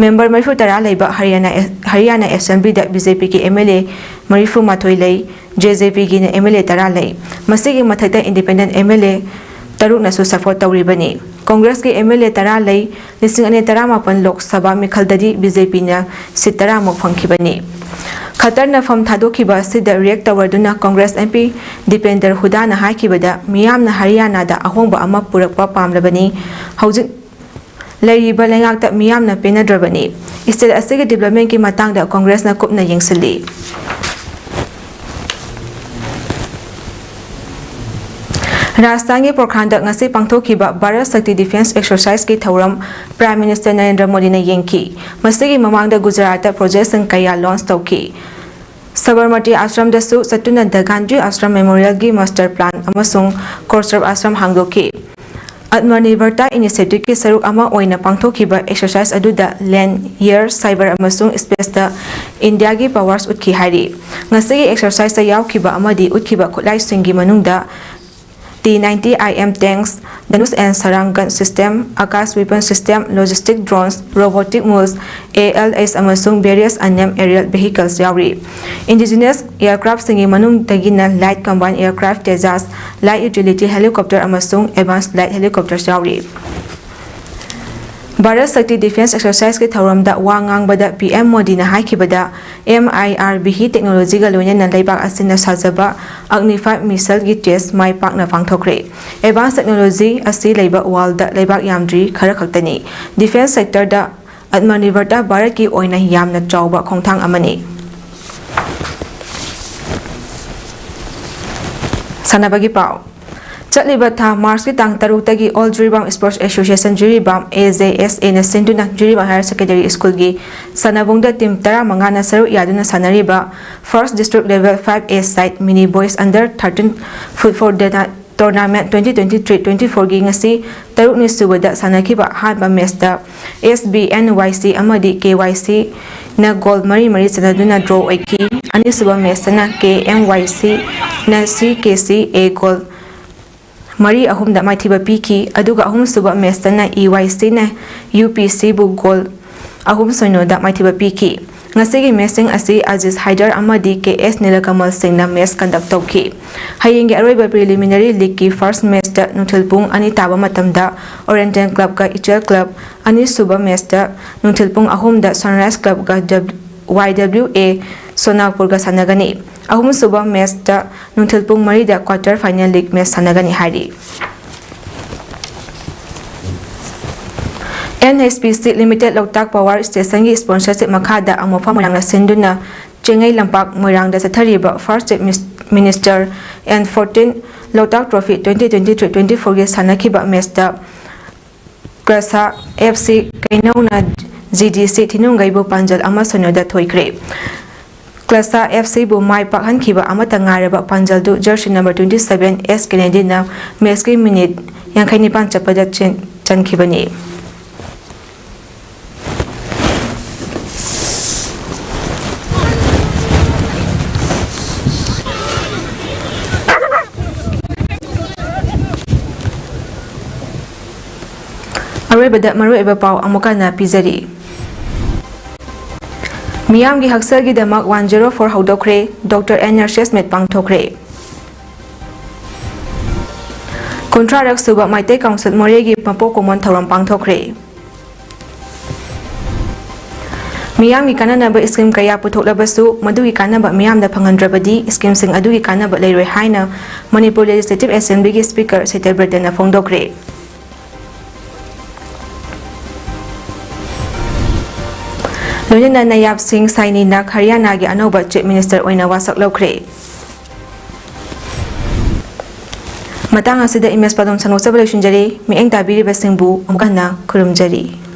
Member ꯃꯔꯤꯐꯨ ꯇꯔꯥ ꯂꯩꯕ ꯍꯔꯤꯌꯥꯅꯥ, ꯍꯔꯤꯌꯥꯅꯥ Assemblyꯗ B J Pꯒꯤ M L A ꯃꯔꯤꯐꯨ ꯃꯥꯊꯣꯏ ꯂꯩ꯫ J J Pꯒꯤꯅ M L A ꯇꯔꯥ ꯂꯩ꯫ ꯃꯁꯤꯒꯤ ꯃꯊꯛꯇ Independent M L A ꯇꯔꯨꯛꯅꯁꯨ support ꯇꯧꯔꯤꯕꯅꯤ꯫ Congressꯀꯤ M L A ꯇꯔꯥ ꯂꯩ꯫ ꯂꯤꯁꯤꯡ ꯑꯅꯤ ꯇꯔꯥꯃꯥꯄꯟ Lok Sabha ꯃꯤꯈꯜꯗꯗꯤ B J Pꯅ seat ꯇꯔꯥꯃꯨꯛ ꯐꯪꯈꯤꯕꯅꯤ꯫ ꯈꯠꯇꯔꯅ ꯐꯝ ꯊꯥꯗꯣꯛꯈꯤꯕ ꯑꯁꯤꯗ ꯔꯤꯌꯦꯛ ꯇꯧꯔꯗꯨꯅ ꯀꯣꯡꯒ꯭ꯔꯦꯁ ꯑꯦꯝ ꯄꯤ ꯗꯤꯄꯦꯟꯗꯔ ꯍꯨꯗꯥꯅ ꯍꯥꯏꯈꯤꯕꯗ, ꯃꯤꯌꯥꯝꯅ ꯍꯔꯤꯌꯥꯅꯥꯗ ꯑꯍꯣꯡꯕ ꯑꯃ ꯄꯨꯔꯛꯄ ꯄꯥꯝꯂꯕꯅꯤ꯫ ꯍꯧꯖꯤꯛ ꯂꯩꯔꯤꯕ ꯂꯩꯉꯥꯛꯇ ꯃꯤꯌꯥꯝꯅ ꯄꯦꯟꯅꯗ꯭ꯔꯕꯅꯤ꯫ ꯁ꯭ꯇꯦꯠ ꯑꯁꯤꯒꯤ ꯗꯤꯕ꯭ꯂꯞꯃꯦꯟꯒꯤ ꯃꯇꯥꯡꯗ ꯀꯣꯡꯒ꯭ꯔꯦꯁꯅ ꯀꯨꯞꯅ ꯌꯦꯡꯁꯤꯜꯂꯤ꯫ ꯔꯥꯖꯁꯊꯥꯟꯒꯤ ꯄꯣꯈ꯭ꯔꯥꯟꯗ ꯉꯁꯤ ꯄꯥꯡꯊꯣꯛꯈꯤꯕ ꯚꯥꯔꯠ ꯁꯛꯇꯤ ꯗꯤꯐꯦꯟꯁ ꯑꯦꯛꯁꯔꯁꯥꯏꯖꯀꯤ ꯊꯧꯔꯝ ꯄ꯭ꯔꯥꯏꯝ ꯃꯤꯅꯤꯁꯇꯔ ꯅꯔꯦꯟꯗ꯭ꯔ ꯃꯣꯗꯤꯅ ꯌꯦꯡꯈꯤ꯫ ꯃꯁꯤꯒꯤ ꯃꯃꯥꯡꯗ ꯒꯨꯖꯔꯥꯠꯇ ꯄ꯭ꯔꯣꯖꯦꯛꯁꯤꯡ ꯀꯌꯥ ꯂꯣꯟꯆ ꯇꯧꯈꯤ꯫ ꯁꯕꯔꯃꯇꯤ ꯑꯥꯁ꯭ꯔꯝꯗꯁꯨ ꯆꯠꯇꯨꯅ ꯗ ꯒꯥꯟꯙꯤ ꯑꯥꯁ꯭ꯔꯝ ꯃꯦꯃꯣꯔꯤꯌꯦꯜꯒꯤ ꯃꯥꯁꯇꯔ ꯄ꯭ꯂꯥꯟ ꯑꯃꯁꯨꯡ ꯀꯣꯔꯁꯔꯞ ꯑꯥꯁ꯭ꯔꯝ ꯍꯥꯡꯗꯣꯛꯈꯤ꯫ ꯑꯠꯃꯅꯤꯔꯚꯔꯇꯥ ꯏꯅꯤꯁꯤꯌꯦꯇꯤꯚꯀꯤ ꯁꯔꯨꯛ ꯑꯃ ꯑꯣꯏꯅ ꯄꯥꯡꯊꯣꯛꯈꯤꯕ ꯑꯦꯛꯁꯔꯁꯥꯏꯖ ꯑꯗꯨꯗ ꯂꯦꯟ, ꯑꯦꯌꯔ, ꯁꯥꯏꯕꯔ ꯑꯃꯁꯨꯡ ꯁ꯭ꯄꯦꯁꯇ ꯏꯟꯗꯤꯌꯥꯒꯤ ꯄꯥꯋꯔꯁ ꯎꯠꯈꯤ ꯍꯥꯏꯔꯤ꯫ ꯉꯁꯤꯒꯤ ꯑꯦꯛꯁꯔꯁꯥꯏꯖꯇ ꯌꯥꯎꯈꯤꯕ ꯑꯃꯗꯤ ꯎꯠꯈꯤꯕ ꯈꯨꯠꯂꯥꯏꯁꯤꯡꯒꯤ ꯃꯅꯨꯡꯗ T ninety I M tanks, Dhanush and Sharang gun system, Akash weapon system, logistic drones, robotic mules, A L S ꯑꯃꯁꯨꯡ ꯚꯦꯔꯤꯌꯁ ꯑꯟꯅꯦꯝ ꯑꯦꯔꯤꯌꯦꯜ ꯚꯦꯍꯤꯀꯜꯁ ꯌꯥꯎꯔꯤ꯫ ꯏꯟꯗꯤꯖꯤꯅꯁ ꯑꯦꯌꯔꯀ꯭ꯔꯥꯐꯁꯤꯡꯒꯤ ꯃꯅꯨꯡꯗꯒꯤꯅ light combat aircraft Tejas, light utility helicopter ꯑꯃꯁꯨꯡ ꯑꯦꯗꯚꯥꯟꯁ ꯂꯥꯏꯠ ꯍꯦꯂꯤꯀꯣꯞꯇꯔꯁ ꯌꯥꯎꯔꯤ꯫ ꯚꯥꯔꯠ ꯁꯛꯇꯤ defence ꯑꯦꯛꯁꯔꯁꯥꯏꯖꯀꯤ ꯊꯧꯔꯝꯗ ꯋꯥ ꯉꯥꯡꯕꯗ ꯄꯤ ꯑꯦꯝ ꯃꯣꯗꯤꯅ ꯍꯥꯏꯈꯤꯕꯗ, ꯑꯦꯝ ꯑꯥꯏ ꯑꯥꯔ ꯚꯤ ꯇꯦꯛꯅꯣꯂꯣꯖꯤꯒ ꯂꯣꯏꯅꯅ ꯂꯩꯕꯥꯛ ꯑꯁꯤꯅ ꯁꯥꯖꯕ ꯑꯒꯅꯤ ꯐꯥꯏꯚ ꯃꯤꯁꯥꯏꯜꯒꯤ ꯇꯦꯁ ꯃꯥꯏ ꯄꯥꯛꯅ ꯄꯥꯡꯊꯣꯛꯈ꯭ꯔꯦ꯫ ꯑꯦꯗꯚꯥꯟꯁ ꯇꯦꯛꯅꯣꯂꯣꯖꯤ ꯑꯁꯤ ꯂꯩꯕ ꯋꯥꯔꯜꯗ ꯂꯩꯕꯥꯛ ꯌꯥꯝꯗ꯭ꯔꯤ ꯈꯔ ꯈꯛꯇꯅꯤ꯫ ꯗꯤꯐꯦꯟꯁ ꯁꯦꯛꯇꯔꯗ ꯑꯠꯃꯅꯤꯔꯚꯔꯇ ꯚꯥꯔꯠꯀꯤ ꯑꯣꯏꯅ ꯌꯥꯝꯅ ꯆꯥꯎꯕ ꯈꯣꯡꯊꯥꯡ ꯑꯃꯅꯤ꯫ ꯁꯥꯟꯅꯕꯒꯤ ꯄꯥꯎ꯫ ꯆꯠꯂꯤꯕ ꯊꯥ ꯃꯥꯔꯆꯀꯤ ꯇꯥꯡ ꯇꯔꯨꯛꯇꯒꯤ All Jiribam Sports Association Jiribam, ꯑꯦ ꯖꯦ ꯑꯦꯁ ꯑꯦꯅ ꯁꯤꯟꯗꯨꯅ ꯖꯤꯔꯤꯕꯥꯝ ꯍꯥꯌꯔ ꯁꯦꯀꯦꯟꯗꯔꯤ ꯁ꯭ꯀꯨꯜꯒꯤ ꯁꯥꯟꯅꯕꯨꯡꯗ ꯇꯤꯝ ꯇꯔꯥꯃꯉꯥꯅ ꯁꯔꯨꯛ ꯌꯥꯗꯨꯅ ꯁꯥꯟꯅꯔꯤꯕ First District Level five A side Mini Boys Under Thirteen Football Tournament twenty twenty-three twenty-fourꯒꯤ ꯉꯁꯤ ꯇꯔꯨꯛꯅꯤ ꯁꯨꯕꯗ ꯁꯥꯟꯅꯈꯤꯕ ꯑꯍꯥꯟꯕ ꯃꯦꯆꯇ ꯑꯦꯁ ꯕꯤ ꯑꯦꯟ ꯋꯥꯏ ꯁꯤ ꯑꯃꯗꯤ ꯀꯦ ꯋꯥꯏ ꯁꯤꯅ ꯒꯣꯜ ꯃꯔꯤ ꯃꯔꯤ ꯆꯟꯅꯗꯨꯅ ꯗ꯭ꯔꯣ ꯑꯣꯏꯈꯤ꯫ ꯑꯅꯤꯁꯨꯕ ꯃꯦꯆꯇꯅ ꯀꯦ ꯑꯦꯝ ꯋꯥꯏ ꯁꯤꯅ ꯁꯤ ꯀꯦ ꯁꯤ ꯑꯦ ꯒꯣꯜ ꯃꯔꯤ ꯑꯍꯨꯝꯗ ꯃꯥꯏꯊꯤꯕ ꯄꯤꯈꯤ, ꯑꯗꯨꯒ ꯑꯍꯨꯝꯁꯨꯕ ꯃꯦꯆꯇꯅ ꯏ ꯋꯥꯏ ꯁꯤꯅ ꯌꯨ ꯄꯤ ꯁꯤꯕꯨ ꯒꯣꯜ ꯑꯍꯨꯝ ꯁꯤꯅꯣꯗ ꯃꯥꯏꯊꯤꯕ ꯄꯤꯈꯤ꯫ ꯉꯁꯤꯒꯤ ꯃꯦꯆꯁꯤꯡ ꯑꯁꯤ ꯑꯖꯤꯖ ꯍꯥꯏꯗꯔ ꯑꯃꯗꯤ ꯀꯦ ꯑꯦꯁ ꯅꯤꯂꯀꯃꯜ ꯁꯤꯡꯅ ꯃꯦꯆ ꯀꯟꯗꯛ ꯇꯧꯈꯤ꯫ ꯍꯌꯦꯡꯒꯤ ꯑꯔꯣꯏꯕ ꯄ꯭ꯔꯤꯂꯤꯃꯤꯅꯔꯤ ꯂꯤꯒꯀꯤ ꯐꯥꯔꯁ ꯃꯦꯆꯇ ꯅꯨꯡꯊꯤꯜ ꯄꯨꯡ ꯑꯅꯤ ꯇꯥꯕ ꯃꯇꯝꯗ ꯑꯣꯔꯤꯌꯦꯟꯇꯦꯜ ꯀ꯭ꯂꯕꯀ ꯏꯆꯦꯜ ꯀ꯭ꯂꯕ, ꯑꯅꯤꯁꯨꯕ ꯃꯦꯆꯇ ꯅꯨꯡꯊꯤꯜ ꯄꯨꯡ ꯑꯍꯨꯝꯗ ꯁꯟꯔꯥꯏꯖ ꯀ꯭ꯂꯕꯀ ꯗꯕ-, ꯋꯥꯏ ꯗꯕ꯭ꯂꯤꯎ ꯑꯦ ꯁꯣꯅꯥꯄꯨꯔꯒ ꯁꯥꯟꯅꯒꯅꯤ꯫ ꯑꯍꯨꯝꯁꯨꯕ ꯃꯦꯆꯇ ꯅꯨꯡꯊꯤꯜ ꯄꯨꯡ ꯃꯔꯤꯗ quarter final league match ꯁꯥꯟꯅꯒꯅꯤ ꯍꯥꯏꯔꯤ꯫ NHPC Limited ꯂꯣꯛꯇꯥꯛ Power Stationꯒꯤ sponsorship ꯃꯈꯥꯗ ꯑꯃꯣꯐꯥ ꯃꯣꯏꯔꯥꯡꯅ ꯁꯤꯟꯗꯨꯅ ꯆꯦꯡꯉꯩ ꯂꯝꯄꯥꯛ ꯃꯣꯏꯔꯥꯡꯗ ꯆꯠꯊꯔꯤꯕ First Chief Minister and fourteen Loktak Trophy twenty twenty three twenty fourꯒꯤ ꯁꯥꯟꯅꯈꯤꯕ matchꯇ ꯀ꯭ꯂꯁꯥ FC ꯀꯩꯅꯧꯅ GDC ꯊꯤꯅꯨꯡꯒꯩꯕꯨ ꯄꯥꯟꯖꯜ ꯑꯃ ꯁꯣꯏꯅꯣꯗ ꯊꯣꯏꯈ꯭ꯔꯦ꯫ ꯀ꯭ꯂꯁꯥ FCꯕꯨ ꯃꯥꯏ ꯄꯥꯛꯍꯟꯈꯤꯕ ꯑꯃꯠꯇ ꯉꯥꯏꯔꯕ ꯄꯥꯟꯖꯜꯗꯨ jersey number twenty seven S Kennedyꯅ matchꯀꯤ minute ꯌꯥꯡꯈꯩ ꯅꯤꯄꯥꯟ ꯆꯠꯄꯗ ꯆꯦꯟ-, ꯆꯟꯈꯤꯕꯅꯤ꯫ ꯑꯔꯣꯏꯕꯗ ꯃꯔꯨꯑꯣꯏꯕ ꯄꯥꯎ ꯑꯃꯨꯛ ꯍꯟꯅ ꯄꯤꯖꯔꯤ꯫ ꯃꯤꯌꯥꯝꯒꯤ ꯍꯛꯁꯦꯜꯒꯤꯗꯃꯛ one zero four ꯍꯧꯗꯣꯛꯈ꯭ꯔꯦ, doctor and nurses meet ꯄꯥꯡꯊꯣꯛꯈ꯭ꯔꯦ꯫ ꯀꯨꯟꯊ꯭ꯔꯥꯔꯛ ꯁꯨꯕ ꯃꯩꯇꯩ ꯀꯥꯎꯟꯁꯤꯜ ꯃꯣꯔꯦꯒꯤ ꯃꯄꯣꯛ ꯀꯨꯝꯑꯣꯟ ꯊꯧꯔꯝ ꯄꯥꯡꯊꯣꯛꯈ꯭ꯔꯦ꯫ ꯃꯤꯌꯥꯝꯒꯤ ꯀꯥꯟꯅꯅꯕ scheme ꯀꯌꯥ ꯄꯨꯊꯣꯛꯂꯕꯁꯨ ꯃꯗꯨꯒꯤ ꯀꯥꯟꯅꯕ ꯃꯤꯌꯥꯝꯗ ꯐꯪꯍꯟꯗ꯭ꯔꯕꯗꯤ schemeꯁꯤꯡ ꯑꯗꯨꯒꯤ ꯀꯥꯟꯅꯕ ꯂꯩꯔꯣꯏ ꯍꯥꯏꯅ ꯃꯅꯤꯄꯨꯔ Legislative Assemblyꯒꯤ Speaker ꯁꯇ꯭ꯌꯕ꯭ꯔꯇꯅ ꯐꯣꯡꯗꯣꯛꯈ꯭ꯔꯦ꯫ ꯂꯣꯏꯅꯅ ꯅꯌꯥꯕ ꯁꯤꯡ ꯁꯥꯏꯅꯤꯅ ꯍꯔꯤꯌꯥꯅꯥꯒꯤ ꯑꯅꯧꯕ Chief Minister ꯑꯣꯏꯅ ꯋꯥꯁꯛ ꯂꯧꯈ꯭ꯔꯦ꯫ ꯃꯇꯥꯡ ꯑꯁꯤꯗ ꯏꯃꯦꯖ ꯄꯥꯎꯗꯝ ꯁꯟꯗꯣꯛꯆꯕ ꯂꯣꯏꯁꯤꯟꯖꯔꯦ꯫ ꯃꯤꯠꯌꯦꯡ ꯇꯥꯕꯤꯔꯤꯕꯁꯤꯡꯕꯨ ꯑꯃꯨꯛ ꯍꯟꯅ ꯈꯨꯔꯨꯝꯖꯔꯤ꯫